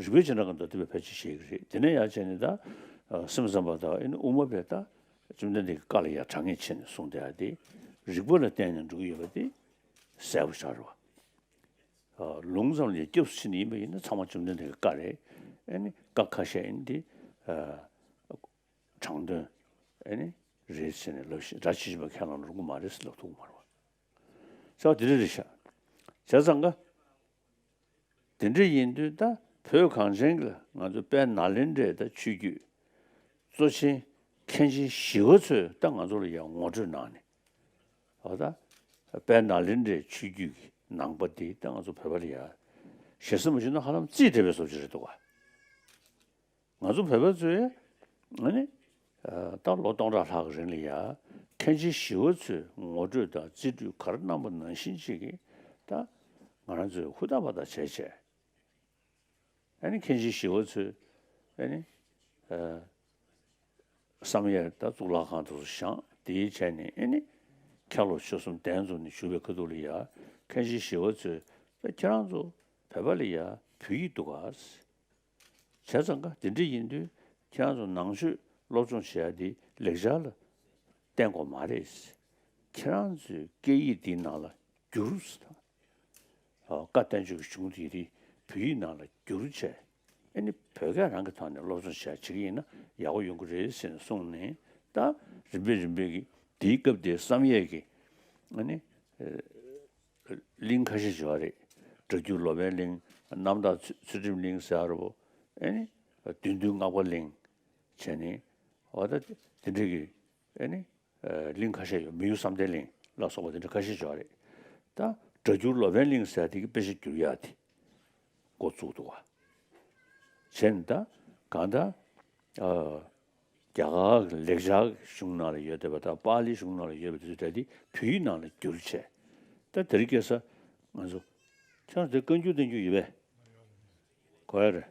རིགས་པའི་བྱེ་བྲག་གི་མདོ་སྡེ་པ་ཕལ་ཆེར་བཤད་ཀྱི་རེད། དེ་ནས་ཡར་བྱས་ནས་ད་སེམས་ཙམ་པ་དང་ཨེ་ནི་དབུ་མ་པས་ད་བཅོམ་ལྡན་འདས་ཀྱི་བཀའ་ལ་ཡང་དྲང་ངེས་ཕྱེ་ནས་གསུངས་བསྡད་ཡ་དེ་རིགས་པ་ལ་བརྟེན་ནས་འགྲོ་གི་ཡོད་པ་དེ་གསལ་པོ་ཆགས་རེད་བ། ལུང་ཙམ་ལ་ཡང་སྐྱབས་སུ་མཆི་ནས་ཡིན་པ་ཡིན་ན་ཚང་མ་བཅོམ་ལྡན་འདས་ཀྱི་བཀའ་རེད། ཨེ་ནི་བཀའ་ཁ་ཤས་ཡིན་དེ་དྲང་དོན་ཨེ་ནི་རེད་ཟེར་ནས་ལབ་ཤེས། སྒྲ་ཇི་བཞིན་པ་ཁས་བླངས་རུང་གི་མ་རེད་ཟེར་ལབ་ཐུབ་ཀྱི་མ་རེད་བ། ས་བ་དེ་འདྲ་རེད་ཤག། བྱས་ཙང་ཀ། དེ་འདྲ་ཡིན་དུས་ད་བོད་གངས་ཅན་གྱི་ང་ཚོ་དཔལ་ནཱ་ལེནྡྲའི་ད་ཆོས་བརྒྱུད་གཙོ་ཆེན་མཁན་ཆེན་ཞི་བ་འཚོས་ད་ང་ཚོ་ལ་ཡང་ངོ་སྤྲོད་གནང་ནས། འོ་ད་དཔལ་ནཱ་ལེནྡྲའི་ཆོས་བརྒྱུད་ཀྱི་ནང་པ་འདི་ད་ང་ཚོ་བོད་པ་ལ་ཡང་ཞེ་ས་མ་ཞུས་ན་ཧ་ལམ་རྩིས་སྤྲད་པའི་བཟོ་ཅིག་རེད་འདུག་ག། ང་ཚོ་བོད་པ་ཚོས་ཨ་ནི་ད་ལོ་སྟོང་ཕྲག་ལྷག་གི་རིང་ལ་ཡ་མཁན་ཆེན་ཞི་བ་འཚོས་ངོ་སྤྲོད་དང་རྩིས་སྤྲོད་ག་རེ་གནང་པ་ནང་བཞིན་ཅིག་གིས་ད་ང་རང་ཚོས་ཧུར་ཐག་པ་ཐག་བྱས་བྱས། ཨ་ནི་མཁན་ཆེན་ཞི་བ་འཚོས་ཨ་ནི་བསམ་ཡས་ད་གཙུག་ལག་ཁང་དུ་བཞེངས། དེའི་བྱས་ནས་ཨ་ནི་ཁ་ལོ་ཆོས་གསུམ་གདན་འཛོམས་ནས་བཞུགས་པའི་ཁ་ཐུག་ལ་ཡ་མཁན་ཆེན་ཞི་བ་འཚོས་ད་ཁྱེད་རང་ཚོ་བོད་པ་ལ་ཡ་བོད་ཡིག་འདུག་ག། བྱས་ཙང་ཀ་དེ་འདྲ་ཡིན་དུས་ཁྱེད་རང་ཚོ་ནང་ཆོས་སློབ་སྦྱོང་བྱེད་ཡ་དེ་ལེགས་སྦྱར་ལ་བརྟེན་དགོས་མ་རེད། ཁྱེད་རང་ཚོའི་སྐད་ཡིག་འདིའི་ནང་ལ་བསྒྱུར་ཟེར་དང་། བཀའ་བསྟན་བཅོས་ཀྱི་གཞུང་དེ་རིགས་བོད་ཡིག་ནང་ལ་བསྒྱུར་བྱས། ཨ་ནི་བོད་སྐད་རང་གི་ཐོག་ནས་སློབ་སྦྱོང་བྱེད་ཡ་བྱེད་ཀྱི་ཡིན་ན་ཡག་པོ་ཡོང་གི་རེད་ཟེར་ནས་གསུངས་ནས། ད་རིམ་པས་རིམ་པས་ཀྱི་དེའི་སྐབས་དེའི་བསམ་ཡས་ཀྱི་ཨ་ནི། གླིང་ཁ་ཤས་ཡོད་རེད། སྒྲ་སྒྱུར་ལོ་པཎ་གླིང་། རྣམ་དག་ཚུལ་ཚུལ་ཁྲིམས་གླིང་ཟེར་ཡ་རེད་པོ། ཨེ་ནི། བདུད་འདུལ་སྔགས་པ་གླིང་། བྱས་ནས། འོ་ད་དེ་འདྲ་གི་ཨེ་ནི། གླིང་ཁ་ཤས་ཡོད། མི་གཡོ་བསམ་གཏན་གླིང་ལ་སོགས་པ་དེ་འདྲ་ཁ་ཤས་ཡོད་རེད། ད་སྒྲ་སྒྱུར་ལོ་པཎ་གླིང་ཟེར་ཡ་དེ་གི་དཔེ་ཆ་བསྒྱུར་ཡ་དེ་འགོ་བཙུགས་འདུག་བ། བྱས་ནས་ད་གང་ལྟར། རྒྱ་གར་གྱི་ལེགས་སྦྱར་གྱི་གཞུང་ནང་ལ་ཡོད་བསྡད་པ་དང་། པཱ་ལིའི་གཞུང་ནང་ལ་ཡོད་པ་དེ་ཚོ་འདྲ་དེ་བོད་ཡིག་ནང་ལ་བསྒྱུར་བྱས། ད་དེ་རིང་ཁ་སང་ང་ཚོ་ཁྱེད་རང་ཚོ་བཀའ་འགྱུར་བསྟན་འགྱུར་ཡོད་པས། གོ་ཡ་རེད།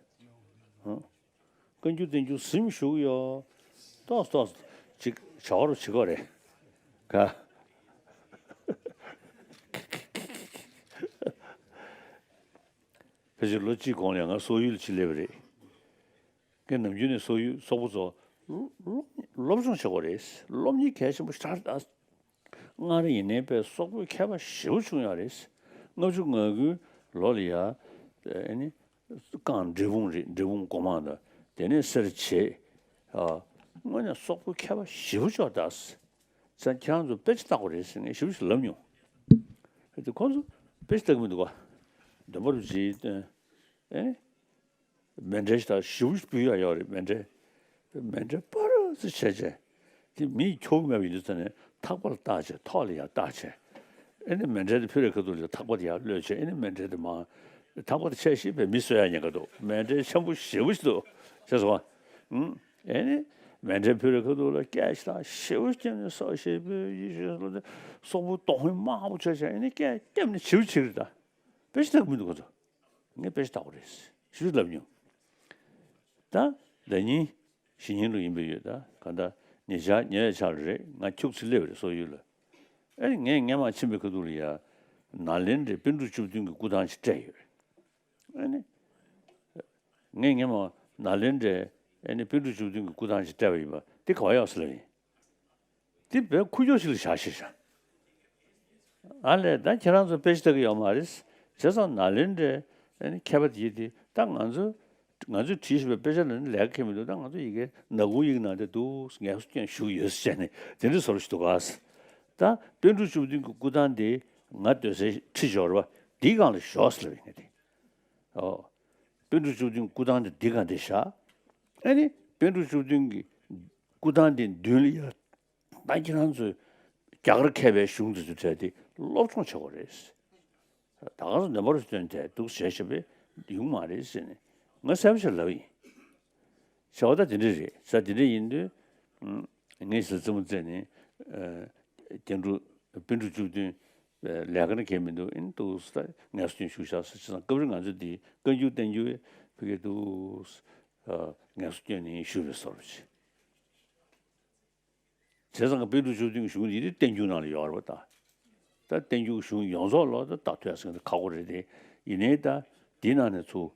ཧང་། བཀའ་འགྱུར་བསྟན་འགྱུར་ཟིན་ཞུ་གི་ཡོད། ཏོག་ཙམ་ཏོག་ཙམ་ཅིག་བྱ་བ་རུ་བྱེད་དགོས་རེད། ག། ཕལ་ཆེར་ལོ་གཅིག་གོང་ལ་ང་སོག་ཡུལ་ལ་ཕྱིར་སླེབས་པ་རེད། ངས་ནམ་རྒྱུན་ནས་སོག་ཡུལ་སོག་པོ་ཚོ་སློབ་སློབ་སྦྱོང་བྱེད་དགོས་རེད། སློབ་གཉེར་གལ་ཆེན་པོ་ཞིག་རེད། སྔར་ཡིན་ནའི་པས་སོག་པོའི་མཁས་པ་ཞེ་པོ་བྱུང་ཡོད་རེད། ལྔ་བཅུ་ང་དགུའི་ལོ་ལ་ཡ། ཨ་ནི། བཀའ་འབྲས་སྤུངས་རེད། འབྲས་སྤུངས་སྒོ་མང་དང་། དེ་ནས་སེར་བྱེས། ཨ། དངོས་གནས་སོག་པོའི་མཁས་པ་ཞེ་པོ་ཅིག་ད། ས་ཁྱེད་རང་ཚོ་དཔེ་ཆ་ལྟ་དགོས་རེད་ཟེར་ངས་ཞེ་པོ་ཞིག་ལབ་མྱོང་། དེ་ཁོང་ཚོ་དཔེ་ཆ་ལྟ་གི་མི་འདུག་ག། འདོན་པ་རུ་བྱེད། ཨེ། མཎྜལ་ཞིག་ད་ཞེ་པོ་ཞིག་ཕུལ་ཡ་ཡོད་རེད། མཎྜལ། མཎྜལ་པར་ཙི་བྱས་བྱས། དེ་མིས་འཁྱོག་གི་མེད་པ་ཡིན་དུས་ཙང་ནས་ཐག་པ་ལ་བཏགས་བྱས། ཐོག་ལ་ཡར་བཏགས་བྱས། ཨེ་ནི་མཎྜལ་དེ་ཕུལ་བའི་ཁ་ཐུག་ལ་ཐག་པ་དེ་ཡར་གློད་བྱས། ཨེ་ནི་མཎྜལ་དེ་མར། ཐག་པ་དེ་ཆད་བཞིན་པས་མི་གསོད་ཡ་ཉེན་ཁ་འདུག། མཎྜལ་ཆེན་པོ་ཞེ་པོ་ཞིག་འདུག། ཤེས་སོང་ང་། ཨེ་ནི། མཎྜལ་ཕུལ་བའི་ཁ་ཐུག་ལ་སྐད་ཆ་ཞེ་པོ་བརྒྱབ་ནས། སོག་ཞེ་པོ་ཡིན་ཞེས་སོགས་ཏེ། སོག་པོ་དོགས་ཡོད་མང་པོ་བྱས་བྱས། ཨེ་ནི་སྐད་བརྒྱབ་ནས་བྱིའུ་བྱིར་ད། དཔེ་ཆ་ལྟ་གི་མི་འདུག་ཁོ་ཚོ། ངས་དཔེ་ཆ་ལྟ་དགོས་རེད་ཞུ་ལབ་མྱོང་། ད་ཟླ་ཉིན་གཞེས་ནིང་ལོ་ཡིན་པས་ཡོད། ད་ག་ད་ཉེ་ཆར་ཉེ་བའི་ཆར་རེད། ང་ཁྱུག་ཙམ་སླེབས་པ་རེད་སོག་ཡུལ་ལ། ཨེ་ནི་ངས་སྔན་མ་ཕྱིན་པའི་ཁ་ཐུག་ལ་ཡ། ནཱ་ལེནྡྲའི་པཎ་གྲུབ་བཅུ་བདུན་གྱི་སྐུ་ཐང་ཅིག་སྤྲད་ཡོད་རེད། ཨ་ནི། ངས་སྔན་མ་ནཱ་ལེནྡྲའི་ཨ་ནི་པཎ་གྲུབ་བཅུ་བདུན་གྱི་སྐུ་ཐང་ཞིག་སྤྲད་པ་ཡིན་པ་འདི་ག་པར་ཡོད་ཟེར་ལབ་ཡིན། འདི་བོད་ཁུག་ཀྱོག་ཞིག་ལ་བཞག་ཤེས་བྱ། ཨ་ལས། ད་ཁྱེད་རང་ཚོ་དཔེ་ཆ་ལྟ་གི་ཡོད་མ་རེད། བྱས་ཙང་ནཱ་ལེནྡྲའི་ཨ་ནི་མཁས་པ་དེ་ཡིས་དེ་ད་ང་ཚོ་ང་ཚོས་བྲིས་བཞག་པའི་དཔེ་ཆ་ལ་ནི་ལས་ཀ་ཁེལ་མི་འདུག། ད་ང་ཚོ་ཡི་གེ་ནག་ཁུང་ཡིག་ནང་དེ་འདུག། ངལ་གསོ་སྐྱོན་ཞུགས་ཡོད་ཟེར་ནས་དེ་འདྲའི་བཟོ་འདྲ་ཞིག་འདུག་ག། ད་པཎ་གྲུབ་བཅུ་བདུན་གྱི་སྐུ་ཐང་དེ་ང་སྡོད་སའི་ཁྲི་སྦྱོར་བ་འདིའི་སྒང་ལ་བཞག་ཟེར་ལབ་ཡིན་ངས་དེ། ཨོ། པཎ་གྲུབ་བཅུ་བདུན་སྐུ་ཐང་དེ་འདི་ག་འདི་བཞག། ཨ་ནི་པཎ་གྲུབ་བཅུ་བདུན་གྱི་སྐུ་ཐང་དེ་མདུན་ལ་ཡ། ད་ཁྱེད་རང་ཚོས་རྒྱ་གར་མཁས་པའི་གཞུང་དེ་ཚོ་བྲལ་ཏེ་སློབ་སྦྱོང་བྱེད་དགོས་རེད། ད་ག་ཚོད་འདོན་པ་རུ་སྟོན་ཏེ་འདུག་ཟེར་བྱས་པས་ཡོང་མ་རེད་ཟེར་ནས་ང་གསལ་པོ་ཞིག་ལབ་ཡིན། བྱ་བ་ད་དེ་འདྲ་རེད་ཟེར། དེ་འདྲ་ཡིན་དུས། ངས་ཟེར་རྩེད་མོ་རྩེ་ནས། དེ་འདྲ་པཎ་གྲུབ་བཅུ་བདུན་ལས་ཀ་ནི་གལ་མི་འདུག། ཨིན་འདུག་ཟེར། ངལ་གསོ་སྐྱོན་ཞུགས་བཞག་ཟེར། བྱས་ཙང་སྐབས་རེ་ང་ཚོ་འདི་བཀའ་འགྱུར་བསྟན་འགྱུར་ཕ་གི་འདུག། ངལ་གསོ་བསྐྱོན་ནས་བཞུགས་པའི་བཟོ་འདྲ་ཅིག་བྱས་ཙང་དཔལ་འབྲུག་ཆོས་སྡིངས་གཞུང་འདི་ནི་བསྟན་འགྱུར་ནང་ལ་ཡོད་རེད་པ་ད། ད་བསྟན་འགྱུར་གཞུང་ཡོངས་རྫོགས་ལ་ད་ལྟ་ཐུབ་ཡ་ཟེར་མཁན་དེ་ཁག་པོ་རེད་དེ། ཡིན་ནའི་ད་འདི་ནང་ནས་ཚུར་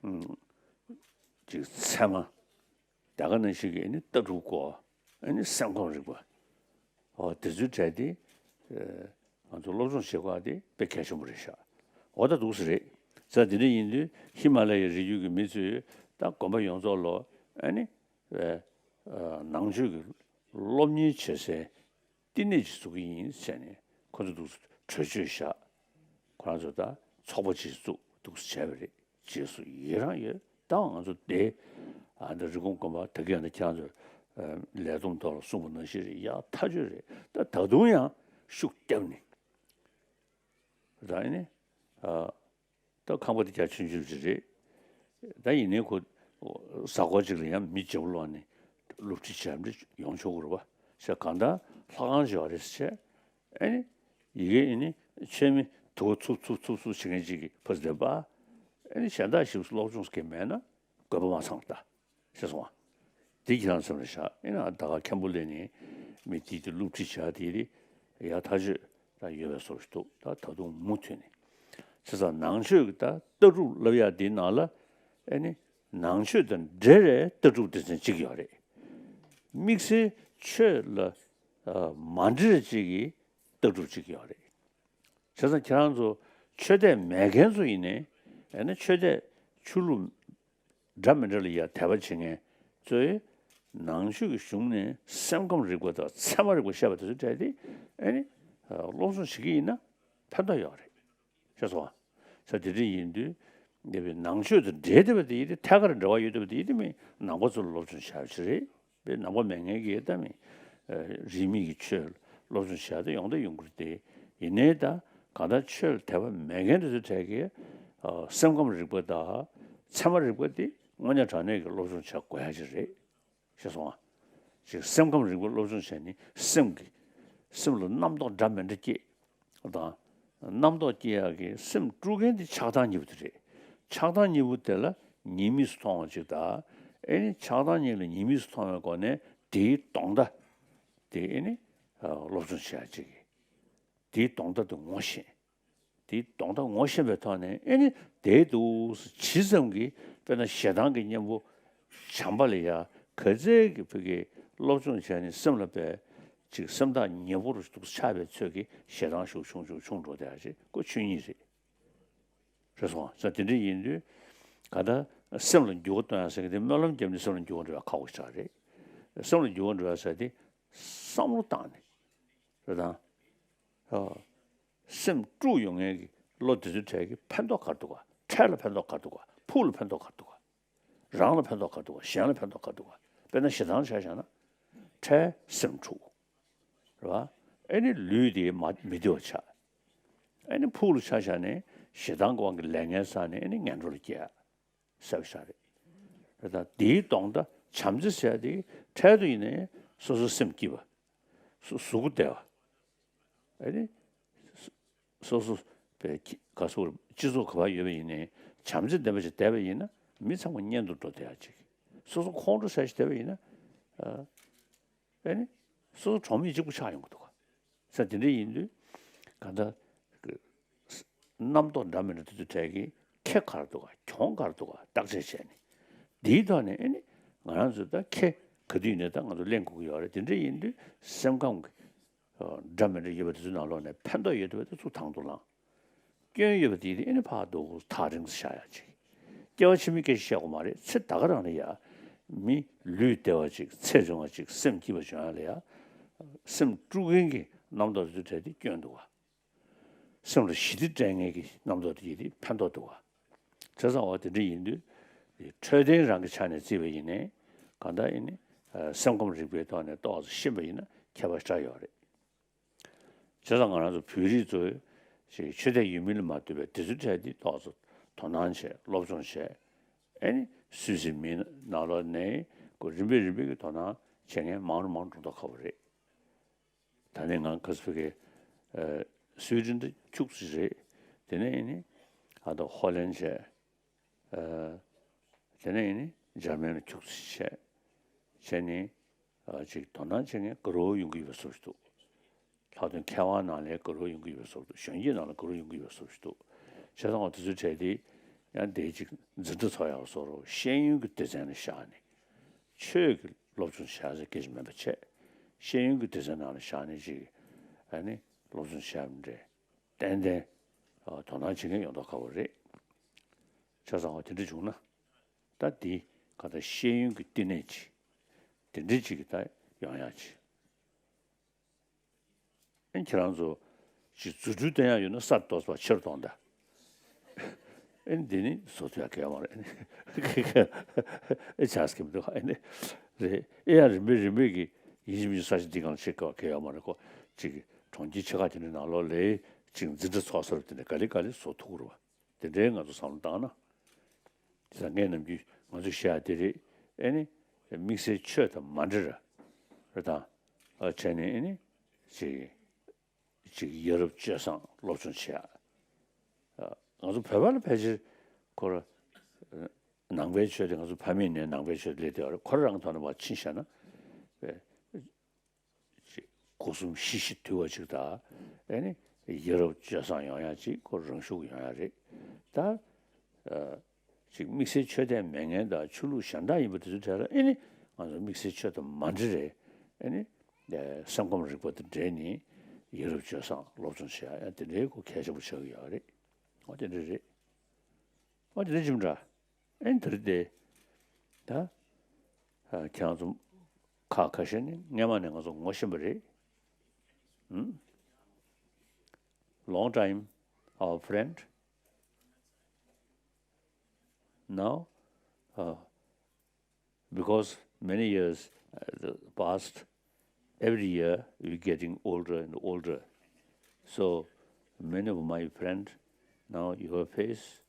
ཨུམ་ཅིག་ཚད་མ་དེ་ག་ནང་བཞིན་གྱི་ཨ་ནི་ལྟ་གྲུབ་སྐོར། ཨ་ནི་སེམས་ཁམས་རིག་པ། ཨོ་དེ་ཚོའི་གྲས་དེ་ཨེ་ང་ཚོ་སློབ་སྦྱོང་བྱེད་དགོས་པ་དེ་དཔེ་གལ་ཆེན་པོ་རེད་ཤག་འོ་ད་འདུག་སེ་རེད། ཙང་དེ་འདྲ་ཡིན་དུས་ཧི་མ་ལ་ཡའི་རི་རྒྱུད་ཀྱི་མི་ཚོས་ད་དགོན་པ་ཡོངས་རྫོགས་ལ་ཨ་ནི་ཨེ་ཨ་ནང་ཆོས་ཀྱི་སློབ་གཉེར་བྱེད་སའི་བསྟི་གནས་ཅིག་བཙུགས་ཀྱི་ཡིན་ཟེར་ནས་ཁོ་ཚོ་འདུག་སེ་གྲོས་ཆོད་བཞག་ཁོ་རང་ཚོ་ད་ཚོགས་པ་ཅིག་བཙུགས་འདུག་སེ་བྱས་པ་རེད། རྗེས་སུ་ཡི་རང་ཡོད། ད་ང་ཚོ་དེ་ཨ་འདི་རི་ཀོན་དགོན་པ་ད་གིན་ཨ་འདི་ཁྱེད་རང་ཚོ་ལས་བསྡོམས་ཐོག་ལ་གསུངས་པ་ནང་བཞིན་རེད། ཡག་ཐག་ཆོད་རེད། ད་ད་དུང་ཡང་ཤུགས་བརྒྱབ་ནས་ད་ཨ་ནི་ཨ་ད་ཁང་པ་དེ་རྒྱ་ཆུང་ཆུང་ཞིག་རེད། ད་ཡིན་ནའི་ཁོ་གཟའ་འཁོར་གཅིག་ལ་ཡང་མི་བརྒྱ་ལྷག་ནས་སློབ་ཁྲིད་བྱེད་ཡ་ཡོང་ཆོག་གི་རེད་པ། ཞེས་གང་ལྟར་ལྷ་ཁང་ཞིག་ཡོད་རེད་ཟེར་བྱས། ཨ་ནི་ཡི་གེ་ཨ་ནི་ཆོས་མི་དུ་བ་འཚུབ་འཚུབ་འཚུབ་འཚུབ་བྱེད་མཁན་ཅིག་གི་ཕ་ཟེར་པ། ཨ་ནི་གཞན་དག་ཞིག་སློབ་སྦྱོང་ཟེར་མཁན་མེད་ན་དགོས་པ་མ་ཚང་ད་ཤེས་སོང་ང་། འདི་ཁྱེད་རང་སེམས་ལ་བཞག་ཨ་ནི་ད་ག་མཁན་པོ་ལས་ནི་མི་དེ་དེ་སློབ་ཁྲིད་བྱ་དེ་རི་ཡག་ཐག་ཆོད་ད་ཡོད་པའི་བཟོ་ཞིག་འདུག་ད་ད་དུང་མུ་མཐུད་ནས་བྱས་ཙང་ནང་ཆོས་ཀྱི་ད་ལྟ་གྲུབ་ལབ་ཡ་དེའི་ནང་ལ་ཨ་ནི་ནང་ཆོས་དང་འབྲེལ་བའི་ལྟ་གྲུབ་སྡེ་ཚན་གཅིག་ཡོད་རེད། དམིགས་བསལ་ཆོས་ལ་ཨ་མ་འབྲེལ་བ་གཅིག་གི་ལྟ་གྲུབ་ཅིག་ཡོད་རེད། བྱས་ཙང་ཁྱེད་རང་ཚོ་ཆོས་དད་མེད་མཁན་ཚོ་ཡིན་ནའི་ཨ་ནི་ཆོས་དད་ཆོས་ལུགས་འདྲ་མི་འདྲ་ལ་ཡ་དད་པ་བྱེད་མཁན་ཚོས་ནང་ཆོས་ཀྱི་གཞུང་ནས་སེམས་ཁམས་རིག་པ་དང་ཚད་མ་རིག་པ་བཤད་པ་དེ་ཚོ་སྤྲད་དེ་ཨ་ནི་སློབ་སྦྱོང་བྱེད་ཀྱི་ཡིན་ན་ཕན་ཐོགས་ཡོད་རེད། ཤེས་སོང་ང་། ས་དེ་འདྲ་ཡིན་དུས་འདས་པའི་ནང་ཆོས་དང་འབྲེལ་བསྡད་པ་དེ་ཡིན་ཏེ་ཐད་ཀར་འབྲེལ་བ་ཡོད་བསྡད་པ་དེ་ཡིན་ཏེ་མི་ནང་པ་ཚོ་ལ་སློབ་སྦྱོང་བྱ་བ་ཞིག་རེད། པའི་ནང་པ་མེད་མཁན་གྱིས་ད་མི་རིས་མེད་ཀྱི་ཆོས་སློབ་སྦྱོང་བྱས་ཏེ་ཡོང་ད་ཡོང་གི་རེད་དེ། ཡིན་ནའི་ད་གང་ལྟར་ཆོས་ལ་དད་པ་མེད་མཁན་དེ་ཚོའི་གྲས་ཀྱིས་སེམས་ཁམས་རིག་པ་དང་ཚད་མ་རིག་པ་དེ་དངོས་གནས་དྲང་གནས་ཀྱི་སློབ་སྦྱོང་བྱ་དགོས་ཡ་ཅིག་རེད། ཤེས་སོང་ང་། ཅིག་སེམས་ཁམས་རིག་པ་སློབ་སྦྱོང་བྱས་ནས་སེམས་ཀྱི་སེམས་ལ་རྣམ་རྟོག་འདྲ་མི་འདྲ་སྐྱེས། དང་། རྣམ་རྟོག་སྐྱེ་ཡག་གི་སེམས་དཀྲུག་མཁན་དེ་ཆགས་སྡང་གཉིས་པོ་དེ་རེད། ཆགས་སྡང་གཉིས་པོ་དེ་ལ་ཉེས་དམིགས་སུ་མཐོང་བ་ཅིག་དང་། ཨེ་ནི་ཆགས་སྡང་གཉིས་ལ་ཉེས་དམིགས་སུ་མཐོང་བའི་སྒོ་ནས་དེའི་དོན་དག་དེ་ཨེ་ནི་སློབ་སྦྱོང་བྱེད་ཡག་ཅིག་དེའི་དོན་དག་དེ་ངོ་ཤེས། དེའི་དོན་དག་ངོ་ཤེས་པའི་ཐོག་ནས་ཨེ་ནི་དེའི་འདུག་ཇི་ཙམ་གྱིས་དཔེར་ན་ཞེ་སྡང་གི་གཉེན་པོ་བྱམས་པ་ལ་ཡ་ག་ཚད་ཀྱི་བུ་གའི་སློབ་སྦྱོང་བྱས་ནས་སེམས་ལ་པའི་ཅིག་སེམས་ཐག་ཉེ་པོ་རུ་འདུག་ཆགས་པའི་ཚོད་ཀྱིས་ཞེ་སྡང་ཤུགས་ཆུང་ཆུང་ཆུང་འགྲོ་བསྡད་ཡ་ཅིག་ཁོ་ཆོས་ཉིད་རེད། རེད་སོང་ཙང་དེ་འདྲ་ཡིན་དུས་ག་ད་སེམས་ལ་འགྱུར་བ་གཏོང་ཡ་ཟེར་གི་དེ་སྨོན་ལམ་བརྒྱབ་ནས་སེམས་ལ་འགྱུར་བ་འགྲོ་ཡ་ཁག་པོ་ཞིག་རེད། སེམས་ལ་འགྱུར་བ་འགྲོ་ཡ་ཟེར་དེ་བསམ་བློ་བཏང་ནས་རེད་དང་། སེམས་དཀྲུག་ཡོང་མཁན་གྱི་བློ་དེ་ཚོའི་གྲས་ཀྱི་ཕན་ཐོགས་ག་རེ་འདུག་ག་འཕྲལ་ལ་ཕན་ཐོགས་ག་རེ་འདུག་ག་ཕུགས་ལ་ཕན་ཐོགས་ག་རེ་འདུག་ག་རང་ལ་ཕན་ཐོགས་ག་རེ་འདུག་ག་གཞན་ལ་ཕན་ཐོགས་ག་རེ་འདུག་ག་དཔེར་ན་ཞེ་སྡང་ཆ་བཞག་ན་འཕྲལ་སེམས་འཁྲུག་རེད་བ། ཨེ་ནི་ལུས་དེ་མ་མི་བདེ་བ་ཆགས། ཨེ་ནི་ཕུགས་ལ་ཆ་བཞག་ནས་ཞེ་སྡང་གི་དབང་གིས་ལས་ངན་བསགས་ནས་ཨེ་ནི་ངན་འགྲོ་ལ་སྐྱེ་ཡ་ཟེར་བ་ཞིག་རེད། རེད་ད་དེའི་དོན་དག་བྱམས་བརྩེ་ཟེར་ཡ་དེ་འཕྲལ་དུ་ཡིན་ནའི་སོ་སོའི་སེམས་སྐྱིད་པ། སོ་གཟུགས་པོ་བདེ་བ། ཨེ་ནི། སོ་སོ་པའི་ག་སོ་སྤྱི་ཚོགས་ག་པར་ཡོད་པ་ཡིན་ནའི་བྱམས་བརྩེ་ལྡན་པ་ཞིག་བསྡད་པ་ཡིན་ན་མི་ཚང་མ་གཉེན་དུ་འགྲོ་བསྡད་ཡ་ཅིག་སོ་སོ་ཁོང་ཁྲོ་ཟ་ཞིག་བསྡད་པ་ཡིན་ན། ཨེ་ནི། སོ་སོ་གྲོགས་མི་གཅིག་པུ་ཆགས་ཡོང་གི་འདུག་ག་ས་དེ་འདྲ་ཡིན་དུས་གང་ལྟར། རྣམ་རྟོག་འདྲ་མི་འདྲ་དེ་ཚོ་གྲས་ཀྱི་ཁེ་ག་རེ་འདུག་ག་གྱོང་ག་རེ་འདུག་ག་བརྟག་དཔྱད་བྱས་ནས། དེའི་ཐོག་ནས་ཨེ་ནི་ང་རང་ཚོ་ད་ཁེ་ག་དུས་ནས་ད་ང་ཚོ་ལེན་དགོས་ཀྱི་ཡོད་རེད། དེ་འདྲ་ཡིན་དུས་སེམས་ཁམས་ཀྱི་འདྲ་མི་འདྲ་ཡོད་པ་དེ་ཚོའི་ནང་ལོགས་ནས་ཕན་ཐོགས་ཡོད་པ་དེ་ཚུར་དང་དུ་བླངས། སྐྱོན་ཡོད་པ་དེ་ཨེ་ནི་ཕར་འདུག་ཐག་རིང་ས་བཞག་ཡ་ཅིག་སྐྱེ་བ་ཕྱི་མའི་སྐད་ཆ་བཤད་དགོས་མ་རེད། ཚེ་ད་ག་རང་ལ་ཡ། མི་ལུས་བདེ་བ་ཅིག་ཚེ་རིང་བ་ཅིག་སེམས་སྐྱིད་པ་བྱུང་ཡ་ལ་ཡ། སེམས་དཀྲུག་མཁན་གྱི་རྣམ་རྟོག་དེ་ཚོ་གྲས་དེ་སྐྱོན་འདུག་ག་སེམས་ལ་ཞི་བདེ་སྤྲད་མཁན་གྱི་རྣམ་རྟོག་དེ་ཡིན་དེ་ཕན་ཐོགས་འདུག་ག་བྱས་ཙང་འོ་དེ་འདྲ་ཡིན་དུས། འཕྲོད་བསྟེན་རང་གི་ཆ་ནས་བརྩིས་པ་ཡིན་ནའི། གང་ལྟར་ཡིན་ནའི། སེམས་ཁམས་རིག་པའི་ཐོག་ནས་ཏོག་ཙམ་ཤེས་པ་ཡིན་ན་ཁྱད་པར་ཞེ་དྲག་ཡོད་རེད། བྱས་ཙང་ང་རང་ཚོ་བོད་རིགས་ཚོས་ཅིག་ཆོས་དད་ཡོད་མིན་ལ་མ་ལྟོས་པའི་དེ་ཚོའི་གྲས་འདི་ཏོག་ཙམ་དོ་སྣང་བྱས་སློབ་སྦྱོང་བྱས། ཨེ་ནི་སུད་སི་མི་ནང་ལོགས་ནས་ཁོ་རིམ་པས་རིམ་པས་ཀྱི་དོ་སྣང་བྱེད་མཁན་མང་རུ་མང་རུ་འགྲོ་མདོག་ཁ་པོ་རེད། ད་ནི་ང་ག་ཚོད་ཀྱི་སུའི་ཌེན་དུ་ཁྱུག་ཙམ་རེད། དེ་ནས་ཨེ་ནི་ཨ་ད་ཧོ་ལན་བྱས། དེ་ནས་ཨེ་ནི། འཇར་མན་ལ་ཁྱུག་ཙམ་བྱས། བྱས་ནས་ཨ་ཅིག་དོ་སྣང་བྱེད་མཁན་དགའ་རབ་ཡོང་གི་ཡོད་པའི་བཟོ་ཞིག་འདུག། ལྷག་དོན་མཁས་དབང་ནང་ལ་དགའ་རབ་ཡོང་གི་ཡོད་པའི་བཟོ་འདུག། གཞོན་སྐྱེས་ནང་ལ་དགའ་རབ་ཡོང་གི་ཡོད་པའི་བཟོ་ཞིག་འདུག། བྱས་ཙང་འོ་དེ་ཚོའི་གྲས་དེ་ཡང་དེའི་ཅིག་འཛིན་གྲྭ་ཚོགས་ཡག་བཟོ་རོགས། ཤེས་ཡོན་གྱི་སྡེ་ཚན་ལ་བཞག་ནས་ཆོས་ཀྱི་སློབ་སྦྱོང་བྱ་ཟེར་སྐད་ཆ་མིན་པ་བྱས། ཤེས་ཡོན་གྱི་སྡེ་ཚན་ནང་ལ་བཞག་ནས་ཅིག་ཨ་ནི་སློབ་སྦྱོང་བྱ་ཡག་འདྲ་ཏན་ཏན་ཨ་དོ་སྣང་བྱེད་མཁན་ཡོང་མདོག་ཁ་པོ་རེད། བྱས་ཙང་འོ་དེ་འདྲ་བྱུང་ན་ད་འདི་ག་ད་ཤེས་ཡོན་གྱི་བསྟི་གནས་ཅིག་དེ་འདྲ་ཅིག་གི་ད་ཡོང་ཡག་ཅིག། ཨེ་ཁྱེད་རང་ཚོ་ཅིག་རྫུ་འཕྲུལ་བསྟན་ཡག་ཡོད་ན་གསར་གཏོད་པ་ཕྱིར་གཏོང་ད། ཨེ་འདི་ནི་བཟོ་ཐུབ་ཡག་གལ་མ་རེད། ཨེ་ཆགས་ཀྱི་མི་འདུག། ཨེ་ནི་རེད། ཨེ་ཡང་རིམ་པས་རིམ་པས་ཀྱི་ཡིན་གཅིག་མིན་གཅིག་ས་ཆ་འདི་གང་ལ་ཕྱིར་དགོས་གལ་ཡོད་མ་རེད་ཁོ། ཅིག་གྲོང་ཁྱེར་ཆེ་ཁག་དེ་འདྲའི་ནང་ལོགས་ལ་ཅིག་འཛིན་གྲྭ་ཚོགས་ས་རུ་དེ་འདྲ་ག་ལེ་ག་ལེ་བཟོ་ཐུབ་ཀྱི་རེད་བ། དེ་འདྲའི་ང་ཚོ་བསམ་བློ་བཏང་ན། དེ་ད་ངས་ནམ་རྒྱུན་ང་ཚོས་བཤད་ཡ་དེ་རེད། ཨེ་ནི་དམིགས་བསལ་ཆོས་དང་མ་འབྲེལ་ར་རེད་དང་། ཨ་བྱས་ནས་ཨེ་ནི་ཅིག་ཅིག་ཡ་རབས་སྤྱོད་བཟང་སློབ་སྦྱོང་བྱེད་ཡ། ཨ་ང་ཚོ་བོད་པ་ལ་ཕལ་ཆེར་ཁོ་ར་ནང་པའི་ཆོས་དེ་ང་ཚོ་ཕ་མེས་ནས་ནང་པའི་ཆོས་སླེབས་བསྡད་ཡོད་རེད། ཁོ་རང་ཐོག་ནས་མར་ཕྱིན་བཞག་ན། ཅིག་སྒོ་གསུམ་ཞི་ཞིང་དུལ་བ་ཅིག་དང་། ཨེ་ནི་ཡ་རབས་སྤྱོད་བཟང་ཡོང་ཡ་ཅིག་ཁོ་རང་ཤུགས་ཡོང་ཡ་རེད། ད་ཨ་ཅིག་དམིགས་བསལ་ཆོས་དད་མེད་མཁན་དང་ཆོས་ལུགས་གཞན་དག་ཡིན་པ་དེ་ཚོའི་གྲས་ལ་ཨེ་ནི་ང་ཚོ་དམིགས་བསལ་ཆོས་དང་མ་འབྲེལ་རེད། ཨེ་ནི་ཨ་སེམས་ཁམས་རིག་པ་དང་འབྲེལ་ནས་ཡ་རབས་སྤྱོད་བཟང་སློབ་སྦྱོང་བྱེད་ཡ་ཡང་དེ་འདྲའི་ཁོ་གལ་ཆེན་པོ་ཆགས་ཀྱི་ཡོད་རེད། འོ་དེ་འདྲ་རེད། འོ་དེ་འདྲ་ཅིག་འདྲ། ཨེ་འདིར་དེ་ད་ཨ་ཁྱེད་རང་ཚོ་ཁག་ཁ་ཤས་ནི་སྔས་མ་ནས་ང་ཚོ་ངོ་ཤེས་པ་རེད། ཨུམ། Long time our friend. Now, uh, because many years uh, the passed, every year we're getting older and older. So many of my friend, now your face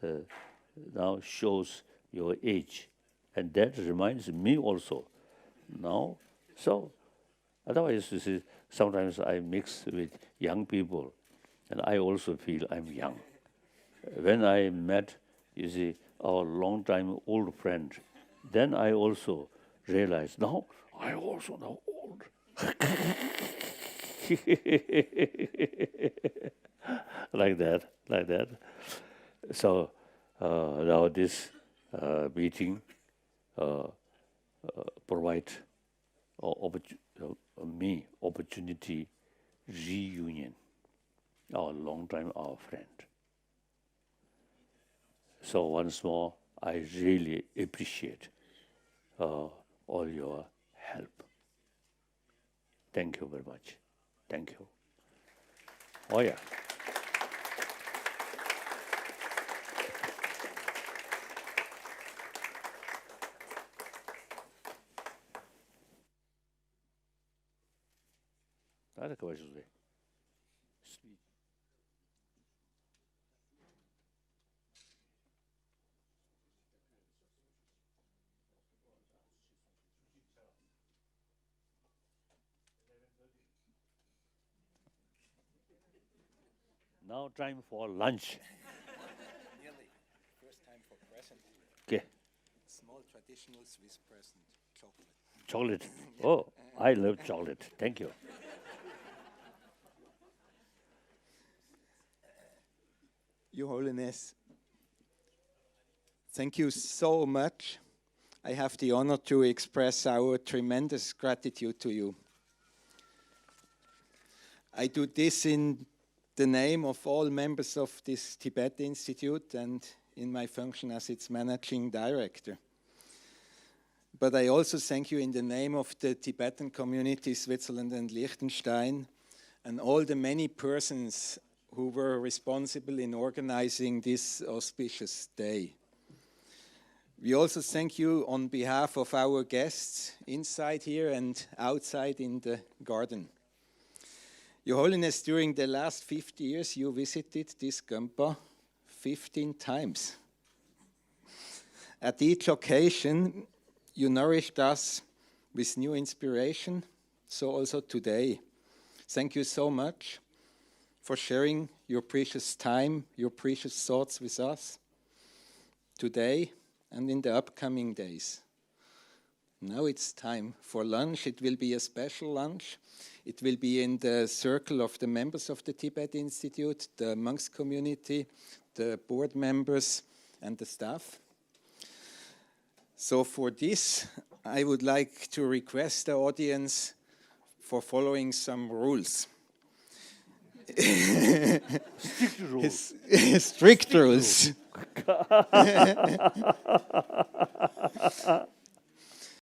uh, now shows your age, and that reminds me also. Now, so otherwise, you see, sometimes I mix with young people, and I also feel I'm young. When I met, you see, our long time old friend, then I also realized, now I also now old. Like that, like that. So uh, now this uh, meeting uh, uh, provide uh, opportu- uh, me opportunity reunion, our long time our friend. So once more, I really appreciate uh, all your help. Thank you very much. Thank you. Oh yeah. ད་ལྟ་ག་བ་ཞིག་རེད། Now time for lunch. Nearly. First time for present. Okay. Small traditional Swiss present, chocolate. Chocolate. Oh, I love chocolate. Thank you. Your Holiness, thank you so much. I have the honor to express our tremendous gratitude to you. I do this in the name of all members of this Tibet Institute and in my function as its managing director. But I also thank you in the name of the Tibetan community, Switzerland and Liechtenstein, and all the many persons who were responsible in organizing this auspicious day. We also thank you on behalf of our guests inside here and outside in the garden. Your Holiness, during the last fifty years, you visited this Gampa fifteen times. At each occasion, you nourished us with new inspiration, so also today. Thank you so much for sharing your precious time, your precious thoughts with us today. and in the upcoming days. Now it's time for lunch. It will be a special lunch. It will be in the circle of the members of the Tibet Institute, the monks community, the board members, and the staff. So for this, I would like to request the audience for following some rules. Strict rules. Strict rules.